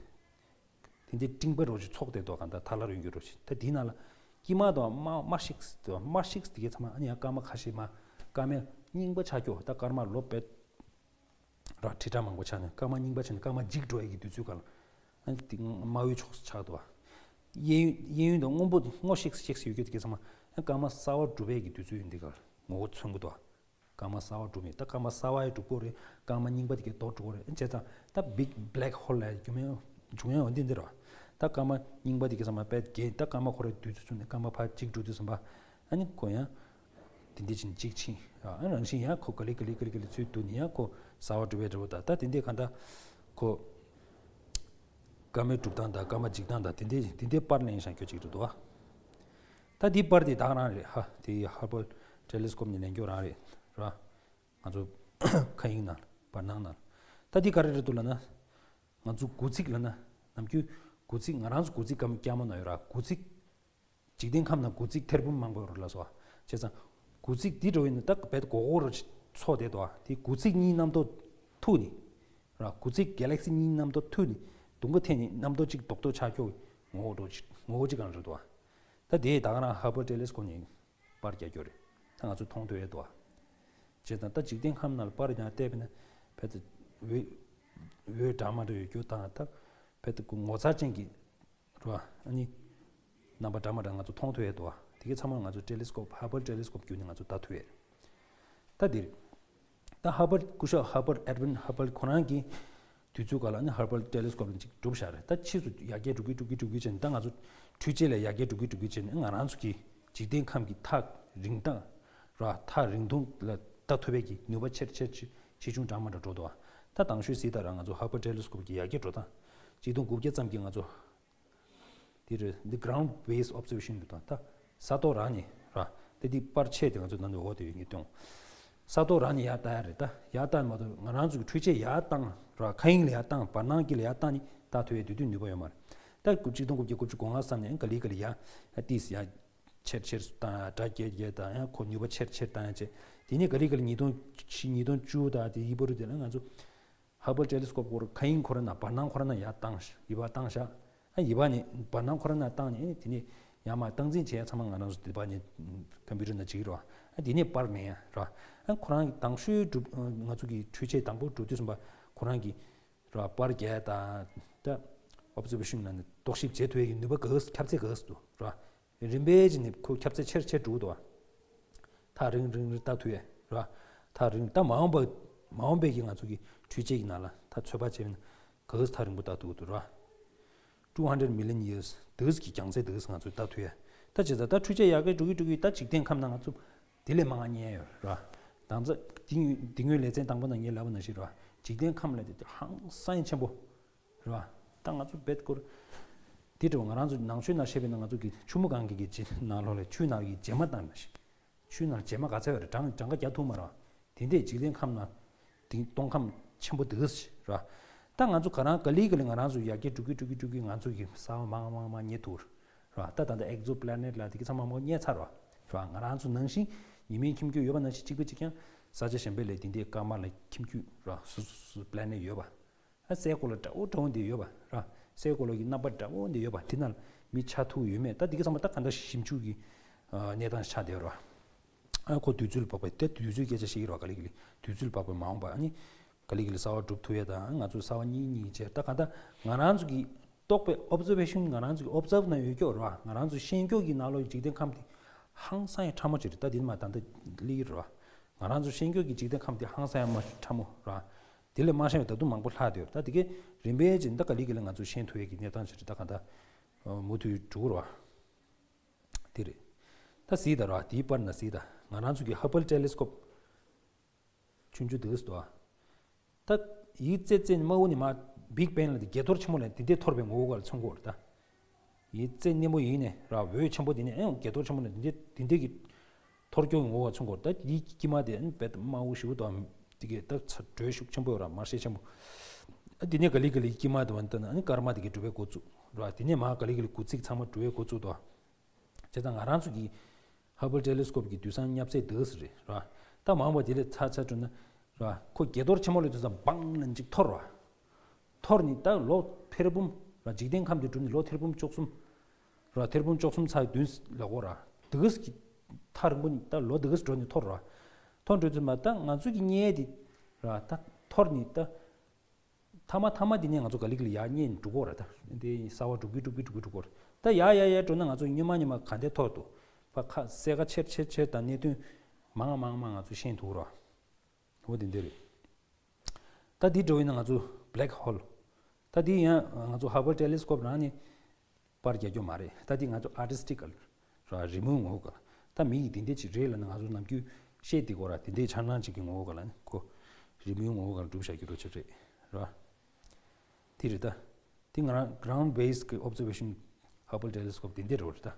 དེ་འདྲའི་སྤྲིན་པ་རོ་ཞིག་ཚོགས་ཏེ་འདུག་ག་ད་ཐལ་བ་རོ་ཡོད་རོ་ཞིག་ད་དེའི་ནང་ལ་དཀྱིལ་མ་དང་དམར་དམར་ཤིག་དང་དམར་ཤིག་དེ་གའི་ཚང་མ་ཨ་ནི་ཡང་སྐར་མ་ཁ་ཤས་མ་སྐར་མ་རྙིང་པ་ཆགས་རྒྱུ་ད་སྐར་མ་ལོ་བེད་ར་ཁྲི་ཕྲག་མང་པོ་ཆགས་ནས་སྐར་མ་རྙིང་པ་ཆགས་ནས་སྐར་མ་འཇིག་འགྲོ་ཡ་གི་དུས་ཚོད་ག་ལ་ཨ་ནི་དེ་དམར་པོའི་ཕྱོགས་སུ་ཆགས་འདུག་ག་གཡས་གཡས་གཡོན་དང་སྔོན་པོ་སྔོ་ཤིག་ཤིག་ཡོད་རྒྱུ་དེ་གའི་ཚང་མ་ཨ་སྐར་མ་གསར་པ་གྲུབ་པའི་གི་དུས་ཚོད་ཡིན་འདི་ག་ལ་ངོ་བོ་མཚོན་གི་འདུག་ག་སྐར་མ་གསར་པ་གྲུབ་མེད། ད་སྐར་མ་གསར་པ་ཡང་གྲུབ་ཀྱི་རེད། སྐར་མ་རྙིང་པ་དེ་གའི་ལྡོག་འགྲོ་གི་རེད། བྱས་ཙང་ད་big black hole་ལ་རྒྱུ་མཚན་འབྱུང་ཡ་འོ་འདི་འདི་རེད་བ། ད་སྐར་མ་རྙིང་པ་དེ་གའི་ཚང་མ་དཔེ་རྒྱས་ད་སྐར་མ་ཁོ་རའི་དུས་ཚོད་ཚུན་ནས་སྐར་མ་ཕར་གཅིག་འགྲོ་དུས་ཙམ་པ་ཨ་ནི་ཁོ་ཡང་དེ་འདི་ཕྱིན་གཅིག་ཕྱིན་ཨ་རང་བཞིན་ཡང་ཁོ་ག་ལེ་ག་ལེ་ག་ལེ་ག་ལེ་ཚུར་བསྡུ་ནས་ཡང་ཁོ་གསར་པ་གྲུབ་པའི་འདྲ་བོ་ད་ད་དེ་འདི་ག་ད་ཁོ་སྐར་མའི་གྲུབ་སྟངས་དང་སྐར་མ་འཇིག་སྟངས་དང་དེ་འདི་དེ་འདི་པར་ལེན་བཞག་རྒྱུ་གཅིག་རེད་འདུག་བ། ད་འདི་པར་དེ་ད་ག་རང་རེད་ཧ། དེ་ཧ་བལ་ཊེ་ལི་སི་ཀོབ་ནས་ལེན་རྒྱུ་རང་རེད་ར། ང་ཚོ་མཁའ་དབྱིངས་ནང་བར་སྣང་ནང་། ད་འདི་ག་རེ་རེད་འདུག་ལབ་ན། ང་ཚོ་དགུ་ཚིགས་ལབ་ན་ནམ་རྒྱུན་དགུ་ཚིགས་ང་རང་ཚོ་དགུ་ཚིགས་སྐར་མ་སྐྱ་མོ་ན་ཡོད་ར་དགུ་ཚིགས། འཇིག་རྟེན་ཁམས་ན་དགུ་ཚིགས་ཐེར་འབུམ་མང་པོ་ཡོད་རེད་ལབ་སོང་བ། བྱས་ཙང་དགུ་ཚིགས་འདི་འགྲོ་ཡིན་ན་ད་རྦད་དེ་མགོ་སྐོར་ར་ཚོགས་བསྡད་འདུག་བ། དེ་དགུ་ཚིགས་གཉིས་རྣམ་རྟོག་ཐུག་ནས། ར་དགུ་ཚིགས་གེ་ལེག་སི་གཉིས་རྣམ་རྟོག་ཐུག་ནས་དུམ་བུ་འཐེན་ནས་རྣམ་རྟོག་གཅིག་རྡོག་རྡོག་ཆགས་ཀྱོག་ངོ་བོ་འགྲོ་ཅིག་ངོ་བོ་གཅིག་གང་རེད་འདུག་བ། ད་དེ་ད་ག་རང་ཧ་བལ་ཊེ་ལི་སི་ཀོབ་ནས་པར་རྒྱག་རྒྱུ་རེད། ད་ང་ཚོས་མཐོང་ཐུབ་ཡས་འདུག་བ། བྱས་ཙང་ད་འཇིག་རྟེན་ཁམས་ནང་ལ་པར་ཡང་བལྟས་པས་ན་བལ་ཏེ་འོད་འོད་འདྲ་མ་འདྲ་ཡོད་རྒྱུ་དང་ད་བལ་ཏེ་ངོ་མཚར་ཅན་གྱི་རེད་བ། ཨ་ནི་རྣམ་པ་འདྲ་མ་འདྲ་ང་ཚོ་མཐོང་ཐུབ་ཡས་འདུག་བ། དེ་གའི་ཚང་མ་ང་ཚོ་ཊེ་ལི་སི་ཀོབ་ཧ་བལ་ཊེ་ལི་སི་ཀོབ་བརྒྱུད་ནས་ང་ཚོ་ལྟ་ཐུབ་ཡས་རེད། ད་འདིར་ ད་ཧར་བར་སྐུ་ཞབས་ཧར་བར་ཨེ་ཌི་ཝིན་ཧར་བར་ཁོ་རང་གིས་དུས་ཚོད་སྐབས་ལ་ནི་ཧར་བར་ཊེ་ལི་སི་ཀོབ་ཅིག་གྲུབ་བཞག་རེད། ད་ཕྱིས་སུ་ཡར་རྒྱས་འགྲོ་གི་འགྲོ་གི་འགྲོ་གི་བྱས་ནས། ད་ང་ཚོ་འཕྲུལ་ཆས་ལ་ཡར་རྒྱས་འགྲོ་གི་འགྲོ་གི་བྱས་ནས། ང་རང་ཚོ་གི་འཇིག་རྟེན་ཁམས་ཀྱི་ཐག་རིང་ཐག་ར་ཐག་རིང་ཐུང་ལ་ལྟ་ཐུབ་པའི་གི་ནུས་པ་ཆེར་ཆེར་ཆེ་ཆེ་ཆུང་འདྲ་མི་འདྲ་འགྲོ་འདུག་ཨ། ད་དང་ཤོས་གཟིགས་དང་ར། ང་ཚོ་ཧར་བར་ཊེ་ལི་སི་ཀོབ་ཀྱི་ཡར་རྒྱས་འགྲོ་སྟངས། གཅིག་སྟོང་དགུ་བརྒྱ་ཙམ་གྱི་ང་ཚོ་འདི་རེད། འདི་ground based observation རེད་དང་། ད་ས་ཐོག་རང་ནས་ར། ད་འདི་པར་ཆས་དེ་ང་ཚོ་ནང་དུ་འོག་དེ་ཡོད་ངེས་སྟོང་། ས་ཐོག་རང་ནས་ཡར་བལྟ་ཡ་རེད། ད་ཡར་བལྟ་མ་གཏོགས་ང་རང་ཚོ་གི་འཕྲུལ་ཆས་ཡར་བཏང་ར། མཁའ་དབྱིངས་ལ་ཡར་བཏང་། བར་སྣང་དཀྱིལ་ལ་ཡར་བཏང་ནས་ལྟ་ཐུབ་ཡ་དེ་དུས་ནུས་པ་ཡོད་མ་རེད། ད་གཅིག་སྟོང་དགུ་བརྒྱ་དགུ་བཅུ་གོ་ལྔ་ཙམ་ནས་ག་ལེ་ག་ལེ་ཡར་ཡར་ཏིས་ཡར་ཆེར་ཆེར་བཏང་ཡ། སྒྲ་རྒྱས་རྒྱས་བཏང་ཡ། ཁོ་ནུས་པ་ཆེར་ཆེར་བཏང་ཡ་བྱས། དེ་ནས་ག་ལེ་ག་ལེ་ཉིས་སྟོང་བཞི་ཉིས་སྟོང་བཅུ་དང་དེ་ཡི་བར་དུ་དེ་ལ་ང་ཚོ་ཧར་བར་ཊེ་ལི་སི་ཀོབ་ཁོ་རང་མཁའ་དབྱིངས་ཁོ་རང་ནང་བར་སྣང་ཁོ་རང་ནང་ཡར་བཏང་ཡི་བ་བཏང་བཞག་ཨ་ཡི་བ་ནས་བར་སྣང་ཁོ་རང་ནང་བཏང་ནས། དེ་ནས་ཡར་མར་སྟངས་འཛིན་བྱས་ཚང་མ་ང་རང་ཚོ་དེ་བ་ནས་ཀམ་པུ་ཊར་ནང་བྱེད་ཀྱི་རེད་བ། ཨ་དེ་ནས་པར་ལེན་ཡ་རེད་བ། ཨ་ཁོ་རང་གི་དང་ཤོས་གྲུབ་ང་ཚོ་གི་འཕྲུལ་ཆས་དང་པོ་གྲུབ་དུས་ཙམ་པ་ཁོ་རང་གི་རེད་བ། པར་རྒྱག་དང་ད་ཨོབ་ཛར་བེ་ཤན་ལ་ནི་རྟོག་ཞིབ་བྱེད་ཐུབ་ཡ་གི་ནུས་པ་ག་ཁྱབ་ཚད་ག་འདུག་རེད་བ། རིམ་པས་ཀྱི་ནི་ཁོ་ཁྱབ་ཚད་ཆེར་ཆེར་འགྲོ་གི་འདུག་བ། ཐག་རིང་རིང་རིང་ལྟ་ཐུབ་ཡས་ར། ཐག་རིང་། ད་མ་འོངས་པ་མ་འོངས་པའི་གི་ང་ཚོ་གི་འཕྲུལ་ཆས་ཀྱི་ནང་ལ་ད་ཚོད་དཔག་བྱས་ན་ག་ཚོད་ཐག་རིང་པོ་ལྟ་ཐུབ་ཀྱི་འདུག་ར། two hundred million years དེ་གི་རྒྱང་ཚད་དེ་ང་ཚོས་ལྟ་ཐུབ་ཡས། ད་བྱས་ཙང་ད་འཕྲུལ་ཆས་ཡར་རྒྱས་འགྲོ་གི་འགྲོ་གི་ད་འཇིག་རྟེན་ཁམས་ནང་ང་ཚོ་དེ་ལས་མང་ང་རྙེད་ཡོད་ར། ད་ང་ཚོ་དེ་དེ་སྔོན་ལེ་ཚན་དང་པོ་ནང་ངས་ལབ་པ་ནང་བཞིན་ར། འཇིག་རྟེན་ཁམས་ལ་དེ་ཧང་སང་ཆེན་པོ། རེད་བ། ད་ང་ཚོ་རྦད་སྐོར་དེ་འདྲ་བ། ང་རང་ཚོ་ནང་ཆོས་ནང་བཤད་པའི་ནང་ང་ཚོ་གི་ཆུ་མོ་སྒང་གི་གི་ཅི་ནང་ལོགས་ལ་ཆུ་ནང་གི་བྱེ་མ་བཏང་ནས། ཆུ་ནང་བྱེ་མ་ག་ཚད་ཡོད་རེད། གྲངས་གྲངས་ཀ་རྒྱག་ཐུབ་མ་རེད་བ། དེ་འདྲས་འཇིག་རྟེན་ཁམས་ནང་དེ་སྟོང་ཁམས་ཆེན་པོ་འདུག་རེད་བ། ད་ང་ཚོ་ག་རང་ག་ལེ་ག་ལེ་ང་རང་ཚོ་ཡར་རྒྱས་འགྲོ་གི་འགྲོ་གི་འགྲོ་གི་ང་ཚོ་གི་གསར་པ་མང་མང་མང་རྙེད་ཐུབ་རེད་བ། ད་ད་ལྟ་ཨེག་ཛོ་པི་ལེ་ནེཊ་ལ་དེ་གི་ཚང་མ་མང་རྙེད་ཚར་རེད་བ། རེད་བ། ང་རང་ཚོ་ནང་བཞིན་ཉི་མའི་ཁྱིམ་རྒྱུད་ཡོད་པ་ནང་བཞིན་གཅིག་པ་གཅིག་རྐྱང་ས་ཆ་གཞན་པ་ལས་དེ་འདྲས་སྐར་མ་ལ་ཁྱིམ་རྒྱུད་རེད་བ། སོ་སོ་སོ་སོ་པི་ལེ་ནེཊ་ཡོད་པ། ཨ་སའི་གོ་ལ་འདྲ་བོ་འདྲ་བོ་འདི་ཡོད་པ་ར། སའི་གོ་ལ་གི་རྣམ་པ་འདྲ་བོ་འདི་ཡོད་པ། དེ་ནང་ལ་མི་ཆགས་ཐུབ་ཡོད་མེད། ད་དེ་གི་ཚང་མ་ད་ག་འདྲ་ཞིབ་འཇུག་གི་ཨ་གནས་སྟངས་ཆགས་བསྡད་ཡོད་རེད་བ། ཨ་ཁོ་དུས་ཚོད་ལ་བབས་པའི་ད་དུས་ཚོད་སྐད་ཆ་བཤད་ཀྱི་རེད་བ། ག་ལེ་ག་ལེ་དུས་ཚོད་ལ་བབས་པའི་མ་འོངས་པ། ཨ་ནི་ག་ལེ་ག་ལེ་གསར་པ་སྒྲུབ་ཐུབ་ཡས་དང་། ང་ཚོ་གསར་པ་གཉིས་གཉིས་བྱས། ད་ག་ད་ང་རང་ཚོ་གི་རྟོག་པའི་ཨོབ་ཛར་བེ་ཤན། ང་རང་ཚོ་གི་ཨོབ་ཛརབ་ནང་ཡོད་ཀྱོག་རེད་བ། ང་རང་ཚོ་ཤེས་ཀྱོག་གི་ནང་ལོགས་ཀྱི་འཇིག་རྟེན་ཁམས་དེ་ཧང་སང་ཡ་ཕྲ་མོ་ཅིག་རེད། ད་དེ་ནི་མ་ད་ལྟ་སླེབས་ཀྱི་རེད་བ། ང་རང་ཚོ་ཤེས་ཀྱོག་གི་འཇིག་རྟེན་ཁམས་དེ་ཧང་སང་ཡ་མ་ཕྲ་མོ་རེད་བ། དེ་ལས་མ་ཤེས་པའི་ད་དུང་མང་པོ་ལྷག་བསྡད་ཡོད། ད་དེ་གའི་རིམ་པས་ཅིག་ད་ག་ལེ་ག་ལེ་ང་ཚོ་ཤེས་ཐུབ་ཡས་ཀྱི་གནས་སྟངས་ཅིག་རེད། ད་ག་ད་མུ་མཐུད་འགྲོ་གི་རེད་བ། དེ་རེད། ད་གཟིགས་དང་ར། དེའི་པར་ནང་གཟིགས་དང་། ང་རང་ཚོ་གི་ཧབ་བྷལ་ཊེ་ལི་སི་ཀོབ་ཆུང་ཆུང་འདུག་སེ་འདུག་ཨ། ད་ཡིག་ཙེ་ཙེ་ནས་དམའ་བོ་ནས་མར་བིག་བེང་ལ་དེ་བརྒྱད་ཐོར་ཆེན་མོ་ལ་དེ་འདྲས་ཐོར་བའི་ངོ་བོ་ག་ལ་མཚོན་གྱི་ཡོད་རེད་ད། ཡིག་ཙེ་ནས་དམའ་བོ་ཡིན་ནས་ར། འོད་ཆེན་པོ་དེ་ནས་ཨེ་བརྒྱད་ཐོར་ཆེན་མོ་ལ་དེ་འདྲས་དེ་འདྲས་ཀྱི་ཐོར་སྐྱོ་གི་ངོ་བོ་མཚོན་གྱི་ཡོད་རེད་ད། དེའི་དཀྱིལ་མ་དེ་ཨེ་རྦད་དམའ་བོ་ཞེ་པོ་འདུག་ཨ། དེ་གའི་ད་ཚ་དྲོད་ཤུགས་ཆེན་པོ་ཡོད་ར། མར་ཤེལ་ཆེན་པོ། ཨ་དེ་ནས་ག་ལེ་ག་ལེ་དཀྱིལ་མ་དེ་བ་ད་ན་ཨ་ནི་སྐར་མ་དེ་གའི་འགྲོ་བའི་འགོ་བཙུགས་ར། དེ་ནས་མར་ག་ལེ་ག་ལེ་དགུ་ཚིགས་ཚང་མ་འགྲོ་བའི་འགོ་བཙུགས་འདུག་ཨ། བྱས་ཙང་ང་རང་ཚོ་གི་ཧབ་བྷལ་ཊེ་ལི་སི་ཀོབ་ཀྱི་དུས་སང་བརྙབ་ཚད་འདི་འདྲས་རེད་ར། ད་མ་འོངས་པ་དེ་ལས་ཚ་ཚ་འགྲོ་ན་ར། ཁོ་བརྒྱད་ཐོར་ཆེན་མོ་ལ་དུས་སང་བང་ལ་གཅིག་ཐོར་ར། ཐོར་ནས་ད་ལོ་ཐེར་འབུམ་ར། འཇིག་རྟེན་ཁམས་དེ་འགྲོ་ནས་ལོ་ཐེར་འབུམ་བཅུ་གསུམ་ར། ཐེར་འབུམ་བཅུ་གསུམ་ཚེག་བདུན་ལ་གོ་ར། འདི་འདྲས་ཀྱི་ཐག་རིང་པོ་ནས་ད་ལོ་འདི་འདྲས་འགྲོ་ནས་ཐོར་ར། ཐོར་འགྲོ་དུས་མ་ད་ང་ཚོ་གི་རྙེད་དེ་ར། ད་ཐོར་ནས་ད། མཐའ་མ་མཐའ་མ་དེ་ནས་ང་ཚོ་ག་ལེ་ག་ལེ་ཡར་རྙེད་འགྲོ་གི་རེད་ད། དེ་གསར་པ་འགྲོ་གི་འགྲོ་གི་འགྲོ་གི་འགྲོ་གི་རེད། ད་ཡར་ཡར་ཡར་འགྲོ་ན་ང་ཚོ་སྔོན་མ་སྔོན་མ་ག་འདྲས་ཐོར་འདུག་པ། ཁ་གསལ་ཁ་ཆེར་ཆེར་ཆེར་དང་གནད་དོན་མང་མང་མང་ང་ཚོ་ཤེས་ཐུབ་རེད། འོ་དེ་འདྲས་རེད། ད་དེ་འདྲ་བོ་ཡིན་ན་ང་ཚོ་བྷེ་ལེག་ཧོལ། ད་དེ་ཡང་ང་ཚོ་ཧབ་བྷལ་ཊེ་ལི་སི་ཀོབ་རང་ནས་པར་རྒྱག་རྒྱུ་མ་རེད། ད་དེ་ང་ཚོ་ཨར་ཊིསི་ཊི་ཀལ་ར། རི་མོའི་ངོ་བོ་ག་ལ། ད་མི་ཡིས་དེ་འདྲས་ཅིག་རེད་ལབ་ན་ང་ཚོ་ནམ་རྒྱུན་བཤད་བསྡད་ཀྱི་ཡོད་ར། དེ་འདྲས་འཆར་སྣང་ཅིག་གི་ངོ་བོ་ག་ལ་ནི་ཁོ་རི་མོའི་ངོ་བོ་ག་ལ་གྲུབ་བཞག་རྒྱུ་འདྲ་ཅིག་རེད་ར། དེ་རེད་ད། དེ་ང་རང་གི་གྷ་རའུན་ཌི་བྷེ་སི་གི་ཨོབ་ཛར་བེ་ཤན་ཧབ་བྷལ་ཊེ་ལི་སི་ཀོབ་དེ་འདྲས་རེད་ད།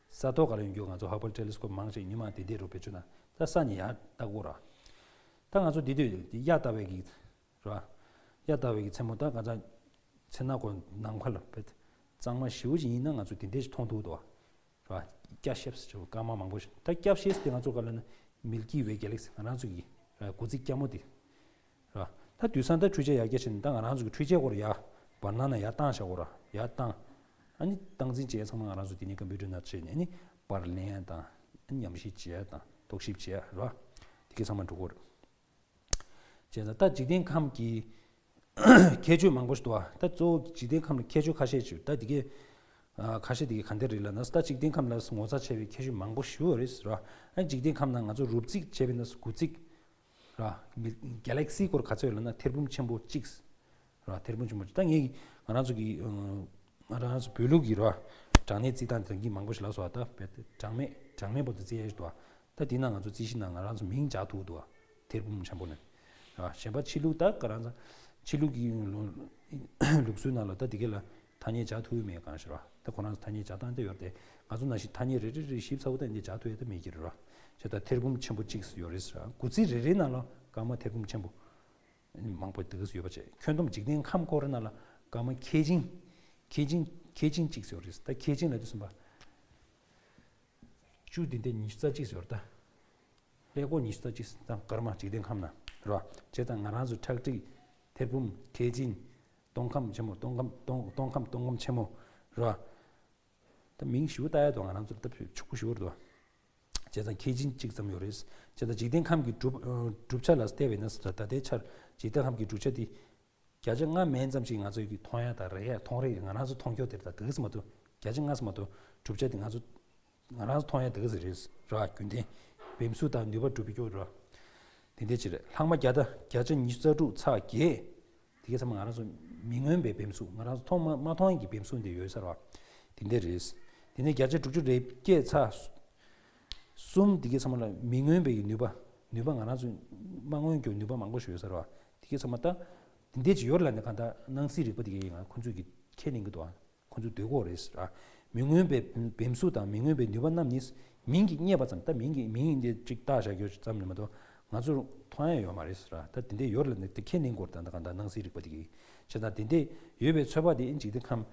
ས་ཐོག་ག་ལ་ཡོང་རྒྱུ་ང་ཚོ་ཧབ་བྷལ་ཊེ་ལི་སི་ཀོབ་མང་ཆེ་སྔོན་མ་དེ་འདྲས་རེད། བེད་སྤྱོད་ན་ད་ས་ནས་ཡར་ལྟ་གི་ཡོད་ར། ད་ང་ཚོ་དེ་དུས་དེ་གཡའ་ལྟ་བའི་གི་ར། གཡའ་ལྟ་བའི་གི་མཚན་མོ་ད་ག་ཚ་མཚན་ནག་གོ་ནམ་མཁའ་ལ་བེད་གཙང་མ་ཞེ་པོ་ཅིག་ཡིན་ན་ང་ཚོ་དེ་འདྲས་ཞིག་མཐོང་ཐུབ་འདུག་ར། སྐྱ་ཤེབ་སི་ཅིག་སྐར་མ་མང་པོ་ཞིག་ད་སྐྱ་ཤེབ་སི་དེ་ང་ཚོ་ག་ལ་ན་མིལ་ཀི་ཝེ་གེ་ལེག་སི། ང་རང་ཚོ་གི་ར་དགུ་ཚིགས་སྐྱ་མོ་དེ་ར། ད་དུས་སང་ད་འཕྲུལ་ཆས་ཡར་རྒྱས་ཕྱིན་ནས་ད་ང་རང་ཚོ་གི་འཕྲུལ་ཆས་སྐོར་ཡར་བར་སྣང་ན་ཡར་བཏང་བཞག་གོ་ར། ཡར་བཏང་། ཨ་ནི་སྟངས་འཛིན་བྱས་ཚང་མ་ང་རང་ཚོ་དེ་ནས་ཀམ་པུ་ཊར་ནང་བྱས་ནས་ཨ་ནི་པར་ལེན་ཡ་དང་། ཨ་ནི་ཉམས་ཞིབ་བྱེད་ཡ་དང་རྟོག་ཞིབ་བྱེད་ཡ་ར། དེ་གའི་ཚང་མ་འགྲོ་གི་ཡོད་རེད། བྱས་ཙང་ད་འཇིག་རྟེན་ཁམས་ཀྱི་ཁྱད་ཆོས་མང་པོ་ཞིག་འདུག་བ། ད་གཙོ་བོ་འཇིག་རྟེན་ཁམས་ལ་ཁྱད་ཆོས་ཁ་ཤས་ཅིག་ད་དེ་གའི་ཨ་ཁ་ཤས་དེ་གའི་ག་འདྲས་རེད་ལབ་ན། ད་འཇིག་རྟེན་ཁམས་ལ་ངོ་མཚར་ཆེ་བའི་ཁྱད་ཆོས་མང་པོ་ཞིག་ཡོད་རེད་ཟེར་བ། ཨ་འཇིག་རྟེན་ཁམས་ནང་ང་ཚོ་རུབ་རྩིས་བྱས་པ་ཡིན་ན་དགུ་རྩིས། ར། མི་གེ་ལེག་སི་སྐོར་ག་ཚོད་ཡོད་ལབ་ན་ཐེར་འབུམ་ཆེན་པོ་གཅིག་ར། ཐེར་འབུམ་ཆེན་པོ་གཅིག་ད་ངས་ང་རང་ཚོ་གི་ང་རང་ཚོ་བོད་ལུགས་ཀྱི་ར། གྲངས་གནས་རྩིས་སྟངས་དེ་གི་མང་པོ་ཞིག་ལབ་སོང་བ། ད་བེད་གྲངས་མེད་གྲངས་མེད་པོ་དེ་རྩིས་ཡས་ཞིག་འདུག་བ། ད་དེ་ན་ང་ཚོ་རྩིས་གཞི་ནང་ང་རང་ཚོ་མིང་སྦྱར་ཐུབ་འདུག་བ། ཐེར་འབུམ་ཆེན་པོ་ནས་ར། གཞན་པ་ཕྱི་ལུགས་ད་ག་རང་ཚོ་ཕྱི་ལུགས་ཀྱི་ལུགས་སྲོལ་ནང་ལ་ད་དེ་ག་ལ་ཐ་སྙད་སྦྱར་ཐུབ་ཡོད་མེད་གང་ཤེས་ར། ད་ཁོ་རང་ཚོ་ཐ་སྙད་སྦྱར་སྟངས་དེ་ཡོད་རེད་དེ། ང་ཚོ་ནང་བཞིན་ཐ་སྙད་རེ་རེ་རེ་ཞིབ་ཚགས་པོ་ད་འདི་སྦྱར་ཐུབ་ཡས་ད་མེད་ཀྱི་རེད་ར། བྱས་ཙང་ཐེར་འབུམ་ཆེན་པོ་གཅིག་ཡོད་རེད་ཟེར་ར། སྐུ་ཚེ་རེ་རེ་ནང་ལ་སྐར་མ་ཐེར་འབུམ་ཆེན་པོ་མང་པོ་དེ་ག་ཚོད་ཡོད་པ་བྱས། ཁྱོན་བསྡོམས་འཇིག་རྟེན་ཁམས་སྐོར་ནང་ལ་སྐར་མ་ཁལ་ཆེན་ཁལ་ཆེན་ཁལ་ཆེན་གཅིག་ཡོད་རེད། ད་ཁལ་ཆེན་ལབ་དུས་ཙམ་པ་བཅུ་འདི་འདྲ་ཉི་ཤུ་རྩ་གཅིག་ཡོད་རེད། ད་ཀླད་ཀོར་ཉི་ཤུ་རྩ་གཅིག་ད་སྐར་མ་འཇིག་རྟེན་ཁམས་ནང་རེད་བ། བྱས་ཙང་ང་རང་ཚོ་ཁྲག་ཁྲིག་ཐེར་འབུམ་ཁལ་ཆེན་སྟོང་ཁམས་ཆེན་མོ་སྟོང་ཁམས་སྟོང་སྟོང་ཁམས་སྟོང་ཁམས་ཆེན་མོ་རེད་བ། ད་མིང་ཞིབ་པོ་བཏགས་ཡ་དང་ང་རང་ཚོར་ད་ཕྱུག་པོ་ཞིག་འདུག་བྱས་ཙང་ཁལ་ཆེན་གཅིག་ཙམ་ཡོད་རེད། བྱས་ཙང་འཇིག་རྟེན་ཁམས་ཀྱི་གྲུབ་གྲུབ་ཆ་ལ་བལྟས་པས་ན་ད་ལྟའི་ཆར་འཇིག་རྟེན་ཁམས་ཀྱི་གྲུབ་ཆ་དེ་བརྒྱ་ཆ་ལྔ་མན་ཙམ་ཞིག་ང་ཚོས་ཀྱི་མཐོང་ཡ་དང་རེག་ཡ་མཐོང་རེག་ང་རང་ཚོ་མཐོང་རྒྱུ་དེ་ད་དེ་ག་ཙམ་མ་གཏོགས་བརྒྱ་ཆ་ལྔ་ཙམ་མ་གཏོགས་གྲུབ་ཆ་དེ་ང་ཚོ་ང་རང་ཚོ་མཐོང་ཡ་དེ་ག་ཙམ་རེད་ར། རྒྱུན་ལྡན་བེམ་ཤུགས་དང་ནུས་པ་གྲུབ་པའི་སྐྱོ་ར། དེ་འདྲ་ཅིག་རེད། ལྷག་མ་བརྒྱ་དང་བརྒྱ་ཆ་ཉི་ཤུ་རྩ་དྲུག་ཚེག་བརྒྱད། དེ་གའི་ཚང་མ་ང་རང་ཚོ་མི་མངོན་པའི་བེམ་ཤུགས་ང་རང་ཚོ་མཐོང་མ་མ་མཐོང་གི་བེམ་ཤུགས་འདི་ཡོད་ས་རེད་བ། དེ་འདྲ་རེད། དེ་ནས་བརྒྱ་ཆ་དྲུག་ཅུ་རེ་བརྒྱད་ཚེག་གསུམ་དེ་གའི་ཚང་མ་ལ་མི་མངོན་པའི་ནུས་པ་ནུས་པ་ང་རང་ཚོ་མ་མངོན་གྱི་ནུས་པ་མང་པོ་ཞིག་ཡོད་ས་རེད་བ། དེ་གའི་ཚང་མ་ད་དེ་འདྲ་ཅིག་ཡོད་ལབ་ནས་གང་ལྟར་སྣང་སྲིད་རིག་པ་དེ་གའི་ང་ཁོང་ཚོས་ཀྱི་ཁས་ལེན་གྱི་འདུག་བ། ཁོང་ཚོས་འདོད་ཀྱི་ཡོད་རེད་ཟེར། མི་མངོན་པའི་བེམ་ཤུགས་དང་མི་མངོན་པའི་ནུས་པ་རྣམས་ནི་མིང་གིས་བསྙད་པ་ཙམ། ད་མིང་གིས་མིང་འདི་གཅིག་བཏགས་བཞག་རྒྱུ་ཙམ་ལས་མ་གཏོགས་ང་ཚོར་མཐོང་ཡ་ཡོད་མ་རེད་ཟེར། ད་དེ་འདྲས་ཡོད་ལབ་ནས་དེ་ཁས་ལེན་དགོས་རེད། ད་ད་གང་ལྟར་སྣང་སྲིད་རིག་པ་དེ་གིས་བྱས་ཙང་དེ་འདྲས་ཡོད་པའི་ཚོད་དཔག་དེ་ཨིན་འཇིག་རྟེན་ཁམས་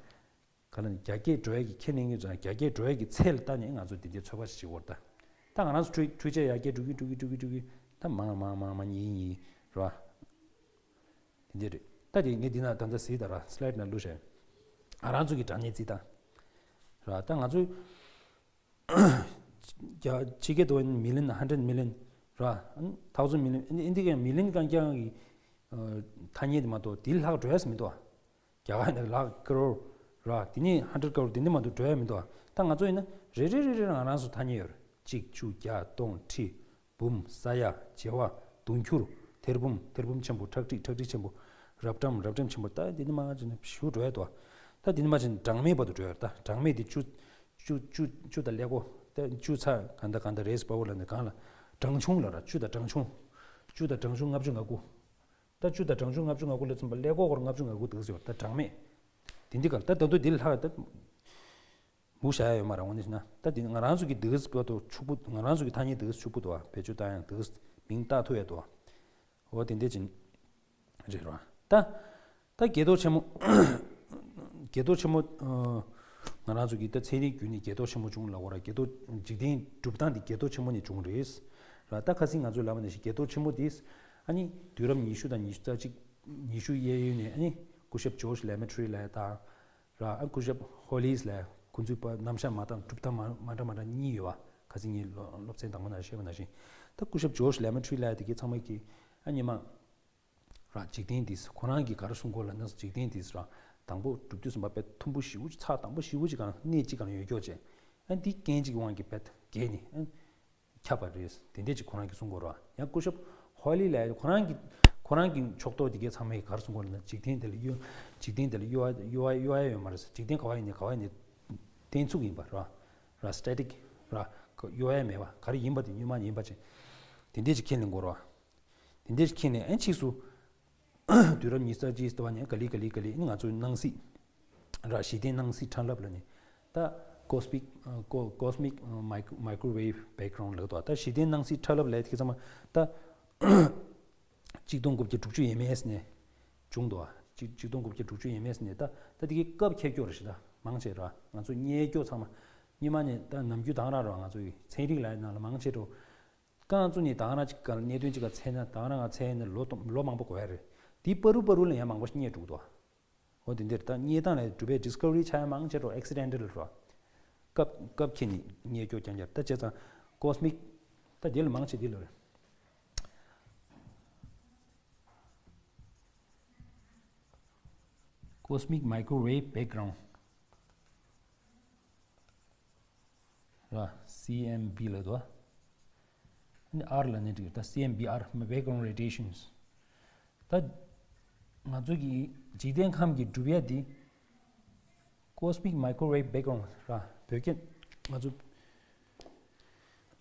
ག་ལ་ནི་རྒྱ་སྐྱེད་འགྲོ་ཡ་གི་ཁས་ལེན་གྱི་ཙང་རྒྱ་སྐྱེད་འགྲོ་ཡ་གི་ཚད་ལ་བལྟས་ནས་ང་ཚོས་དེ་འདྲས་ཚོད་དཔག་ཞིག་བྱེད་དགོས་རེད། ད་ད་ང་རང་ཚོ་འཕྲུལ་འཕྲུལ་ཆས་ཡར་རྒྱས་འགྲོ་གི་འགྲོ་གི་འགྲོ་གི་འགྲོ་གི་ད་མང་མང་མང་མང་ཡིན་ཡིན་རེད་བ། དེ་འདྲས་རེད། ད་དེ་ངས་འདི་ན་ད་ལྟ་གཟིགས་དང་ར་སི་ལའིཌ་ནང་བླུགས་བཞག་ང་རང་ཚོ་གི་དྲ་བརྙན་རྩིས་སྟངས་ར། ད་ང་ཚོས་རྒྱ་ཕྱི་སྐད་དུ་མི་ལི་ཡན་ཧན་ཌེཌ་མི་ལི་ཡན་ར། ཐའུ་ཟན་མི་ལི་ཡན་ཨིན་འདི་ག་མི་ལི་ཡན་རྐྱང་རྐྱང་གི་ཐ་སྙད་དེ་མ་གཏོགས་དེ་ལྷག་འགྲོ་ཡ་ཟེར་མི་འདུག་བ། རྒྱ་གར་ཡིན་ན་ལྷག་ཀ་རོར་ར། དེ་ནས་ཧན་ཌེཌ་ཀ་རོར་དེ་འདྲས་མ་གཏོགས་འགྲོ་ཡ་མི་འདུག་བ། ད་ང་ཚོ་ཡིན་ན་རེ་རེ་རེ་རེ་ང་རང་ཚོ་ཐ་སྙད་ཡོད་རེད། གཅིག་བཅུ་བརྒྱ་སྟོང་ཁྲི། འབུམ། ས་ཡ། བྱེ་བ། དུང་ཕྱུར། ཐེར་འབུམ། ཐེར་འབུམ་ཆེན་པོ། ཁྲག་ཁྲིག་ཁྲག་ཁྲིག་ཆེན་པོ། རབ་འབྲིང་། རབ་འབྲིང་ཆེན་པོ། ད་འདི་ནི་མ་ཅི་ནི་ཞུ་འགྲོ་ཡ་དོ། ད་འདི་ནི་མ་ཅི་ནི་གྲངས་མེད་བར་དུ་འགྲོ་ཡ། ད་གྲངས་མེད་འདི་བཅུ་བཅུ་བཅུ་བཅུ་དང་ཀླད་ཀོར་ད་བཅུ་ཚེག་གང་ད་གང་ད་རེས་པ་བོ་ལ་ནི་གང་ལ་གྲངས་ཆུང་ལ་ར། བཅུ་དང་གྲངས་ཆུང་། བཅུ་དང་གྲངས་ཆུང་ལྔ་བཅུ་ང་དགུ། ད་བཅུ་དང་གྲངས་ཆུང་ལྔ་བཅུ་ང་དགུ་ལ་མཚོན་པ་ཀླད་ཀོར་སྐོར་ལྔ་བཅུ་ང་དགུ་འདུག་ཟེར་བ་ད་གྲངས་མེད། དེ་འདི་ག་ལ་ད་ད་དུང་འདི་ལ་ལྷག་ད། མུ་བཞག་ཡ་ཡོད་མ་རེད། འོ་ནི་ན་ད་དེ་ང་རང་ཚོ་གི་འདི་ག་ཚོད་དུ་ཕྱུག་པོ། ང་རང་ཚོ་གི་ཐ་སྙད་འདི་ག་ཚོད་ཕྱུག་པོ་འདུག་བ། བེད་སྤྱོད་བཏང་ཡང་འདི་ག་ཚོད་མིང་བཏགས་ཐུབ་ཡ་འདུག་བ། འོ་དེ་འདྲས་ཅིག་རེད་ར། ད་ད་བརྒལ་དོགས་ཆེན་མོ། བརྒལ་དོགས་ཆེན་མོ། ང་རང་ཚོ་གི་ད་ཚན་རིག་བརྒྱུད་ནས་བརྒལ་དོགས་ཆེན་མོ་བྱུང་ལབ་དགོས་ར། བརྒལ་དོགས་འཇིག་རྟེན་གྲུབ་སྟངས་འདི་བརྒལ་དོགས་ཆེན་མོ་ནས་བྱུང་རེད་ར། ད་ཁ་སང་ང་ཚོས་ལབ་པ་ནང་བཞིན་བརྒལ་དོགས་ཆེན་མོ་འདི་ཨ་ནི་དུས་རབས་ཉི་ཤུ་དང་ཉི་ཤུ་རྩ་གཅིག་ཉི་ཤུ་གཡས་གཡོན་ནས་ཨ་ནི་སྐུ་ཞབས་ཇོརྗ་ལེ་མེ་ཊི་རི་ལབ་ཡ་དང་། ར། ཨ་སྐུ་ཞབས་ཧོ་ལིས་ལ་ཁོང་ཚོའི་པ་རྣམ་གཞག་མ་དང་གྲུབ་སྟངས་མ་མ་འདྲ་མ་འདྲ་གཉིས་ཡོད་བ། ཁ་སང་ངས་སློབ་སློབ་ཚན་དང་པོ་ནང་བཤད་པ་ནང་བཞིན། ད་སྐུ་ཞབས་ཇོརྗ་ལེ་མེ་ཊི་རི་ལབ་ཡ་དེ་གའི་ཚང་མ་གི་ཨ་ཉི་མ། ར། འཇིག་རྟེན་འདི་ཁོ་རང་གིས་ག་རེ་གསུང་གོ་ལབ་ན་འཇིག་རྟེན་འདི་ར། དང་པོ་གྲུབ་དུས་ཙམ་པ་དཔེ་མཐོན་པོ་ཞེ་པོ་ཅིག་ཚེག་དང་པོ་ཞེ་པོ་ཅིག་གང་གནས་གཅིག་གང་ཡོད་ཀྱོག་བྱས། ཨ་འདི་རྐྱེན་གཅིག་གི་དབང་གིས་དཔེ་བརྒལ་ནས་ཨ། ཁྱབ་པ་རེད། དེ་འདྲས་ཅིག་ཁོ་རང་གིས་གསུང་གོ་ར། ཡང་སྐུ་ཞབས་ཧོ་ལི་ལབ་ཡ་ཁོ་རང་གི་ཁོ་རང་གི་ཕྱོགས་གཏོགས་དེ་གའི་ཚང་མས་ག་རེ་གསུང་གོ་ལབ་ན་འཇིག་རྟེན་དེ་ལ་གཡོ་འཇིག་རྟེན་དེ་ལ་གཡོ་བ་གཡོ་བ་གཡོ་ཡ་ཡོད་མ་རེད་ཟེར། འཇིག་རྟེན་ག་བ་ཡིན་ནའི་ག་བ་ཡིན་ནའི་བརྟན་ཚུགས་ཡིན་པ་ར། ར། སི་ཊེ་ཊིག་ར། ག་གཡོ་ཡ་མེད་པ་ག་རེ་ཡིན་པ་དེ་སྔོན་མ་ཡིན་པ་ཅིག་དེ་འདྲས་ཅིག་ཁས་ལེན་གོ་ར། དེ་འདྲས་ཅིག་ཁས་ལེན་ཨན་ཕྱིས་སུ། དུས་རབས་ཉི་ཤུ་རྩ་གཅིག་ལྟ་བ་ནས་ག་ལེ་ག་ལེ་ག་ལེ་ང་ཚོའི་སྣང་སྲིད་ར་གཞི་རྟེན་སྣང་སྲིད་ཁྲ་ལྷབ་ལ་ནི་ད་ཀོ་སི་མིག་ཀོ་ཀོ་སི་མིག་མའི་ཀོ་མའི་ཀོ་རོ་ཝེབ་བེག་གྷ་རའུན་ཌ་ལབ་འདུག་ད་གཞི་རྟེན་སྣང་སྲིད་ཁྲ་ལྷབ་ལབ་དེ་ཚང་མ་ད་གཅིག་སྟོང་དགུ་བརྒྱ་དྲུག་ཅུ་ཡས་མས་ནས་བྱུང་འདུག་གཅིག་གཅིག་སྟོང་དགུ་བརྒྱ་དྲུག་ཅུ་ཡས་མས་ནས་ད་ད་དེ་གའི་སྐབས་འཁེལ་སྐྱོ་རེད་ཤི། ད་མང་ཆེ་ར་ང་ཚོ་རྙེད་སྐྱོ་ཚང་མ་སྔོན་མ་ནས་ད་ནམ་རྒྱུན་དང་ར་ར་ང་ཚོ་ཡི་ཚན་རིག་ལ་ནང་ལ་མང་ཆེ་འགྲོ། རྐང་བཙུགས་ནས་ད་ག་རང་གཅིག་ག་གནད་དོན་གཅིག་ག་འཚོལ་ན་ད་ག་རང་ག་འཚོལ་ན་ལོ་སྟོང་ལོ་མང་པོ་འགོར་ཡ་རེད། དེའི་བར་དུ་བར་དུ་ལ་ཡང་མང་པོ་ཞིག་རྙེད་འགྲོ་གི་འདུག་འོ་དེ་འདིར་ད་རྙེད་སྟངས་ལ་གྲུབ་པའི་ཌིས་ཁ་བ་རི་ཆགས་ཡ་མང་ཆེ་འགྲོ་ཨེག་སི་ཌེན་ཊལ་རེད་རོ། སྐབས་སྐབས་ཁེལ་ནས་རྙེད་སྐྱོ་རྐྱང་རྐྱང་རེད། ད་བྱས་ཙང་ཀོ་སི་མིག་ད་དེ་ལ་མང་ཆེ་དེ་ལ་རེད། ཀོ་སི་མིག་མའི་ཀོ་རོ་ཝེབ་བེག་གྷ་རའུན་ཌ། ར། སི་ཨེམ་བི་ལབ་འདུག་ཨ་ནི་R་ལབ་ནའི་འགྲིག་ད། C M B R background radiations། ད་ང་ཚོ་གི་འཇིག་རྟེན་ཁམས་ཀྱི་གྲུབ་ཡ་འདི་cosmic microwave background་ར། བོད་སྐད་ང་ཚོ་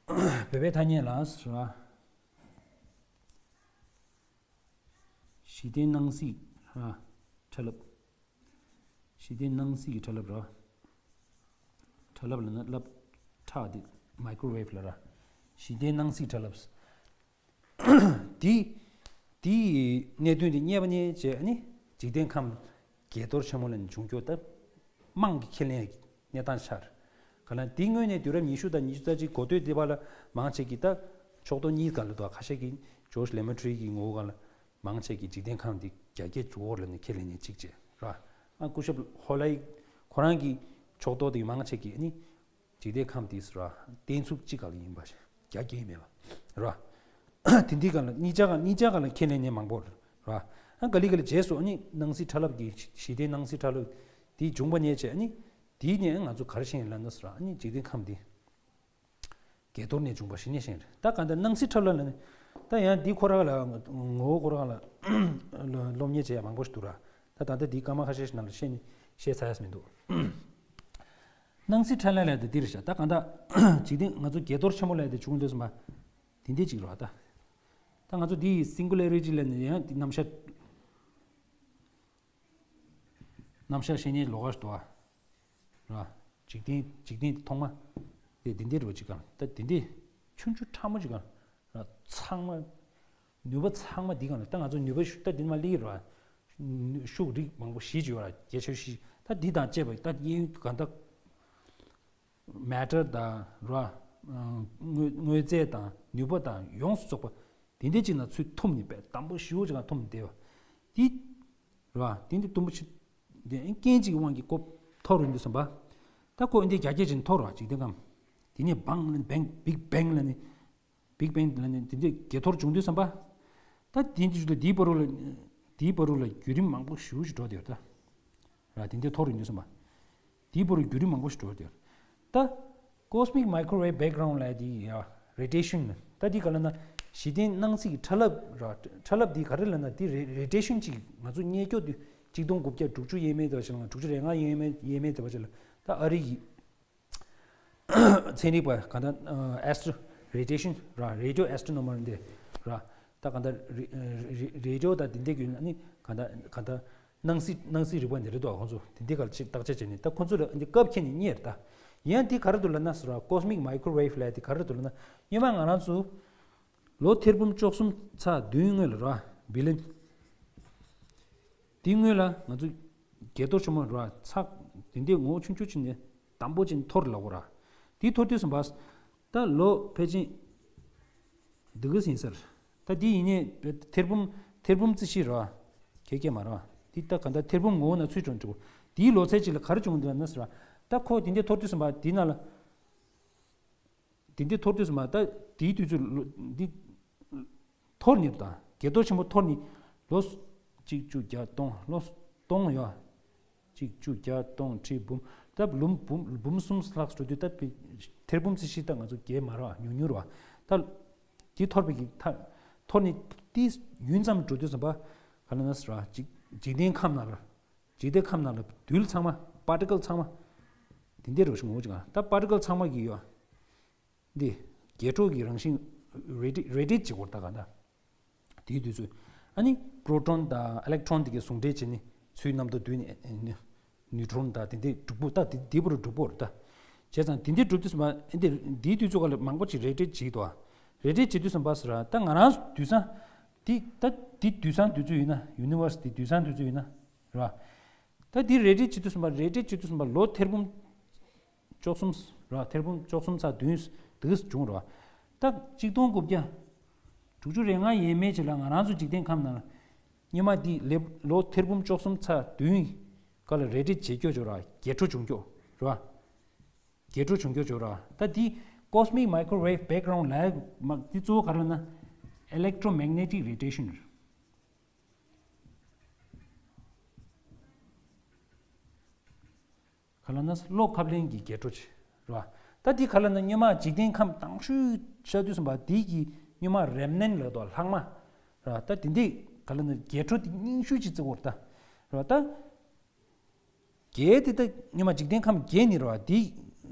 བོད་པའི་ཐ་སྙད་ལ་ར། གཞི་རྟེན་སྣང་སྲིད་ར། ཁྲ་ལྷབ། གཞི་རྟེན་སྣང་སྲིད་ཀྱི་ཁྲ་ལྷབ་ར། ཁྲ་ལྷབ་ལབ་ན་ལྷབ་ཁྲག་འདི་microwave་ལབ་ར། གཞི་རྟེན་སྣང་སྲིད་ཁྲ་ལྷབ། འདི་འདི་གནད་དོན་འདི་རྙེད་པ་རྙེད་བྱས་ནི་འཇིག་རྟེན་ཁམས་བརྒྱད་གཏོར་ཆེན་མོ་ལ་ནི་འབྱུང་རྒྱུ་ད་དམངས་ཀྱི་ཁས་ལེན་གནས་སྟངས་ཆགས་རེད། ག་ལ་འདི་སྔོན་ནས་དུས་རབས་ཉི་ཤུ་དང་ཉི་ཤུ་རྩ་གཅིག་འགོ་སྟོད་འདི་བར་ལ་མང་ཆེ་གིས་ད་ཕྱོགས་གཏོགས་གཉིས་སྒང་ལ་འདུག་ཁ་ཤས་ཀྱིས་George Lemaitre་གི་ངོ་བོ་སྒང་ལ་མང་ཆེ་གིས་འཇིག་རྟེན་ཁམས་འདི་རྒྱ་སྐྱེད་འགྲོ་འོར་ལ་ནི་ཁས་ལེན་ནས་གཅིག་བྱས་ར། ཨ་སྐུ་ཞབས་ཧོ་ལའི་ཁོ་རང་གི་ཕྱོགས་གཏོགས་དེ་མང་ཆེ་གིས་ནི་འཇིག་རྟེན་ཁམས་དེ་ར་བརྟན་ཚུགས་གཅིག་ག་ལ་ཡིན་པ་རྒྱ་སྐྱེད་མེད་པ་ར། དེ་འདི་ག་ལ་གཉིས་ཆ་ག་གཉིས་ཆ་ག་ལ་ཁས་ལེན་ནས་མང་པོ་ར། ཨ་ག་ལི་ག་ལི་རྗེས་སུ་ནི་སྣང་སྲིད་ཁྲ་ལྷབ་ཀྱི་གཞི་རྟེན་སྣང་སྲིད་ཁྲ་ལྷབ་དེ་བྱུང་པ་ཉེ་ཆེ་ནི་དེ་ནས་ང་ཚོ་ག་རེ་ཤེས་ཡིན་ལབ་ན་ར་ནི་འཇིག་རྟེན་ཁམས་འདི་བརྒྱད་གཏོར་ནས་བྱུང་བ་ཞིག་ནས་ཤེས་རེད། ད་ག་འདི་སྣང་སྲིད་ཁྲ་ལྷབ་ལ་ནི་ད་ཡང་འདི་ཁོ་རང་ལ་ངོ་བོ་ཁོ་རང་ལ་སློབ་གཉེར་བྱེད་ཡ་མང་པོ་ཞིག་འདུག་ར། ད་ད་ལྟ་འདི་སྐར་མ་ཁ་ཤས་ཤིག་ནང་ལ་བཤད་ནི་བཤད་ཚར་ཡ་མི་འདུག་སྣང་སྲིད་ཁྲ་ལྷབ་ལ་དེ་འདི་རེད་ཤག་ད་ག་འདི་འཇིག་རྟེན་ང་ཚོ་བརྒྱད་གཏོར་ཆེན་མོ་ལ་དེ་བྱུང་འདོད་སོང་བ་དེ་འདི་གཅིག་རེད་བ། ད་ད་ང་ཚོ་འདི་singularity་ལ་ནི་ཡང་འདི་རྣམ་གཞག་རྣམ་གཞག་བཤད་ཉེས་ལོགས་ཀ་ཞིག་འདུག་ཨ། ར། འཇིག་རྟེན་འཇིག་རྟེན་ཐོག་མ། དེ་འདི་འདྲ་རུ་ཅིག་གང་ད་འདི་འདྲ་ཆུང་ཆུང་ཕྲ་མོ་ཅིག་གང་ར། ཚང་མ། ནུས་པ་ཚང་མ་འདི་གང་ལ་ད་ང་ཚོ་ནུས་པ་ཤུགས་ད་འདི་མ་ལི་ར། ཤུགས་རིགས་མང་པོ་ཞིག་ཡོད་ར་རྒྱ་ཆེ་ཤིག་ད་འདི་དང་བཅས་པ་ད་གཡས་གཡོན་གང་ད། matter་དང་ར། དངོས་དངོས་རྫས་དང་ནུས་པ་དང་ཡོངས་སུ་རྫོགས་པ་དེ་འདྲ་ཅིག་ན་ཚུར་འཐུམ་ནས་པས་དམ་པོ་ཞེ་པོ་ཅིག་གང་འཐུམ་བསྡད་པ། འདི། ར། དེ་འདི་དུམ་བུ་ཆུ། འདི་རྐྱེན་གཅིག་གི་དབང་གིས་ཀོ་འཐོར་རུ་འདུག་བསམ་པ། ད་ཀོ་འདི་རྒྱ་སྐྱེད་ཅིག་འཐོར་བ་ཅིག་དེ་གམ། དེ་ནས་བང་ལ་བེང་big bang་ལ་ནི། big bang་ལ་ནི་དེ་འདི་གེ་འཐོར་བྱུང་དུས་བསམ་པ། ད་དེ་འདི་ཆུ་ལ་དེའི་བར་རུ་ལ། དེའི་བར་རུ་ལ་བརྒྱུད་རིམ་མང་པོ་ཞེ་པོ་ཅིག་འགྲོ་བསྡད་ཡོད་ད། ར་དེ་འདི་འཐོར་རུ་འདུག་བསམ་པ། དེའི་བར་རྒྱུད་རིམ་མང་པོ་ཞིག་འགྲོ་བསྡད། ད། cosmic microwave background་ལབ་དེ་ཡ་radiation་ད་དེ་ག་ལབ་ན་གཞི་རྟེན་སྣང་སྲིད་ཀྱི་ཁྲ་ལྷབ་ར། ཁྲ་ལྷབ་དེ་ག་རེ་ལབ་ན་དེ་radiation་ཅིག་ང་ཚོ་རྙེད་སྐྱོ་དུས་གཅིག་སྟོང་དགུ་བརྒྱ་དྲུག་ཅུ་ཡས་མས་དེ་བ་ཅིག་ལ་དྲུག་ཅུ་རེ་ལྔ་ཡས་མས་ཡས་མས་དེ་བ་ཅིག་ལ་ད་ཨ་རི་ཡི་ཚན་རིག་པ་ག་ད་ཨ་astro radiation་ར་radio astronomer་འདི་ར་ད་ག་ད་radio་ད་དེ་འདྲ་གི་ནི་ག་ད་ག་ད། སྣང་སྲིད་སྣང་སྲིད་རིག་པ་འདི་རེད་དོ། ཁོང་ཚོ་དེ་འདི་གར་ཅིག་བརྟག་དཔྱད་བྱས་ནས་ད་ཁོང་ཚོ་ལ་འདི་སྐབས་ཁྱེད་ནས་རྙེད་ད། ཡང་འདི་ག་རེ་འདུག་ལབ་ན་ཟེར་བ་cosmic microwave་ལབ་དེ་ག་རེ་འདུག་ལབ་ན་སྔོན་མ་ང་རང་ཚོ་ལོ་ཐེར་འབུམ་བཅུ་གསུམ་ཚེག་བདུན་སྔོན་ལ་ར་billion་དེ་སྔོན་ལ་ང་ཚོ་གེ་འཐོར་ཆེན་མོ་ར་ཚེག་དེ་འདི་ངོ་བོ་ཆུང་ཆུང་ཅིག་ནས་དམ་པོ་ཅིག་འཐོར་ལ་འོ་ར་དེ་འཐོར་དུས་སུ་བ། ད་ལོ་ཕལ་ཆེར་འདི་ག་ཟིན་སར། ད་འདི་ཡིན་ནས་ཐེར་འབུམ་ཐེར་འབུམ་རྩིས་ཤིག་རེད་བ། ཁེ་ཁེ་མ་རེད་བ། འདི་ད་ག་ད་ཐེར་འབུམ་ངོ་བོ་ན་ཚུད་འགྲོ་འགྲོ། འདིའི་ལོ་ཚད་ཅིག་ལ་ག་རེ་བྱུང་འདུག་ན་ཟེར་བ། ད་ཁོ་འདི་འདྲ་འཐོར་དུས་སུ་མ་འདི་ན་ལ། འདི་འདྲ་འཐོར་དུས་སུ་མ་ད་འདིའི་དུས་ཚོད་ལོ་འདི། འཐོར་ནི་དང་གེ་འཐོར་ཆེན་པོ་འཐོར་ནི། ལོ་གཅིག་བཅུ་བརྒྱ་སྟོང་ལོ་སྟོང་ཡོད། གཅིག་བཅུ་བརྒྱ་སྟོང་ཁྲི་འབུམ། ད་ལུམ་འབུམ་འབུམ་གསུམ་ལྷག་འགྲོ་དུས་ད་ཐེར་འབུམ་རྩིས་ཤིག་ད་ང་ཚོ་རྒྱས་མ་རེད་བ་ཉུང་ཉུང་རེད་བ། ད་དེ་འཐོར་བའི་གི་ད་འཐོར་ནི་དེ་ཡུན་ཙམ་འགྲོ་དུས་ཙམ་པ་ག་ལ་ན་ཟེར་བ་ཅིག་འཇིག་རྟེན་ཁམས་ནང་ལ་འཇིག་རྟེན་ཁམས་ནང་ལ་རྡུལ་ཚང་མ་particle་ཚང་མ་དེ་འདྲ་རུ་ཞིག་ངོ་བོ་ཅིག་ད་particle་ཚང་མ་གི་ཡོད། འདི་རྒྱས་སྤྲོས་ཀྱི་རང་བཞིན་radi- radiate་བྱེད་དགོས་ད་ག་ད། དེའི་དུས་ཚོད། ཨ་ནི་proton་དང་electron་དེ་གའི་ཟུང་འབྲེལ་བྱས་ནས་ཚུར་རྣམ་རྟོག་བསྡུས་ནས་neutron་དང་དེ་འདྲའི་གྲུབ་པོ་ད་དེ་དེ་བར་གྲུབ་པོ་རེད་ད། བྱས་ཙང་དེ་འདྲའི་གྲུབ་དུས་སུ་མ་ཨ་འདི་དེའི་དུས་ཚོད་ག་ལ་མང་པོ་ཅིག་radiate་བྱེད་དོ། radiate་བྱེད་དུས་སུ་བ་ཟེར་ད་ང་རང་དུས་སང་དེ་ད་དེ་དུས་སང་དུས་ཚོད་ཡིན་ན་universe་དེ་དུས་སང་དུས་ཚོད་ཡིན་ན་རེད་བ། ད་འདི་radiate་བྱེད་དུས་སུ་མ་radiate་བྱེད་དུས་སུ་མ་ལོ་ཐེར་འབུམ་བཅུ་གསུམ་ར་ཐེར་འབུམ་བཅུ་གསུམ་ཚེག་བདུན་དེ་ག་བྱུང་ར། ད་གཅིག་སྟོང་དགུ་བརྒྱ་དྲུག་ཅུ་རེ་ལྔ་ཡས་མས་ཅིག་ལ་ང་རང་ཚོ་འཇིག་རྟེན་ཁམས་ནང་ལ་སྔོན་མ་འདི་ལེབ་ལོ་ཐེར་འབུམ་བཅུ་གསུམ་ཚེག་བདུན་ག་ལ་radiate་བྱེད་སྐྱོ་ཅོ་ར་གེ་འཕྲོ་བྱུང་སྐྱོ་ར། གེ་འཕྲོ་བྱུང་སྐྱོ་ཅོ་ར། ད་འདི་cosmic microwave background་ལ་མ་འདི་གཙོ་བོ་ག་རེ་ལབ་ན་electromagnetic radiation་རེད། ག་ལ་ན་གློག་ཁབ་ལེན་གྱི་གེ་འཕྲོ་ཆེ་རེད་བ། ད་འདི་ག་ལ་ན་སྔོན་མ་འཇིག་རྟེན་ཁམས་དང་ཤོས་ཤར་དུས་ཙམ་པ་འདི་གི་སྔོན་མ་རེམ་ནན་ལབ་དོ་ལྷག་མ་ར། ད་འདི་འདི་ག་ལ་ན་འགལ་འཕྲོ་འདི་རྙིང་ཤོས་ཅིག་བརྩི་དགོས་རེད་ད་ར། ད་རྒྱལ་དེ་ད་སྔོན་མ་འཇིག་རྟེན་ཁམས་རྒྱལ་ནི་ར། འདི་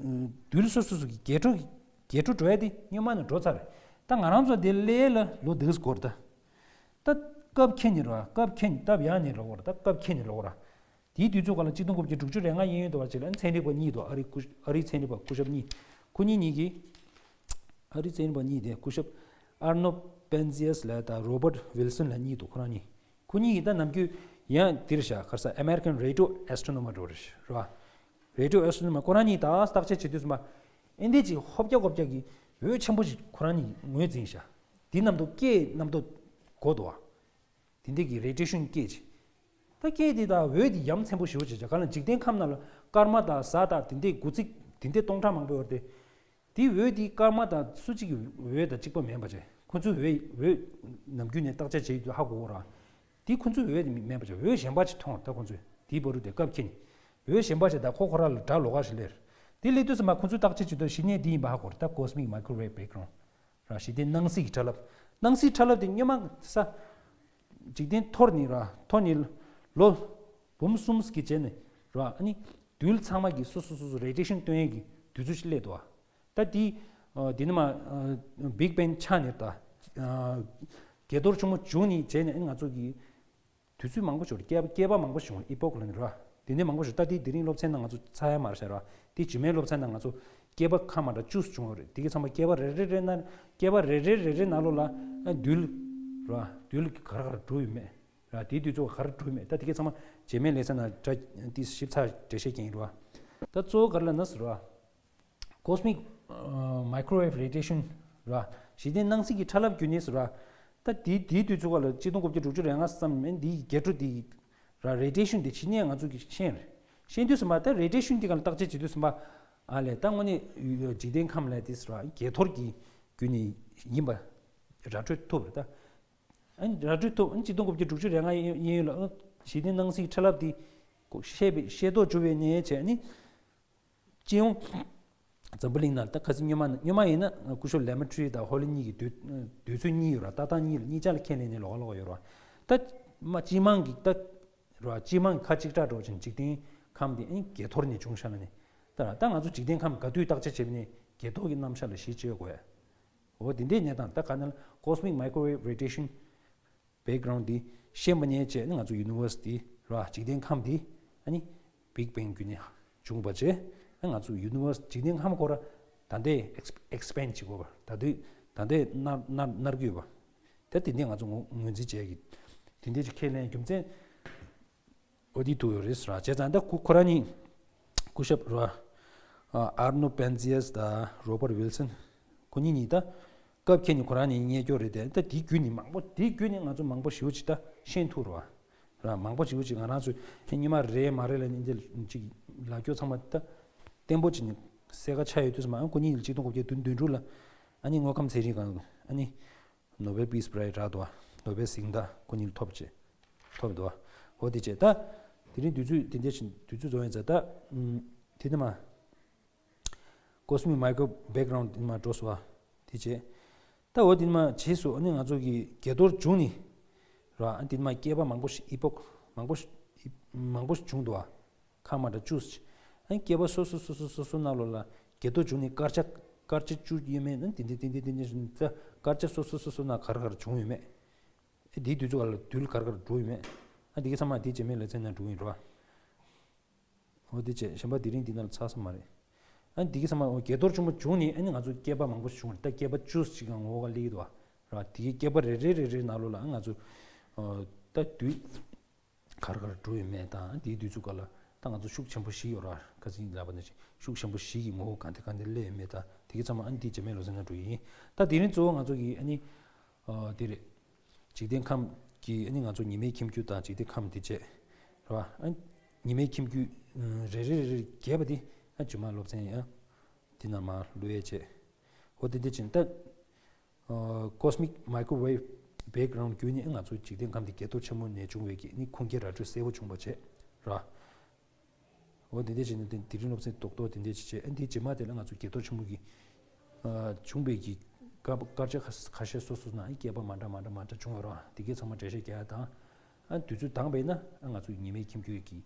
རྡུལ་སོ་སོ་སོ་གི་འགལ་འཕྲོ་འགལ་འཕྲོ་འགྲོ་ཡ་དེ་སྔོན་མ་ནས་འགྲོ་ཚར་རེད། ད་ང་རང་ཚོ་དེ་ལས་ལ་ལོ་འདུག་སྐོར་ད། ད་སྐབས་ཁེ་ནི་ར། སྐབས་ཁེ་ནི་སྟབས་ཡག་ནི་ལོ་གོ་ར། ད་སྐབས་ཁེ་ནི་ལོ་གོ་ར། དེའི་དུས་ཚོད་སྐབས་ལ་གཅིག་སྟོང་དགུ་བརྒྱ་དྲུག་ཅུ་རེ་ལྔ་གཡས་གཡོན་དུ་བ་ཅིག་ལ་ཚན་རིག་པ་གཉིས་འདུག་ཨ་རིའི་སྐུ་ཨ་རིའི་ཚན་རིག་པ་སྐུ་ཞབས་གཉིས། ཁོ་གཉིས་གཉིས་ཀྱིས། ཨ་རིའི་ཚན་རིག་པ་གཉིས་དེ་སྐུ་ཞབས་ཨར་ནོབ་པན་ཛི་ཡས་ལ་དང་རོ་བར་ཝིལ་སོན་ལ་གཉིས་འདུག་ཁོ་རང་གཉིས། ཁོ་གཉིས་ཀྱིས་ད་ནམ་རྒྱུན་ཡང་འདིར་བཞག་གར་ས་American Radio Astronomer་འགྲོ་རེད་ར། Radio Astronomer་ཁོ་རང་གཉིས་ད་བརྟག་དཔྱད་བྱེད་དུས་ཙམ་པ་ཨེ་འདི་ཅིག་ཧོབ་རྒྱ་ཧོབ་རྒྱ་གི་འོད་ཆེན་པོ་ཞིག་ཁོ་རང་གཉིས་ངོས་འཛིན་བཞག་དེ་རྣམས་དུ་སྐད་རྣམས་དུ་གོ་འདུག་བ། དེ་འདྲས་ཀྱི་radiation་སྐད་ཅིག་ད་སྐད་དེ་དང་འོད་དེ་ཡ་མཚན་པོ་ཞེ་པོ་ཅིག་བྱ། ག་ལ་འཇིག་རྟེན་ཁམས་ནང་ལ་སྐར་མ་དང་གཟའ་དང་དེ་འདྲས་དགུ་ཚིགས་དེ་འདྲས་སྟོང་ཕྲག་མང་པོ་ཡོད་རེད་དེ། དེའི་འོད་དེ་སྐར་མ་དང་སུ་གཅིག་གི་འོད་དང་གཅིག་པ་མིན་པ་བྱས། ཁོ་ཚོའི་འོད་འོད་ནམ་རྒྱུན་ནས་བརྟག་དཔྱད་བྱེད་ཡོད་དུས་ཧ་གོ་གོ་ར། དེ་ཁོ་ཚོའི་འོད་དེ་མིན་པ་བྱས། འོད་གཞན་པ་ཅིག་མཐོང་ད་ཁོ་ཚོས། དེའི་བར་དུ་དེ་སྐབས་ཁེ་ནས་འོད་གཞན་པ་ཅིག་ད་ཁོ་ཁོ་ར་ལ་སྒྲ་ལོགས་ཀ་ཞིག་སླེབས། དེ་སླེབས་དུས་ཙམ་པ་ཁོ་ཚོས་བརྟག་དཔྱད་བྱེད་དུས་གཞི་གནས་འདི་ཡིན་པ་ཧ་གོ་ར། ད་cosmic microwave background་ར། གཞི་རྟེན་སྣང་སྲིད་ཀྱི་ཁྲ་ལབ། སྣང་སྲིད་ཁྲ་ལབ་དེ་སྔོན་མ་ས་འཇིག་རྟེན་འཐོར་ནས་ར། འཐོར་ནས་ལོ་འབུམ་གསུམ་གྱི་རྗེས་ནས་ར། ཨ་ནི་རྡུལ་ཚང་མ་གི་སོ་སོ་སོ་སོ་radiation་སྟོན་ཡས་ཀྱི་དུས་ཚོད་ཅིག་སླེབས་འདུག་བ། ད་དེ་ཨ་དེ་ནི་མ་ཨ་Big Bang་ཆགས་ནས་ད་ཨ་བརྒྱད་གཏོར་ཆེན་མོ་བྱུང་ནས་རྗེས་ནས་ཨ་ནི་ང་ཚོ་གི་དུས་ཚོད་མང་པོ་ཞིག་བསྐལ་བསྐལ་པ་མང་པོ་ཞིག་བྱུང་། epoch་ལ་ནི་ར། དེ་ནས་མང་པོ་ཞིག་ད་དེ་དེ་རིང་སློབ་ཚན་ནང་ང་ཚོ་ཚར་ཡ་མ་རེད་ཤག་ར། དེ་རྗེས་མའི་སློབ་ཚན་ནང་ང་ཚོ་བསྐལ་པ་ཁ་མ་འདྲ་བཅུ་བྱུང་བ་རེད། དེ་གི་ཚང་མ་བསྐལ་པ་རེ་རེ་རེ་ན་བསྐལ་པ་རེ་རེ་རེ་རེ་ནང་ལོགས་ལ་ཨ་རྡུལ་ར། རྡུལ་ག་རེ་ག་རེ་འགྲོ་ཡོད་མེད་ར། དེའི་དུས་ཚོད་ག་རེ་འགྲོ་ཡོད་མེད། ད་དེ་གི་ཚང་མ་རྗེས་མའི་ལེ་ཚན་ནང་འདྲ་དེ་ཞིབ་ཚགས་འགྲེལ་བཤད་རྒྱག་གི་ཡིན་ར། ད་གཙོ་བོ་ག་རེ་ལབ་ན་ཟེར་ར། cosmic ཨ་microwave radiation་ར། གཞི་རྟེན་སྣང་སྲིད་ཀྱི་ཁྲ་ལབ་བརྒྱུད་ནས་ར། ད་དེའི་དེའི་དུས་ཚོད་ཁ་ལ་གཅིག་སྟོང་དགུ་བརྒྱ་དྲུག་ཅུ་རེ་ལྔ་ཙམ་མིན་འདིའི་རྒྱལ་འཕྲོ་དེ་ར། radiation་དེ་ཇི་སྙེད་ང་ཚོ་གིས་ཤེས་རེད། ཤེས་དུས་ཙམ་པ་ད་radiation་དེ་ག་ལ་བརྟག་དཔྱད་བྱེད་དུས་ཙམ་པ་ཨ་ལས་ད་དངོས་གནས་འཇིག་རྟེན་ཁམས་ལས་དེ་ར་བརྒྱད་གཏོར་གྱི་བརྒྱུད་ནས་ཡིན་པ་ར་འཕྲོད་ཐུབ་རེད་ད། ཨ་ནི་ར་འཕྲོད་ཐུབ། ཨ་ནི་གཅིག་སྟོང་དགུ་བརྒྱ་དྲུག་ཅུ་རེ་ལྔ་ཡིན་ཡིན་ལ་གཞི་རྟེན་སྣང་སྲིད་ཀྱི་ཁྲ་ལབ་དེ་ཤེས་པའི་ཤེས་རྟོགས་བྱུང་བའི་ནས་བྱས་ནི། སྤྱི་ཡོངས་འཛམ་བུ་གླིང་ནང་ད་ཁ་སང་སྔོན་མ་སྔོན་མ་ཡིན་ན་སྐུ་ཞབས་Lemaitre་དང་Hawley་གཉིས་ཀྱི་དུས་དུས་ཚོད་གཉིས་ཡོད་ར། ལྟ་སྟངས་གཉིས་ལ་གཉིས་ཆ་ལ་ཁས་ལེན་ནས་ལོགས་ཀ་ལོགས་ཀ་ཡོད་ར། ད་མ་སྤྱི་དམངས་ཀྱི་ད་ར་སྤྱི་དམངས་ཁ་གཅིག་གྲགས་འགྲོ་ཅིང་འཇིག་རྟེན་ཁམས་དེ་ཨིན་བརྒྱད་གཏོར་ནས་བྱུང་ཤག་ལ་ནི། ད་ར་ད་ང་ཚོ་འཇིག་རྟེན་ཁམས་ག་དུས་བརྟག་དཔྱད་བྱས་པ་ནས་བརྒྱད་གཏོར་གྱི་རྣམ་གཞག་ལ་གཞི་བཅོལ་དགོས་ཡ། འོ་དེ་འདྲའི་གནས་སྟངས་ད་ག་ནང་cosmic microwave radiation background་འདི་ཤེས་པ་ནས་བྱས་ནས་ང་ཚོ་universe་འདི་ར་འཇིག་རྟེན་ཁམས་འདི་ཨ་ནི་Big Bang་བརྒྱུད་ནས་བྱུང་བ་བྱས། ཨ་ང་ཚོ་universe་འཇིག་རྟེན་ཁམས་ཁོ་ར་ད་ལྟའི་ex- expand་བྱེད་དགོས་པ། ད་དུས་ད་ལྟའི་ནར་ནར་ནར་གྱི་ཡོད་པ། ད་དེ་འདྲའི་ང་ཚོ་ངོས་ངོས་འཛིན་བྱས་ཀྱི་དེ་འདྲའི་ཅིག་ཁས་ལེན་རྒྱུ་མཚན། འོ་དེ་ཐུག་ཡོད་རེད་ཟེར་བ་བྱས་ཙང་ད་ཁོ་ཁོ་རང་གཉིས་སྐུ་ཞབས་ར་Arno Penzias་དང་Robert Wilson་ཁོ་གཉིས་གཉིས་ད་སྐབས་ཁེ་ནས་ཁོ་རང་གཉིས་རྙེད་སྐྱོར་རེད་དེ། ད་དེའི་བརྒྱུད་ནས་མང་པོ་དེའི་བརྒྱུད་ནས་ང་ཚོ་མང་པོ་ཞེ་པོ་ཅིག་ད་ཤེས་ཐུབ་རེད་བ། ར་མང་པོ་ཞེ་པོ་ཅིག་ང་རང་ཚོས་ཨེ་སྔོན་མ་རེད་མ་རེད་ལབ་ནས་འདི་ཅིག་ལབ་རྒྱུ་ཚང་མ་ད་བརྟན་པོ་ཅིག་ནས་གསལ་ཁ་ཆགས་ཡོད་དུས་ཙམ་པ་ཨ་ཁོ་གཉིས་ལ་གཅིག་སྟོང་དགུ་བརྒྱ་བདུན་བདུན་དྲུག་ལ་ཨ་ནི་དངོས་ཁམས་ཚན་རིག་ཁང་ཨ་ནི། Nobel Peace Prize་རག་འདུག་བ། ནོ་བེལ་གཟེངས་རྟགས་ཁོ་གཉིས་ལ་ཐོབ་བྱས། ཐོབ་འདུག་བ། འོ་དེ་བྱས་ད། དེ་རིང་དུས་ཚོད་དེ་འདྲ་ཞིག་དུས་ཚོད་རྫོགས་ཡིན་ཙང་ད། ཨམ། དེ་ནི་མ། Cosmic Micro Background་དེ་ནི་མ་འགྲོ་སོང་བ། དེ་བྱས། ད་འོ་དེ་ནི་མ་བྱས་སོང་། ཨ་ནི་ང་ཚོ་གི་བརྒྱད་གཏོར་བྱུང་ནི། ར་ཨ་དེ་ནི་མ་བསྐལ་པ་མང་པོ་ཞིག་epoch་མང་པོ་ཞིག་མང་པོ་ཞིག་བྱུང་འདུག་བ། ཁ་མ་འདྲ་བཅུ་ཟེར། ཨ་ནི་བསྐལ་པ་སོ་སོ་སོ་སོ་སོ་སོ་ནང་ལོགས་ལ་བརྒྱད་གཏོར་བྱུང་ནས་སྐར་ཆ་སྐར་ཆ་བཅུ་ཡོད་མེད་ནི་དེ་འདྲ་དེ་འདྲ་དེ་འདྲ་ཞིག་ད་སྐར་ཆ་སོ་སོ་སོ་སོ་ནང་ག་རེ་ག་རེ་བྱུང་ཡོད་མེད། ཨ་དེའི་དུས་ཚོད་ག་ལ་རྡུལ་ག་རེ་ག་རེ་འགྲོ་ཡོད་མེད། ཨ་དེ་གི་ཚང་མ་དེ་རྗེས་མའི་ལེ་ཚན་ནང་འགྲོ་གི་ཡིན་རོ། འོ་དེ་བྱས་གཞན་པ་དེ་རིང་འདི་ནང་ལ་ཚར་ས་མ་རེད། ཨ་དེ་གི་ཚང་མ་འོ་བརྒྱད་གཏོར་ཆེན་པོ་བྱུང་ནས་ཨ་ནི་ང་ཚོ་བསྐལ་པ་མང་པོ་ཞིག་བྱུང་རེད། ད་བསྐལ་པ་བཅུ་ཞིག་གི་ངོ་བོ་ག་སླེབས་ཀྱི་འདུག་བ། ར་དེ་གི་བསྐལ་པ་རེ་རེ་རེ་རེའི་ནང་ལོགས་ལ་ཨ་ང་ཚོ་ཨ་ད་དུས་ག་རེ་ག་རེ་འགྲོ་ཡོད་མེད་དང་དེའི་དུས་ཚོད་ག་ལ་ད་ང་ཚོ་ཤུགས་ཆེན་པོ་ཞིག་ཡོད་ར། ཁ་སང་ལབ་པ་ནང་བཞིན་ཤུགས་ཆེན་པོ་ཞིག་གི་ངོ་བོ་གང་དེ་གང་དེ་སླེབས་ཡོད་མེད་དང་དེ་གི་ཚང་མ་ཨ་ནི་དེ་རྗེས་མའི་ལེ་ཚན་ནང་འགྲོ་ཡིན། ད་དེ་རིང་གཙོ་བོ་ང་ཚོ་གི་ཨ་ནི་ཨ་དེ་རེད། འཇིག་རྟེན་ཁམས་ཀྱི་ཨ་ནི་ང་ཚོ་ཉི་མའི་ཁྱིམ་རྒྱུད་དང་འཇིག་རྟེན་ཁམས་དེ་བྱས། རེད་བ། ཨ་ཉི་མའི་ཁྱིམ་རྒྱུད་རེ་རེ་རེ་རེ་རྒྱས་པ་དེ་ཨ་རྗེས་མ་སློབ་ཚན་ཡང་དེ་ནང་མར་བླུག་ཡས་བྱས། འོ་དེ་འདྲ་ཅིག་ད། Cosmic Microwave Background་བརྒྱུད་ནས་ང་ཚོའི་འཇིག་རྟེན་ཁམས་འདི་བརྒྱད་གཏོར་ཆེན་མོ་ནས་བྱུང་བའི་གི་ནི་ཁུངས་སྐྱེལ་ར་སྤྲོད་གསལ་པོ་བྱུང་བ་བྱས་ར། འོ་དེ་འདྲ་བྱས་ནས་དེ་དེ་རིང་སློབ་ཚན་རྡོག་རྡོག་དེ་འདྲ་བྱས་བྱས། ཨ་འདིའི་རྗེས་མ་དེ་ལ་ང་ཚོ་དགྱེས་རྡོར་ཆེན་མོ་གི་ཨ་བྱུང་བའི་གི་སྐར་སྐར་ཆ་ཁ་ཁ་ཤས་སོ་སོ་ནང་བསྐལ་པ་མ་འདྲ་མ་འདྲ་མ་འདྲ་བྱུང་བ་རེད་བ། དེ་གའི་ཚང་མ་འགྲེལ་བཤད་རྒྱག་ཡ་དང་། ཨ་དུས་ཚོད་དྭངས་པ་ཡིན་ན་ཨ་ང་ཚོ་ཉི་མའི་ཁྱིམ་རྒྱུད་ཀྱི་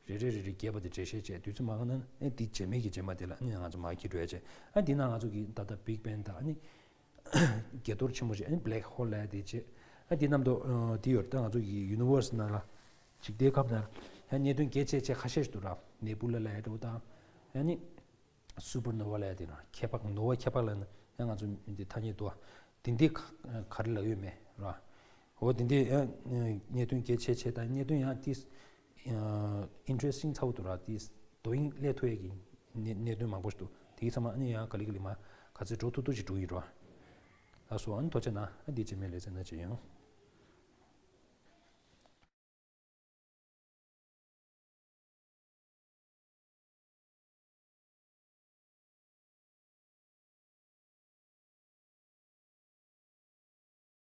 རེ་རེ་རེ་རེ་རྒྱས་པ་དེ་འགྲེལ་བཤད་བྱས། དུས་ཚོད་མང་ན་ཨ་འདི་རྗེས་མའི་གི་རྗེས་མ་དེ་ལ་ཨ་ནི་ང་ཚོ་མར་འཁྱེར་འགྲོ་ཡ་བྱས། ཨ་འདི་ན་ང་ཚོ་གི་ད་ལྟ་Big Bang དང་ཨ་ནི་དགྱེས་རྡོར་ཆེན་མོ་ཞིག་ཨ་ནི་Black Hole ལབ་ཡ་དེ་བྱས། ཨ་འདི་རྣམས་དོ་ཨ་འདི་ཡོད་རེད། ད་ང་ཚོ་གི་Universe ནང་ལ་འཇིག་རྟེན་ཁམས་ནང་ལ་ཡང་གནད་དོན་གལ་ཆེ་ཆེ་ཁ་ཤས་ཤིག་འདུག་ར། Nebula ལབ་ཡ་འདྲ་བོ་དང་། ཡང་ནི་Supernova ལབ་ཡ་དེ་ན་ཁྱད་འཕགས། Nova ཁྱད་འཕགས་ལབ་ན་ཡང་ང་ཚོ་འདི་ཐ་སྙད་འདུག་བ། དེ་འདི་ག་ག་རེ་ལབ་ཡོད་མེད་ར། འོ་དེ་འདི་ཡང་གནད་དོན་གལ་ཆེ་ཆེ་དང་། གནད་དོན་ཡང་ཏིས་interesting ཚ་བོ་འདུག་ར། ཏིས་དོ་དབྱིངས་སླེབས་ཐུབ་ཡས་ཀྱི་གནད་གནད་དོན་མང་པོ་ཞིག་འདུག་དེ་གི་ཚང་མ་ཨ་ནི་ཡང་ག་ལེ་ག་ལེ་མར་ག་ཚོད་འགྲོ་ཐུབ་ཐུབ་ཅིག་འགྲོ་གི་ར། ལགས་སོ། ཨ་ནི་ཐུགས་རྗེ་གནང་། ཨ་འདི་རྗེས་མའི་ལེ་ཚན་ནང་མཇལ་ཡོང་།